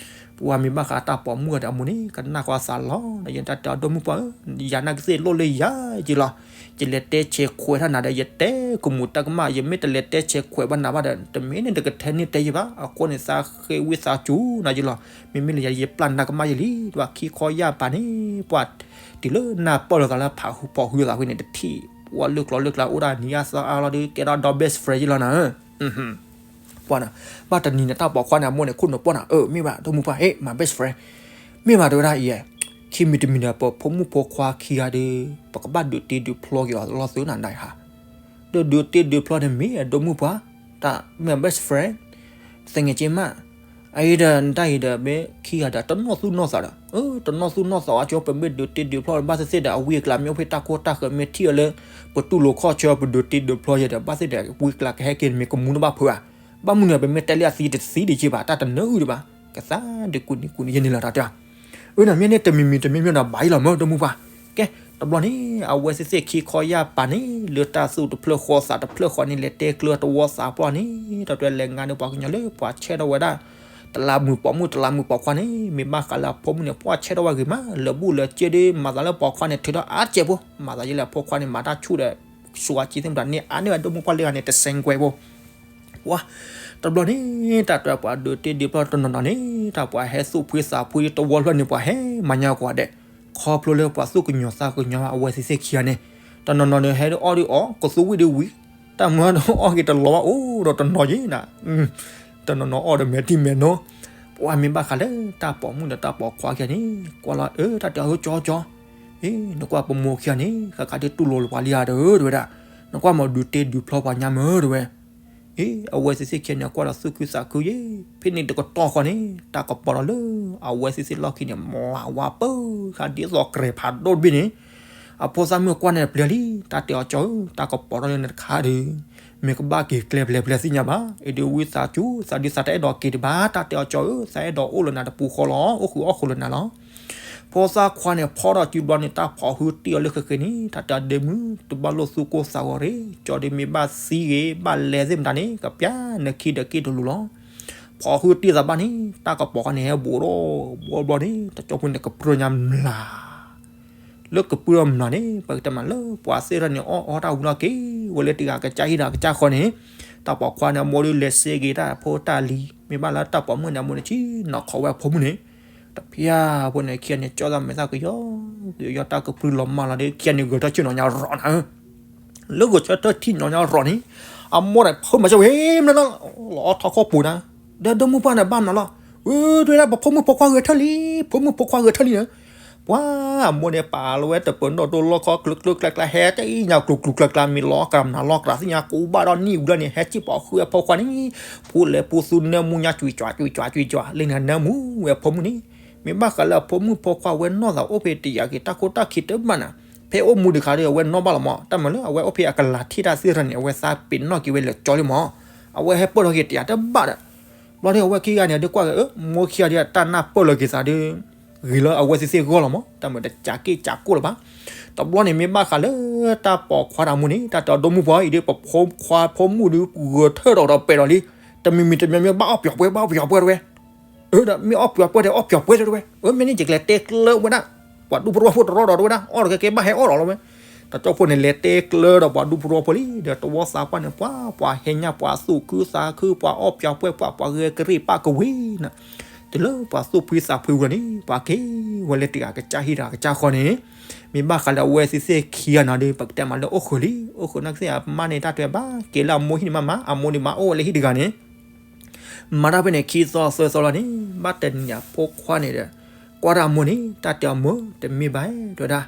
ပှၤမ့ၢ်ဘၣ်ဃးတၢ်ပိာ်မုၣ်ဒီးအမိၢ်န့ၣ် ကနၣ်ဃီသးလီၤ, ဒီးယတၢ်တဲအီၤဒီမုၣ်ပှၢ်ဧၢ, ယၤနာ်က့သ့ၣ်လိၣ်လၢယၤက့လီၤ, ယလဲၤတဲဆဲးခွဲးထီၣ်နၤဒီး ယတဲကမူးတၢ်ကမၣ်, ယမ့ၢ်တလဲၤတဲဆဲးခွဲးဘၣ်နၤဘၣ်ဒီး တမ့ၢ်န့ၣ်တကထဲန့ၢ်တဲယဲဘၣ်, အဃိန့ၣ် သးဃ့ဝံသးစူၤနၤယလီၤ, မ့မ့ၢ်လၢယၤယပျၢ်နၤကမၣ်ယဲလံ, ဒီးခံခီယၢ်ပၤန့ၣ် ပှၤ တုၤလၢနၢ်ပၢၢ်လိာ်သးလၢဖးဟုဖီၣ်ဟုလိာ်သးဝဲန့ၣ် တထံၣ် ပှၤလၢကျိၤလၢကျါအိၣ်ဒၣ်နံၤအါသီအါလီၤဒီး ကဲထီၣ်ဒီ best friend ယလီၤနၤဧၢ ပှၤန့ၣ်, ဘၣ်တနံၤန့ၣ် တၢ်ပိာ်ခွါန့ၣ်အမိၢ်န့ၣ် ခိၣ်နူာ်ပီၢ်နၤ, အၢ မ့ၢ်ဘၣ် ဒီမုၣ်ပှၢ်, ဟဲ my best friend, မ့ၢ်ဘၣ် တဲဝဲဒၣ်အံၤ, ခံမံၤတမံၤဒီးပဖိမုၣ်ဖိခွါခံဂၤဒီး ပကဘၣ်ဒုးတ့ဒုးဖျီက့ၤအီၤလီၤသုနၤဒၣ်ဧါ, ဒီးဒုးတ့ဒုးဖျီန့ၣ်မ့ၢ် ဒီမုၣ်ပှၢ်, တၢ်မ့ၢ် best friend, သင်ငယ်ချင်းမး, အံၤဒီးနတၢ်အံၤဒီး မ့ၢ်ခံဂၤဒီး တနီၣ်သူၣ်နီၣ်သးဒီး, တနီၣ်သူၣ်နီၣ်သးဝဲကၠိ ပမ့ၢ်ဒုးတ့ဒုးဖျီ ဘၣ်သ့ၣ်သ့ၣ်ဒီး အဝံအကျါမ့ၢ်အိၣ်ဖဲတၢ်ခိၣ်တၢ်ဃၢၤ မ့ၢ်ထံၣ်အီၤလၢ ပတူၢ်လိာ်ခီၣ်ဆၢ ပဒုးတ့ဒုးဖျီယဲဒီး ဘၣ်သ့ၣ်ဒီး ဝံအကျါကဟဲက့ၤ မ့ၢ်ကမူတဘၣ်ဖုးဧါ, ဘၣ်မနုၤ ပမ့ၢ်တဲလၢအသံတသံဒံးက့ဘၣ် တၢ်တနၢအုၣ်ဒံးဘၣ်, ကသးဒုးကူနံကူနံယဲန့ၣ်လီၤ တၢ်တဲ, အၢ နမ့ၢ်န့ၣ် တမံၤမံၤတမံၤမံၤဒီး ဘၣ်ယဲလီၤမၢ် ဒီမုၣ်ပှၢ်, ကဲ တဘျီန့ၣ် အဝဲသ့ၣ်သ့ၣ်ခံခီယၢ်ပၤန့ၣ် လၢတၢ်သူၣ်တဖျၢၣ်ဃီသးတဖျၢၣ်ဃီန့ၣ် လဲၤတဲကျၢၤတဝီသးပှၢ်န့ၣ် တၢ်တဲလဲၤငါန့ၣ်ပှၤကညီလၢပှၤဆဲးထီၣ်ဝဲဒၣ် တလးမုာ်ပိာ်မုၣ် တလးမုာ်ပိာ်ခွါန့ၣ် မ့ၢ်ဘၣ်ဃးလၢအဖိမုၣ်န့ၣ် ပှၤဆဲးထီၣ်ဝဲဂ့ၤမး လၢာ်ဘူၣ်လၢာ်စ့ဒီး မၤသးလၢပိာ်ခွါန့ၣ် ထုးထီၣ်အါစဲးဖိ မၤသးယဲလၢအဖိခွါန့ၣ် မၤတၢ်ဆူၣ်ဒီး ဆိအစ့သ့ၣ်မတၤန့ၣ် အါန့ၢ်ဝဲဒီမုၣ်ပှၢ်လၢဂၤန့ၣ် တစဲးကွဲးဖိ ပှၤ တဘျီန့ၣ် တၢ်တဲပှၤဒုးတ့ဒုးဖျီတနီၤနီၤန့ၣ် တၢ်ပှၤဟဲသူၣ်ဖှံသးဖှံတဝီဖျၢၣ်န့ၣ် ပှၤဟဲမၤညါကိးဂၤဒဲး ခီဖျိလၢပှၤသူၣ်ကညီၤသးကညီၤအဝဲသ့ၣ်သ့ၣ်ခံဂၤန့ၣ် တနီၤနီၤန့ၣ် ဟဲအီၣ်ဒုးအီၣ် ကသူဝံၣ်ဒုးဝံၣ် တၢ်မၤဒီးအီၣ်က့ၤတလီၤဘၣ်အိၣ်ဒီးတနီၤယဲနၤ တနီၤနီၤအီၣ်ဒီးမဲာ်ထံမဲာ်နိ ပှၤမ့ၢ်ဘၣ်ဃးလၢတၢ်ပိာ်မုၣ်ဒီးတၢ်ပိာ်ခွါခံဂၤန့ၣ် ကွၢ်လီၤအၢ တၢ်တဲအီၤကၠီကၠီ အ့ နကွၢ်ပမိၢ်ခံဂၤန့ၣ် ဃးဃးဒုးတူၢ်လိာ်လၢပှၤလံဧါဒီး တဲဝဲဒၣ် နကွၢ်မၤဒုးတ့ဒုးဖျီပှၤညါမၢ်တဲဝဲ အ့ အဝဲသ့ၣ်သ့ၣ်ခံဂၤန့ၣ် ကွၢ်ဒီးသူၣ်ခုသးခုယဲ ဖဲန့ၣ်တကတီၢ်ဃီန့ၣ် တၢ်ကပီၤဒီးလၢ အဝဲသ့ၣ်သ့ၣ်လီၢ်ခံန့ၣ် မၤဝါပၢဃာ်ဒ်သိးကြဲးဖးဒိၣ်တဘ့ၣ်န့ၣ် အဖိသၣ်မုၣ်ကွၢ်န့ၣ်ပျဲလံ တၢ်တဲအီၤကၠီဧၢ တၢ်ကပီၤထီၣ်လၢနတခါဒီး မ့ၢ်ကဘၣ်က့ၤကျဲပျဲပျဲသ့ၣ်ညါဘၣ် အ့ဒုးဝံသးစူၤ သးဒုးသးတအဲၣ်ဒိးက့ၤတဘၣ် တၢ်တဲအီၤကၠီဧၢ သးအဲၣ်ဒိးအိၣ်လၢနၤတပူၤဃီလီၤ အိၣ်ဃုာ်အီၣ်ဃုာ်လၢနၤလီၤ ဖိသၣ်ခွါန့ၣ် ဖီထီၣ်စုဘျီန့ၣ် တၢ်ဖီၣ်ဟုတ့ၢ်အီၤလၢဃဲဃဲန့ၣ် တၢ်တဲဒ့မုၣ် တဘၣ်လိၣ်သူၣ်ကိၢ်သးဂီၤရ့ၣ် ကၠီဒုးမ့ၢ်ဘၣ်သံဂ့ၤ ဘၣ်လဲၤသ့ၣ်မတၤန့ၣ် ကပျၢ်နခံဒီးက့ၣ်တလူၤလီၤ ဖီၣ်ဟုတ့ၢ်သးဘၣ်န့ၣ် တၢ်ကပီၤခါန့ၣ် ဟဲဘူးဒီး ဘီဘျီန့ၣ် တကၠီဖိန့ၣ် ကပြၢညါမျး လၢကပြုၢ်ထီၣ်မုၢ်နၤန့ၣ် ပကတဲမးလၢပှၤသ့ၣ်ထီၣ်န့ၣ် အီၣ်အီတၢ်ဝံၤလီၤက့ၤဝဲလၢတဂၤကစၢ်ဟံၣ်ဒီးကစၢ်ဃီန့ၣ်, တၢ်ပိာ်ခွါန့ၣ် အမိၢ်ဒုးလဲၤစ့က့ၤတၢ်ဖိတၢ်လံၤ, မ့ၢ်ဘၣ်လၢတၢ်ပိာ်မုၣ်န့ၣ် အမိၢ်န့ၣ်ဆ့ၣ်နီၤခိးဝဲအဖိမုၣ်န့ၣ်, တဖၣ်ဖိန့ၣ် ခံဂၤန့ၣ် ကၠီၣ်သးမဲာ်သၣ်ကယီကယီ တၢ်ကပြုၢ်လီၤမၢ်လီၤဒီး ခံဂၤန့ၣ် ဂဲၤထီၣ်ဆ့ၣ်နီၤညါရီၤနၤဧၢ လၢဂဲၤထီၣ်ထံၣ်ညီညီရီၤန့ၣ်, အမိၢ်န့ၣ် ဖုမၤစၢၤဝဲမနုၤလီၤ, လီၤအီၣ်ထီၣ်ခီၣ်ပူၤနၤ, ဒီးဒိၣ်မုၢ်ပှၢ်န့ၣ်ဘၣ်မနုၤလီၤ, အၢ တဲဝဲဒၣ် ပဖိမုၣ်ဖိခွါဂဲၤထၢၣ်လံ, ဖိမုၣ်ဖိခွါဂဲၤထၢၣ်လံနၤ, ပှၤအမိၢ်န့ၣ် ပာ်လီၤဝဲတပၢၤနီၣ်ဒိလီၢ်ခီ ကျူကျူကျါကျါ ဟဲတ့ၢ်ညါကျူကျူကျါကျါ မ့ၢ်လီၤကရၤမနၤလီၤကရၤသ့ၣ်ညါ ကူဘၣ်ဒီးနံၣ်ဝံၤလီၤန့ၣ် ဟဲစံၣ်ပိာ်ဃုအဖိခွါန့ၣ်, ဖိလဲၤပူသူနဲမူညါ ကွံာ်ကွံာ်ကွံာ်ကွံာ်ကွံာ် လၢန့ၣ်နဲမူဝဲအဖိမုၣ်န့ၣ်, မ့ၢ်ဘၣ်ဃးလၢအဖိမုၣ်ဖိခွါဝဲနီၢ်သးအိၣ်ဖဲတယာ်က့ၤ တၢ်ခိတၢ်ခံတဘၣ်နၤ, ဖဲအိၣ်မူတခါဒီး အဝဲနီၢ်ဘၣ်လီၤမး, တၢ်မၤလၢအဝဲအိၣ်ဖဲအကလၤထံၣ်တၢ်သ့ၣ်တဖၣ်န့ၣ် အဝဲသးပ့ၤနီၣ်က့ၤဝဲလၢာ်ကၠီလံမး, အဝဲဟဲပၢၢ်ထီၣ်က့ၤတယာ်တဘၣ်ဒီး, ဘျီဒီးအဝဲခံဂၤန့ၣ် ဒုးကွၢ်က့ၤ အၢ မိၢ်ခံဂၤဒီးတၢ်နၢ်ပၢၢ်လီၤက့ၤသးဒီး, ဂ့ၤလၢအဝဲသ့ၣ်သ့ၣ်ဂီၢ်လီၤမး, တၢ်မၤတစးက့ၢ်စးကိၢ်လၢၤဘၣ်, တဘျီန့ၣ်မ့ၢ်ဘၣ်ဃးလၢတၢ်ပိာ်ခွါတၢ်မူန့ၣ် တၢ်တဲအီၤဒိၣ်မုၢ်ပှၢ်အံၤဒီး ပဖိခွါဖိမုၣ်ဒီးဂဲၤထၢၣ်ဒီးဒီးပဲာ်ဒီးလံ, တမံၤမံၤတမံၤမံၤဘၣ်အီၣ်ပၠီၤပှဲၤ ဘၣ်အီၣ်ပၠီၤပှဲၤတဝဲ အၢ ဒီးမ့ၢ်အီၣ်ပၠီၤပှဲၤဒီးအီၣ်ပၠီၤပှဲၤတဝဲ, အၢ မ့ၢ်န့ၣ်ယကလဲၤတဲကျၢၤဝဲဒၣ် ပှၤဒူဖိတဝီဖိတရီဒီးတဝဲဒၣ် အီၣ်ဒီးကဲကဲဘၣ်ဟဲအီၣ်ဒီးလီၤဝဲ, တၢ်ကၠီဖိန့ၣ် လဲၤတဲကျၢၤဒီးပှၤဒူဖိတဝီဖိလံ, ဒီးတဝီသးပှၢ်န့ၣ် ပှၤပှၤဟဲညၣ်ပှၤသူၣ်ခုသးခု ပှၤအီၣ်ပၠီၤပှဲၤ ပှၤပှၤဂဲၤကရ့ၣ်ပၣ်ကဝံၤနၤ, တုၤလၢပှၤသူၣ်ဖှံသးဖှံဝံၤလီၤန့ၣ် ပှၤက့ၤဝဲလၢတဂၤကစၢ်ဟံၣ်တဂၤကစၢ်ဃီန့ၣ်, မ့ၢ်ဘၣ်ဃးလၢအဝဲသ့ၣ်သ့ၣ်ခံဂၤနၤဒီး ပကတဲမးလၢအိၣ်ဃုာ်လံ, အိၣ်ဃုာ်နာ်က့သ့ၣ် အမါန့ၣ် တၢ်တဲဘၣ်က့ၤလၢအမိၢ်ဟံၣ်န့ၣ်မးမး အမိၢ်န့ၣ်မၤအိၣ်ဝဲလၢဟံၣ်တဂၤန့ၣ် မၤတၢ်ဖဲန့ၣ် ခံသီသၢသီလီၤန့ၣ် ဘၣ်တနံၤအဖိခွါန့ၣ်ဒီး ကွၢ်တၢ်အမိၢ်န့ၣ် တၢ်တဲအမိၢ် တမ့ၢ်ဘၣ် တဲဝဲဒၣ်,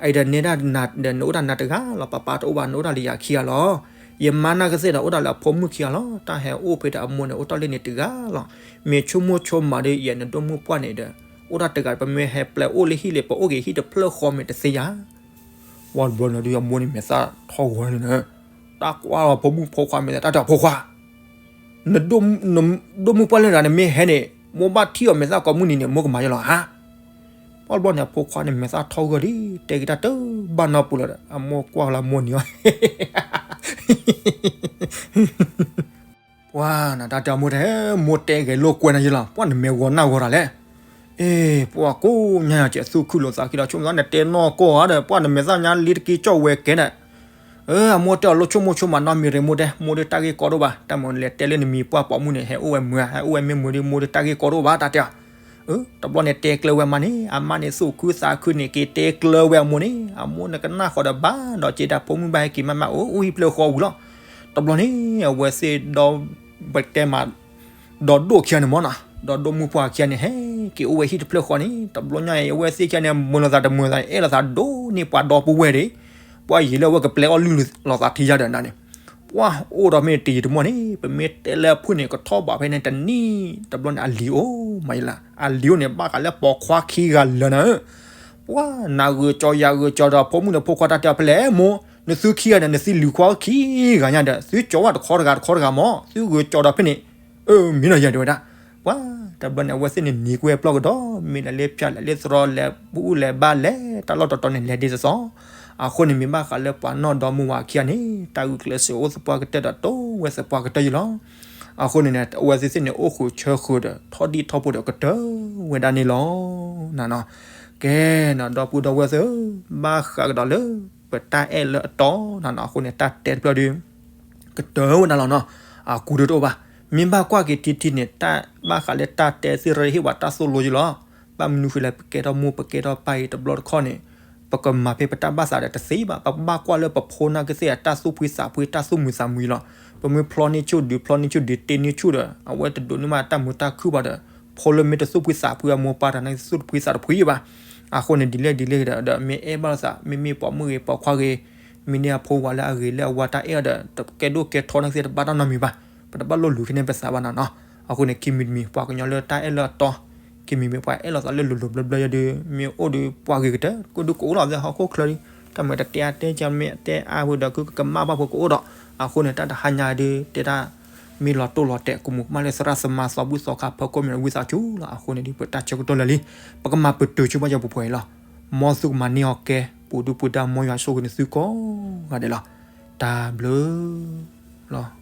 အအံၤဒီးနဲဒၣ်နၤဒီးနအိၣ်တၢ်နၤတဂၤလီၤ, ပၢ်ပၢ်တအိၣ်ဘၣ် နအိၣ်တၢ်လၢယၤခံဂၤလီၤ. ယမါနာ်ကသ့ၣ်ဒီးအိၣ်တၢ်လၢအဖိမုၣ်ခံဂၤလီၤ. တၢ်ဟဲအိၣ်ဖဲဒီးအမိၢ်န့ၣ် အိၣ်တၢ်လၢန့ၣ်တဂၤလီၤ. မ့ၢ်ဆိကမိၣ်ဆိကမးဒီး ယဲနဒိၣ်မုၢ်ပှၢ်န့ၣ်ဒီး အိၣ်တၢ်တဂၤ ပမ့ၢ်ဟဲပျဲအိၣ်လၢဟံၣ်လၢ ပအိၣ်က့ၤဟံၣ်တဖျၢၣ်ဃီမ့ၢ်တသ့ဧါ. ပှၢ်တဘျီန့ၣ်ဒီး အမိၢ်န့ၣ်မဲာ်သၣ်ထီၣ်ဂီၤန့ၣ် တၢ်ကွၢ်လီၤဖိမုၣ်ဖိခွါမဲာ်သၣ် တၢ်တဲအီၤဖိခွါ နဒိၣ်မုၢ်ပှၢ်လၢနၤ နမ့ၢ်ဟဲန့ၣ် မိၢ်ဘၣ်ထံၣ်အီၤမဲာ်သၣ်ကိးမုၢ်နံၤန့ၣ် မိၢ်ကမၤယဲလီၤဧါ. ပှၢ်တဘျီန့ၣ် အဖိခွါန့ၣ် မဲာ်သၣ်ထီၣ်ဂီၤဒီး တဲက့ၤတၢ်တဘၣ်နီတပူၤလၢၤဒီး အမိၢ်ကွၢ်လၢမိၢ်နံၤအီၤ ပှၢ်နတၢ်တဲအမိၢ်တဲ မိၢ်တဲဂဲၤလိာ်ကွဲနၤယဲလီၤ ပှၢ်နမဲာ်ဂီၤနၢ်ဂီၤတၢ်လဲၣ်. အ့ ပှၢ်ကိးညါယၤကဲးသူၣ်ခုလိာ်သးခံလီၤ ဆိကမိၣ်သး နတဲနီၢ်ကီၢ်ဧါဒီး ပှၢ်နမဲာ်သၣ်ညါလံတက့ၢ်ကၠီၣ်ဝဲကဲဒီး အၢ အမိၢ်တဲအီၤလိၣ်ဆိကမိၣ်ဆိကမးနီတမံၤရ့ မိၢ်တဲ မိၢ်ဒီးတၢ်ဂ့ၢ်ကီဒိၣ်ဘၣ် တၢ်မၤလဲၤတဲလၢနမံၤပှၢ်ပိာ်မုၣ်န့ၣ် ဟဲအိၣ်ဝဲမုာ်ဧါ ဟဲအိၣ်ဝဲမ့ၢ်မုာ်ဒီး မိၢ်ဒီးတၢ်ဂ့ၢ်ကီဒိၣ်ဘၣ် တၢ်တဲအီၤ အၢ တဘျီန့ၣ်တဲကျၢၤဝဲအမါန့ၣ် အမါန့ၣ်သူၣ်ခုသးခုန့ၣ် က့ၤတဲကျၢၤဝဲအမိၢ်န့ၣ် အမိၢ်န့ၣ်ကနၣ်ဃီဒီးဘၣ်ဒီးက့ၤတၢ်ဖိမုၣ်ဘၣ်ဟဲက့ၤမးမးအိၣ်အိၣ်ဟံၣ်ဖျၢၣ်ဃီဝံၤလီၤ. တဘျီန့ၣ် အဝဲသ့ၣ်ဒီး ပတဲမး ဒီးဒိၣ်ခံဂၤန့ၣ်မ့ၢ်နီၤ ဒီးဒိၣ်မုၢ်ပှၢ်ခံဂၤန့ၣ် ဟဲက့ၤအိၣ်ဝဲဟံၣ်တဖျၢၣ်ဃီန့ၣ် တဘျီညါအံၤ အဝဲသ့ၣ်ခံဂၤန့ၣ် မုာ်လိာ်သးတမုာ်သး အဲၣ်လိာ်သးဒိၣ်န့ၢ်ပှၤဒီပုၢ်ဝဲၢ်ဒီး ပှၢ်ယံာ်လၢအဝဲကပျဲအီၣ်လုၢ်လိာ်သးထံယါဒီးနၤန့ၣ် ပှၢ်အိၣ်ဒီးမ့ၢ်တယံာ်တမီၢ်န့ၣ် ပမ့ၢ်တဲလၢအဖုၣ်န့ၣ် ကထီၣ်ဘးဖဲန့ၣ်တနံၣ် တဘျီန့ၣ် အလံၤအိၣ်မးယလၢ အလံၤအိၣ်န့ၣ် ဘၣ်ဃးလၢပိာ်ခွါခံဂၤလၢာ်နၤဧၢ ပှၢ်နၤဂုာ်ကၠီယၤဂုာ်ကၠီဒီးဖိမုၣ်ဒီးဖိခွါတၢ်တဲအီၤဖဲလဲၣ်မိၢ် နသုခံဂၤန့ၣ် နသံလုာ်ခွါခံဂၤညါဒီး သုကၠီဝဲတခီတဂၤတခီတဂၤမး သုဂုာ်ကၠီဒီးဖဲန့ၣ် အၢ မ့ၢ်နီၤယၤတဲဝဲဒၣ် ပှၢ်တဘျီန့ၣ် အဝဲသ့ၣ်န့ၣ်နံၤကွံာ်ပျီၢ်ကဒီး မ့ၢ်လဲၤလၢဖၠၣ်လဲၤလၢသရီလဲၤဘူၣ်လဲၤဘါလဲၤ တၢ်လီၢ်တတီၤန့ၣ် လဲၤဒ်သိးသိး အဃိန့ၣ် မ့ၢ်ဘၣ်ဃးလၢပှၤနီၢ်ဒီမါဝၤခံဂၤန့ၣ် တၢ်ဂုာ်ကျဲးစၢးအိၣ်သပှၢ်ကတၢၢ်ဒီးတိၢ်ဝဲသပှၢ်ကတၢၢ်ယလီၤ အဃိန့ၣ်န့ၣ် အဝဲသ့ၣ်သ့ၣ်န့ၣ် အိၣ်ဃုာ်ဆၢဃုာ်ဒီး ထီၣ်ဒံၣ်ထီၣ်ဖိဒီးကတၢၢ်ဝဲဒၣ်န့ၣ်လီၤ နၤနီၤ ကဲနီၤ ဒီပုၢ်ဒီဝဲၢ်သ့ၣ်ဧၢ ဘၣ်ဃးကဒီးလၢ ပတၢ်အဲၣ်လၢအတီနၤနီၤ အဃိန့ၣ် တၢ်တဲတဖျၢၣ်ဒီး ကတၢၢ်ဝဲဒၣ်လီၤနီၤ အကူဒုတအိၣ်ဘၣ် မ့ၢ်ဘၣ်ကွၢ်က့ၤထံထံန့ၣ် တၢ်ဘၣ်ဃးလၢတၢ်တဲသ့ၣ်ရၢဟ့ၣ်ဝဲတၢ်သိၣ်လိယလီၤ ဘၣ်မနုၤဃိလၢပကဲထီၣ်မိၢ်ပကဲထီၣ်ပၢ်အံၤတဘျီတခီၣ်န့ၣ် ပကမၤဖဲပတၢ်ဘၣ်သးဒီးတသ့ဘၣ် ပကဘၣ်ကွၢ်လၢပဖိနာ်က့သ့ၣ်အတၢ်သူၣ်ဖှံသးဖှံတၢ်သူၣ်မုာ်သးမုာ်လီၤ ပမ့ၢ်ဖျီန့ၢ်ဆူၣ်ဒုးဖျီန့ၢ်ဆူၣ်ဒုးတ့န့ၢ်ဆူၣ်ဒီး အဝဲတဒိးန့ၢ်ဘၣ်တၢ်မုာ်တၢ်ခုၣ်ဘၣ်ဒီး ဖိလၢမ့ၢ်တသူၣ်ဖှံသးဖှံအမိၢ်ပၢ်တၢ်န့ၣ်သူၣ်တဖှံသးတဖှံဘၣ် အဃိန့ၣ်ဒ်လဲၣ်ဒ်လဲၣ်ဒီး ဒီးမ့ၢ်အဲၣ်ဘၣ်လိာ်သး မ့မ့ၢ်ပိာ်မုၣ်ဂ့ၤပိာ်ခွါဂ့ၤ မ့ၢ်န့ၢ်အဖိဝၤလၢအဂ့ၤလၢအဝါတၢ်အဲၣ်အီၤဒီး တကဲဒိၣ်ကဲထီနာ်က့သ့ၣ်တဘၣ်တၢ်နီတမံၤဘၣ် ပတဘၣ်လိၣ်လူၤက့ၤန့ၢ်ပသးဘၣ်နၤနီၤ အဃိန့ၣ် ခံမံၤတမံၤ ပှၤကညီလၢတၢ်အဲၣ်လၢအတီ ခံမံၤမံၤပှၤအဲၣ်လိာ်သးလၢလိၤလိၤဘျၢဘျၢယၤဒီး မ့ၢ်အိၣ်ဒီးပှၤဂ့ၤကတၢၢ် ကဒုးကအိၣ်လီၤသ့ၣ်ဟီၣ်ခိၣ်ချၢလံ တၢ်မ့ၢ်တတဲအါတဲကၢ်မ့ၢ်တဲအါဝဲဒီး ကကမၣ်ဘၣ်ဖိကအိၣ်ဒီး အဃိန့ၣ် တၢ်တဟါညါဒီး တဲဒၣ် မ့ၢ်လီၤတိၢ်လီၤတဲာ် ကမူးကမၣ်လၢသရၣ်သမါသီဘူၣ်သီခါဖီခိၣ်မ့ၢ်ဝံသးစူၤလီၤ အဃိန့ၣ်ဒီး ပတၢ်ဆၢကတီၢ်လၢာ်လံ ပကမၤပတုာ်ဆိပာ်စၢၤပှဲၤပှဲၤအံၤလီၤ မ်သုကမၤန့ၢ်အီၤကဲ ပူၤဒုပူၤဒါ မ်ယွၤဆိၣ်ဂ့ၤနသုကိးဂၤဒဲးလီၤ တၢ်ဘျုးလီၤ